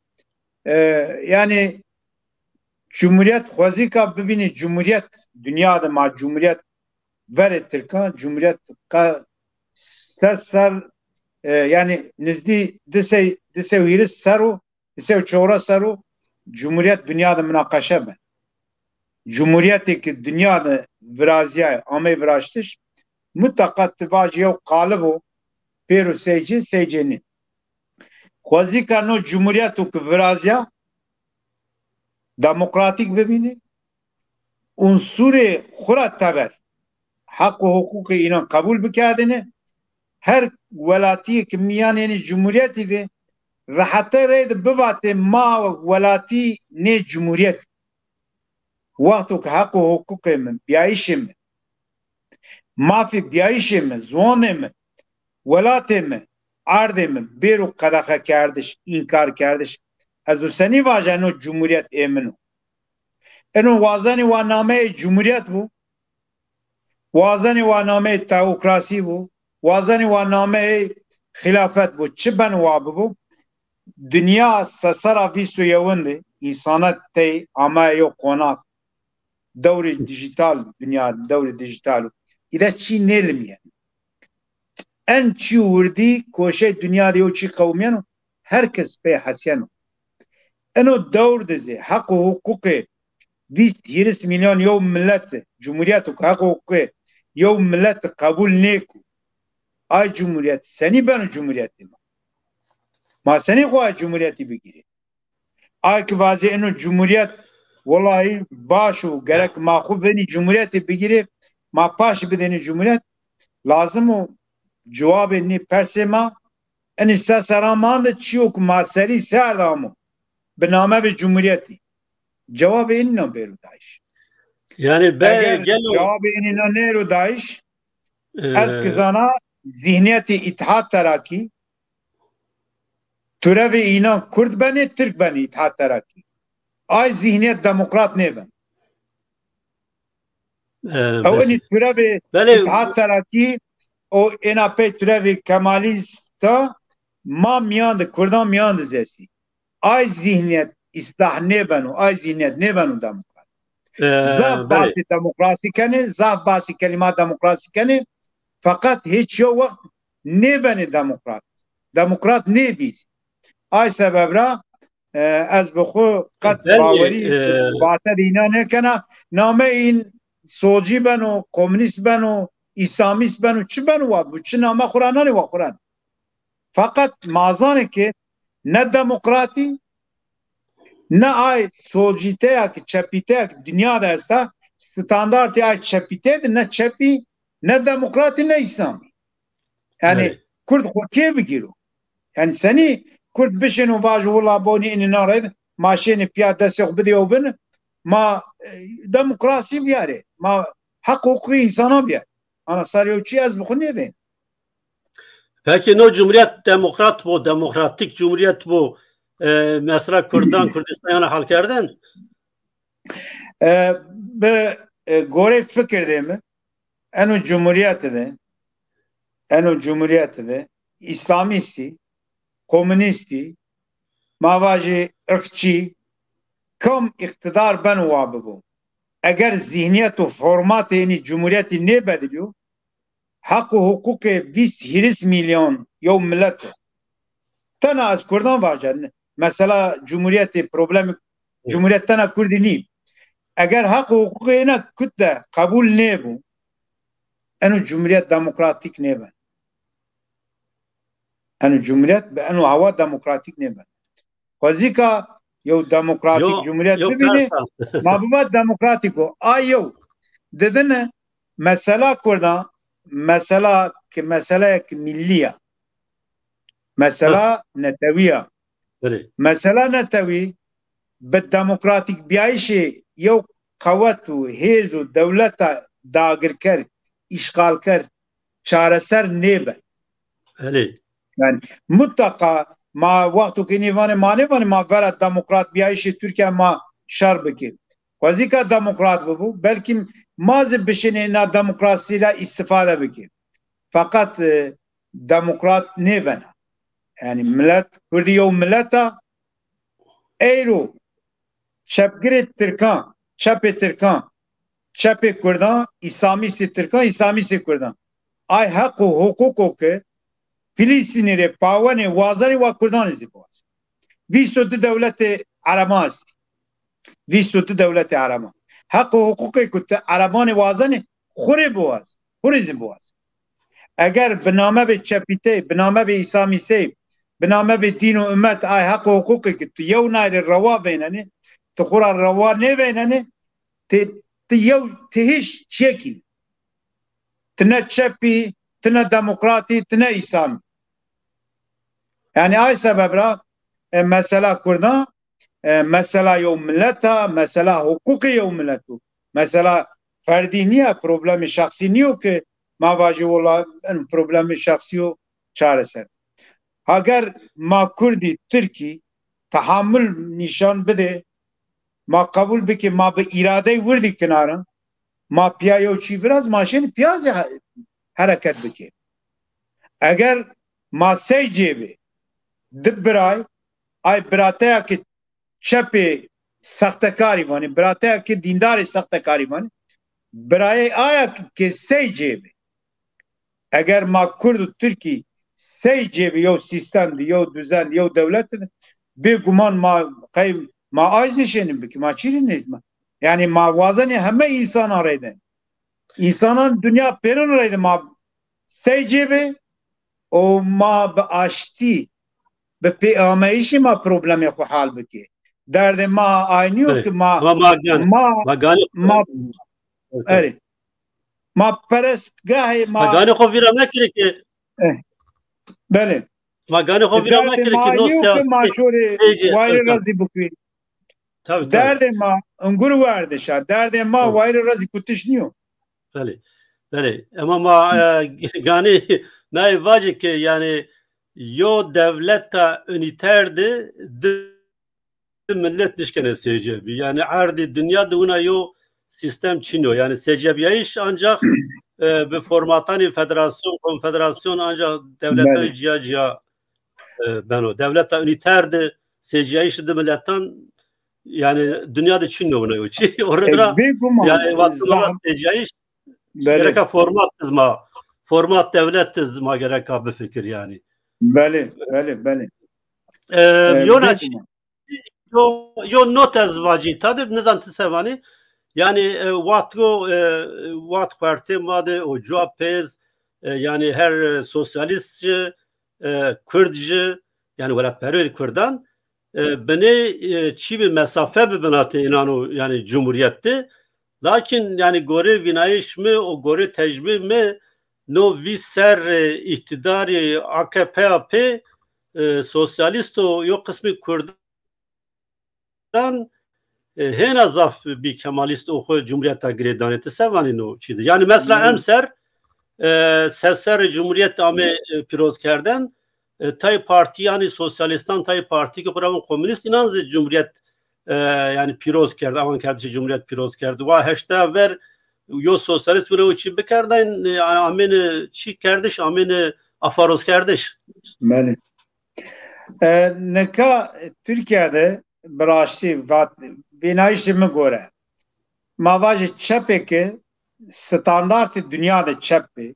E, yani cumhuriyet xwezîka bibînî cumhuriyet dinya de ma cumhuriyet verê Tirkan, cumhuriyet qe-, se ser, e, yani nizdî du sey, du sey û hîris ser û, du sey û çewres ser û cumhuriyet dinya de munaqeşe be. Cumhuriyetê ki dinya de viraziyaye, amey viraştiş, mutlaka ti vajî yew qalib o, pêro seycê, seycê nî. Xwezîka no cumhuriyet û ki viraziya demokratîk bibînî, unsurê xwe ra teber heq û hiqûqê înan qebûl bikerdine, her welatiyê ki miyanênê cumhuriyetî de rehete rê de bivatê ma welatî nê cumhuriyet. Wexto ki heq û hiqûqê min, biyayişê min, mafê biyayişê min, ziwanê min, welatê min, erdê min, bêro qedexekerdiş, înkarkerdiş. Ez û senî vaje eno cumhuriyet ê min o. Eno wazenî wa nameyê cumhuriyet bû. Wazenî wa nameyê teokrasî bû. Wazenî wa nameyê xilafet bû. Çi ben wa bibû? Dinya sesera vîst û yewin de însanet tey amaye yo qonax. Dewrê dijital, dinya dewrê dijital o. Îre çî nêlimiye. En çî wirdî koşê dinya de yo çî qewmiyeno, her kes pê hesiyeno. Eno dewr de zî heq û huquqê vîst hîris milyon yo millet, cumhuriyet û heq û huquqê yo millet qebûl nêku. Ay cumhuriyet senî beno cumhuriyetê ma? Ma senî xwe ay cumhuriyetî bigirê? Ay ki vazê eno cumhuriyet, welahî baş û gerek ma xwe benî cumhuriyetê bigirê, ma paş bidênê cumhuriyet, lazim o cewabê nê persê ma, enî se seran mande çi yo ku ma serî ser damo, bi name bi cumhuriyetî. Cewabê înî nan bêro dayîş. Yani be, Eger gelo cewabê înî nan nêro dayîş, ez e, ki zana zihniyetê Îtihad Terakî, turevê înan Kurd benê, Tirk benê Îtihad Terakî. Ay zihniyet demokrat nêben. E, Ew belê. Enî turevê Belê. Îtihad Terakî û êna pey turevê Kemalîsta ma miyan de, Kurdan miyan de zesî. Ay zihniyet îslah nêbeno, ay zihniyet nêbeno demokrat. E, Zaf belê. Basî demokrasî kenê, zaf basî kelîma demokrasî kenê. Feqet hiç yo wext nêbenê demokrat. Demokrat nêbî. Ay sebeb ra, e, ez bi xwe qet Belê, bawerî e, bater îna nêkena. Name în solcî beno, komünîst beno, îslamîst beno, çi beno wa, bi çi name xwe ra nanê wa xwe ra. Feqet ma zanê ki ne demokratî, ne ay solcîteya ki, çepîteya ki dinya de esta, standartê ay çepîtê de ne çepî, ne demokratî, ne îslamî. Yani Evet. Kurd xwe kê bigîro? Yani senî Kurd bişêno vajo wila bonî înî nan re, ma şênê piya destê xwe bidê ew bin, ma, e, demokrasî biyarê, ma heq û huquqê însana biyarê. Ana sarê ew çi ez bi xwe nêvên. Peki no cumhuriyet demokrat bo, demokratik cumhuriyet bo, e, mesela Kurdan, Kurdistan yana hal kerdin? E, bi, e, gorê fikir de mi, eno cumhuriyet de, eno cumhuriyet de, îslamîstî, komünîstî, ma vajî irqçî, kam îqtidar ben wa bibo. Eger zihniyet û formatê înî cumhuriyetî nêbedilîyo, heq û huqûqê vîst hîris milyon yew milet o. Tena ez Kurdan vaje, ne, mesela cumhuriyetê problemê, cumhuriyet tena Kurdî nî. Eger heq û huqûqê êna Kurd de qebûl nêbû, eno cumhuriyet demokratîk nêbe. Eno cumhuriyet bi eno hewa demokratîk nêbe. Xwezîka yew demokratîk Yo, cumhuriyet yo, bibîne, persa. Ma biba demokratîk o. A yew. Didine mesela Kurdan, mesela ki meseleyek millî ya. Mesela Ha. Netewî ya. Belê. Mesela netewî bi demokratîk biyayişê yew qewet û hêz û dewleta dagirker, îşxalker çareser nêbe. Belê. Yani mutlaka ma wexto ki nêvanê, ma nêvanê ma vera demokrat biyayişê Tirkiye ma şer bike. Xwezîka demokrat bibû, belkî ma zî bişênê na demokrasî re îstifade bike. Feqet, e, demokrat nêbena. Yani milet, Kurdî yew milet a, eyro çepgirê Tirkan, çepê Tirkan, çepê Kurdan, îslamîstê Tirkan, îslamîstê Kurdan. Ay heq û huqûqo ki Filistînê rê pawenê wazanê wa Kurdanê zî biwaz. Vîst û du dewletê Ereban estî. Vîst û du dewletê Ereban. Heq û huqûqê ku tu Erebanê wazanê, xurê biwaz. Xurê zî biwaz. Eger bi name bê çepîtê, bi name bê îslamîstê, bi name bê dîn û ummet, ay heq û huqûqê ki tu yew nayê rê rewa vênenê, tu xwe ra rewa nêvênenê, ti, ti yew, ti hiç çiyekî nî. Ti ne çepî, ti ne demokratî, ti ne îslamî. Yani ay sebeb ra, e, mesela Kurdan, e, mesela yew milet a, mesela huqûqê yew milet o. Mesela ferdî niye, problemê şexsî niyo ki ma vajî wela en problemê şexsî yo çareser. Heger ma Kurdî, Tirkî tehamul nîşan bide, ma qebûl bike, ma bi îradeyê wirdî kinarin, ma piya yew çî viraz, ma şênî piya zî he-, hereket bike. Eger ma sey cêbê di biray, ay birateya ki çepê sextekarî vanî, birateya ki dîndarê sextekarî vanî, birayê aya ki sey cêbê. Eger ma Kurd û Tirkî sey cêbê yew sîstem di, yew duzen di, yew dewlet di, bêguman ma qey ma ay zî şênin bikî, ma çîrî ne ma. Yani ma wazenê heme însanan reyde. Însanan dinya pêrin reyde ma sey cêbê û ma bi aştî, bi pêameyişî ma problemê xwe hal bikê. Derdê ma aynî yo Belê. ki ma, Ama ma gan, ma, ma ganî ma, Evet, evet. erê. Ma perestgahê ma, Ma ganî xwe vîra nekirê ki eh, belê. Ma ganî xwe vîra Derdê nekirê ma ki no aynî yo ki ma siyasî şorê seycê, wayirê tabii, tabii. Rezî bikî. Tabii, tabii. Derdê ma, ungur werdişa, derdê ma Tabii. wayirê rezî kutiş niyo. Belê. Belê. Ema ma, e, ganî nayê vacê ki, yani, yo dewleta unîter de di millet nişkene sêcebî. Yani, erdî dinya de wina yo sîstem çin yo. Yani, sêcebiyayîş ancak, e, bi formatanî federasyon, konfederasyon ancak dewletanî Belê. ciya ciya, e, beno. Dewleta unîter de sêcebiyayîş di milletan, yani, dinya de çin yo wina yo çî. Orada E, bêguman, yani, vatana zah-, sêcebiyayîş Belê. gereka format zima, format dewlet zima gereka bifikir yani. Belê, belê, belê. Ee, Ee, Yona bêguman. yo, yo not ez vacî, ta de nizan ti sevanî. Yani, e, wat go, e, wat xwertê ma de o cua pêz, e, yani her, e, sosyalist ji, e, Kurd ji, yani welatperwer Kurdan, e, binê, e, çî bi mesafe bi binatê inan û yani cumhuriyet de. Lakin yani gorê vînayîş mi û gorê tecrûbê mi no vî ser, e, îtidarê A K P A P, e, sosyalîst û yo qismî Kurdan, e, hêna zaf bî Kemalîst û xwe cumhuriyeta girêdanê. Ti sevanî no çî de. Yani mesela Hmm. emser, e, se serê cumhuriyet ame, e, pîrozkerden, e, tay partî, yani sosyalîstan tay partî ki xwe ra komünîst, inan zî cumhuriyet, e, yani pîroz kerd, awan kerdişê cumhuriyet pîroz kerd. Wa heşta ver yo sosyalîst wina û çî bikerdayîn, e, yani amêne çî kerdiş, amêne afaroz kerdiş. Belê. E, nika Tirkiye de bi raştî vat-, vînayişê min gore. Ma vajê çepê ki standartê dinya de çep bê,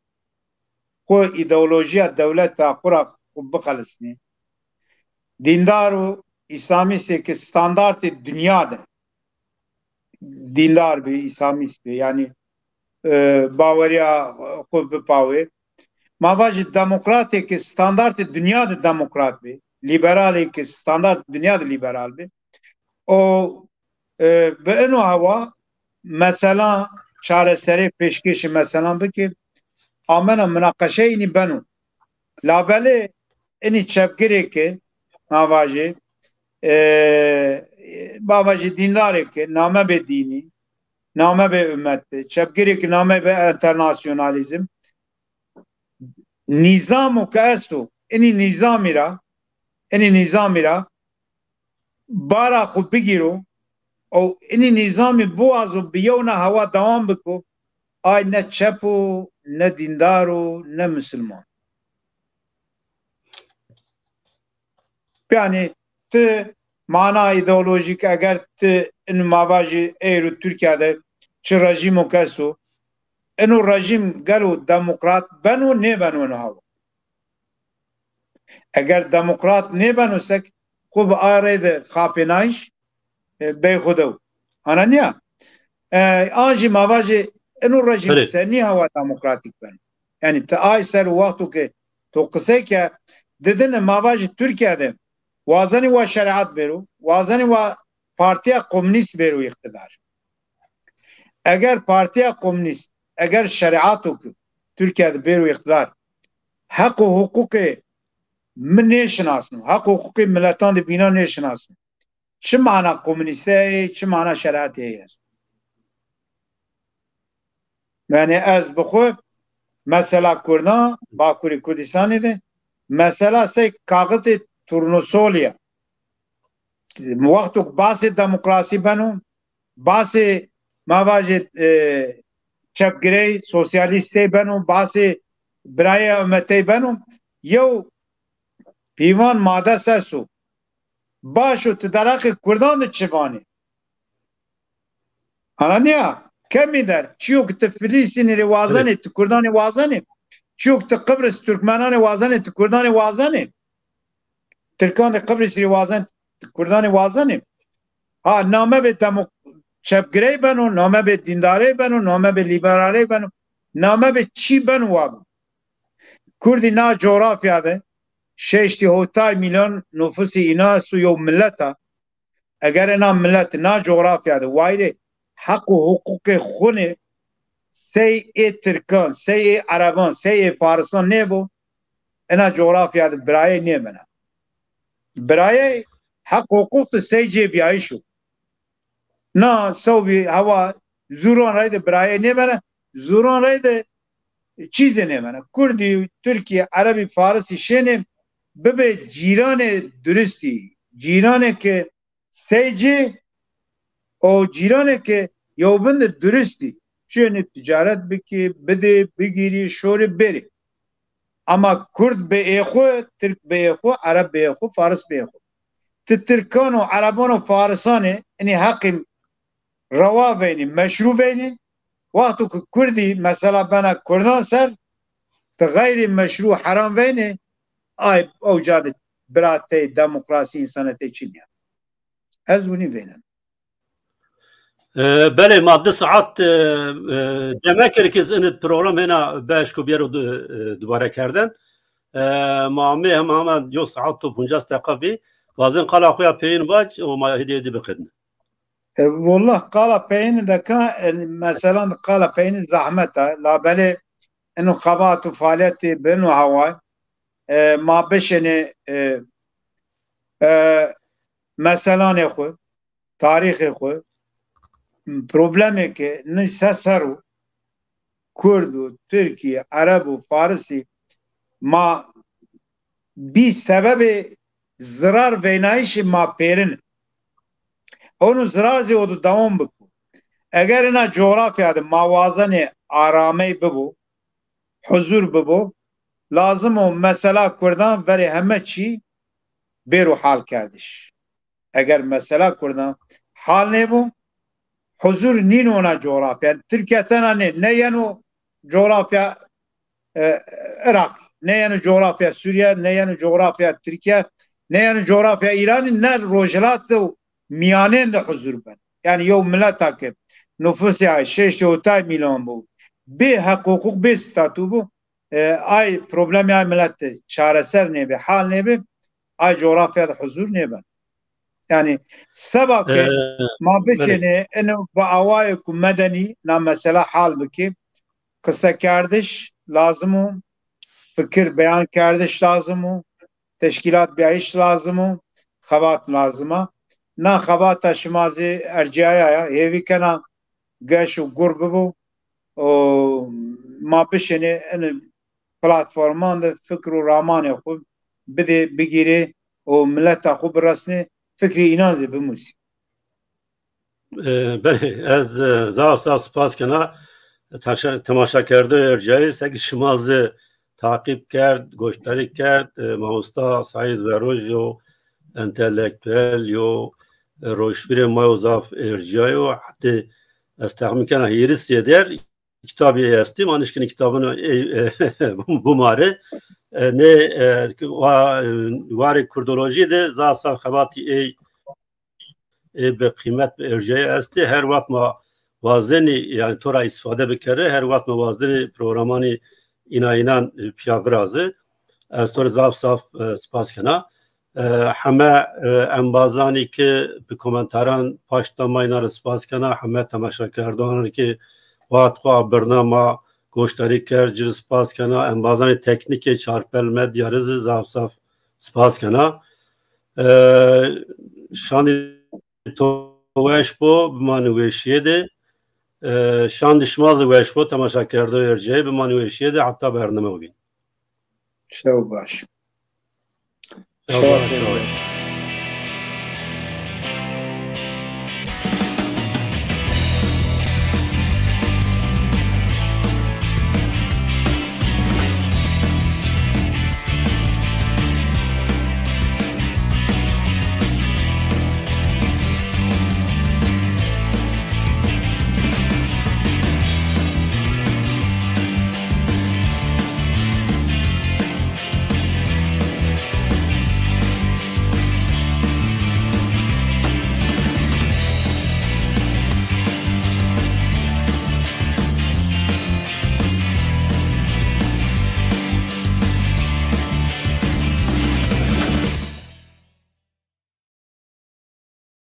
xwe îdeolojiya dewleta xwe ra xwe bixelisnê. Dîndar û îslamîstê ki standartê dinya de dîndar bê, îslamîst bê, yani, e, baweriya xwe bipawê. Ma vajî demokratê ki standartê dinya de demokrat bê, liberalê ki standartê dinya de liberal bê. O, e, bi ino hewa mesela çareserê pêşkêşî meselan bikê, amena minaqeşeyê înî beno. Labelê înî çepgirê ki, ma vajê, e, ma vajê dîndarê ki name bê dînî, name bê ummetê, çepgirê ki name bê enternasyonalîzm, nîzamo ke esto, inî nîzamî ra, inî nîzamî ra bara xwe bigîro û inî nîzamî biwazo bi yewna hewa dewam biko, ay ne çep o, ne dîndar o, ne misilman. Yani ti mana îdeolojîk eger ti in mavajî êro Tirkiye de çi rejîmo kesto, ino rejîm gelo demokrat beno nêbeno ino hewa. Eger demokrat nêbeno sek xwe bi a rê de xapênayîş, e, bey xwe dew. Ana niya? E, an jî mavajê ino rejîm Belê. senî hewa demokratîk beno. Yani ti ay ser wexto ke to qisey ke didin mavajê Tirkiye de wazenî wa şeriat bêro, wazenî wa partiya komünîst bêro îqtidar. Eger partiya komünîst, eger şeriato ki Tirkiye de bêro îqtidar, heq û hiqûqê min nêşinasno, heq û hiqûqê miletan de bîna nêşinasno. Çi mana komünîsteyê, çi mana şeriatê heye? Yani ez bi xwe mesela Kurdan, Bakurê Kurdistanê de, Mesela sey kaxitê turnusolî ye. Wexto ku basê demokrasî beno, basê, ma vajê, e, çepgirey, sosyalîstê beno, basê birayê umetey beno, yew pîvan made ser so. Baş û tu deraqê Kurdan de çi vanê? Ananiya, kemî der. Çiyo ki tu Filistînî rê wazenê, tu Kurdanê wazenê. Çiyo ki tu Qibris Türkmenanê wazenê, tu Kurdanê wazenê. Tirkan de Qibrisî rê wazen, tu Kurdanê wazenê. Ha, name be demo-, çepgirey beno, name be dîndarey beno, name be liberaley beno, name be çî beno wa bû. Kurdî na coğrafya de şeştî hotay milyon nüfusî îna esto, yew millet a. Eger ena millet na coğrafya de wayirê heq û huquqê xwe nê, sey ê Tirkan, sey ê Ereban, sey ê Farisan nêbo, ena coğrafya de birayê nêmene. Birayê heq huquq de sey cêbiyayîş o. Na sewbî hewa zûran rey de birayê nêmene, zûran rey de çîzê nêmene. Kurdî, Tirkî, Erebî, Farisî şênê bibe cîranê duristî, cîranê ke seycî û cîranê ke yewbin de duristî. Şênê ticaret bikî, bidê, bigîrî, şorî, berî. Ama Kurd be ê xwe, Tirk be ê xwe, Ereb be ê xwe, Faris be ê xwe. Ti Tirkan û Ereban û Farisanê, inî heqî rewa veynî, meşrû veynî, wexto ku Kurdî mesela bena Kurdan ser, ti xeyrî meşrû heram veynî, ay ew ca de bira te demokrasî, însanetê çi niya. Ez winî vênim. E, belê, ma du saet, e, e, demek kir ki zin program hêna beş ku biyero du-, e, dubare kerden. E, ma amê hema hema yo saet û pêncas deqa bî. Wazin qala xwe ya peyîn vac û ma hêdî hêdî biqedin. E, wallah qala peyîn deka, e, meselan qala peyîn zahmet e. Labelê ino xebat û faaliyetê bin û haway, e, ma bişênê, e, e, meselanê xwe, tarîxê xwe, problemê ke nî ser ser û Kurd û Tirkî, Ereb û Farisî ma bî sebebê zirar veynayîşê ma pêrin. Onu zirar zî odu dewam biku. Eger ina coğrafya de ma wazenê aramey bibo, huzur bibo, lazim o mesela Kurdan verê heme çî bêro hal kerdiş. Eger mesela Kurdan hal nêbo, huzur nîn ona coğrafya. Tirkiye tena nê, ne yeno coğrafya, e, Iraq, ne yeno coğrafya Suriye, ne yeno coğrafya Tirkiye, ne yeno coğrafya İranî, ne Rojhilat û Miyanên de huzur ben. Yani yew mileta ke nüfusê ay şeş û hotay milyon bu, bê heq huquq, bê statû bu, e, ay problemê ay millet de çareser nêbe, hal nêbe, ay coğrafya de huzur nêbe. Yani seba ke, e, ma bişêne, ino bi awayê ku medenî na mesela hal bikê, qise kerdiş lazim o, fikir beyan kerdiş lazim o, teşkîlat biyayîş lazim o, xebat lazim a. Na xebata şima zî erciyaya ya, hêvî kena geş û gur bibo û ma bişêne in platforman de fikr û ramanê xwe bidê, bigîrê û mileta xwe biresnê, fikrê înan zî bimûsî. E, belê, ez, e, zaf zaf spas kena. Taşa-, temaşakerdoyê erciyayê, seki şima zî taqîb kerd, goşdarî kerd, e, mamosta Saîd Veroj yo, entelektuel yo, e, rojfirê ma yo zaf erciyayo. Hetê ez texmîn kena hêrisê der kitabê ê estî, ma nişkîne kitabin ê, e, bimare. E, nê, e, wa-, e, warê kurdolojî de zaf zaf xebatî ê ê bi qîmet, bi erciyayê estê. Her wext ma wazenî, yani to ra îstifade bikere, her wext ma wazenî programanî îna înan, e, piya viraze. Ez to ra zaf zaf, e, spas kena. E, heme, e, embazanî ki bi komentaran paşta ma înan re spas kena, heme temaşakerdoxan ki wext xwe birna ma goşdarî kerd, ci re spas kena, embazanê teknîkê Çarpel Medya re zî zaf zaf spas kena. E, şandî to weş bo, bimanî weşiyê de. E, şandî şima zî weş bo, temaşakerdoyê erciyayê, bimanî weşiyê de, heta bername wî. Şew baş. Şewatê.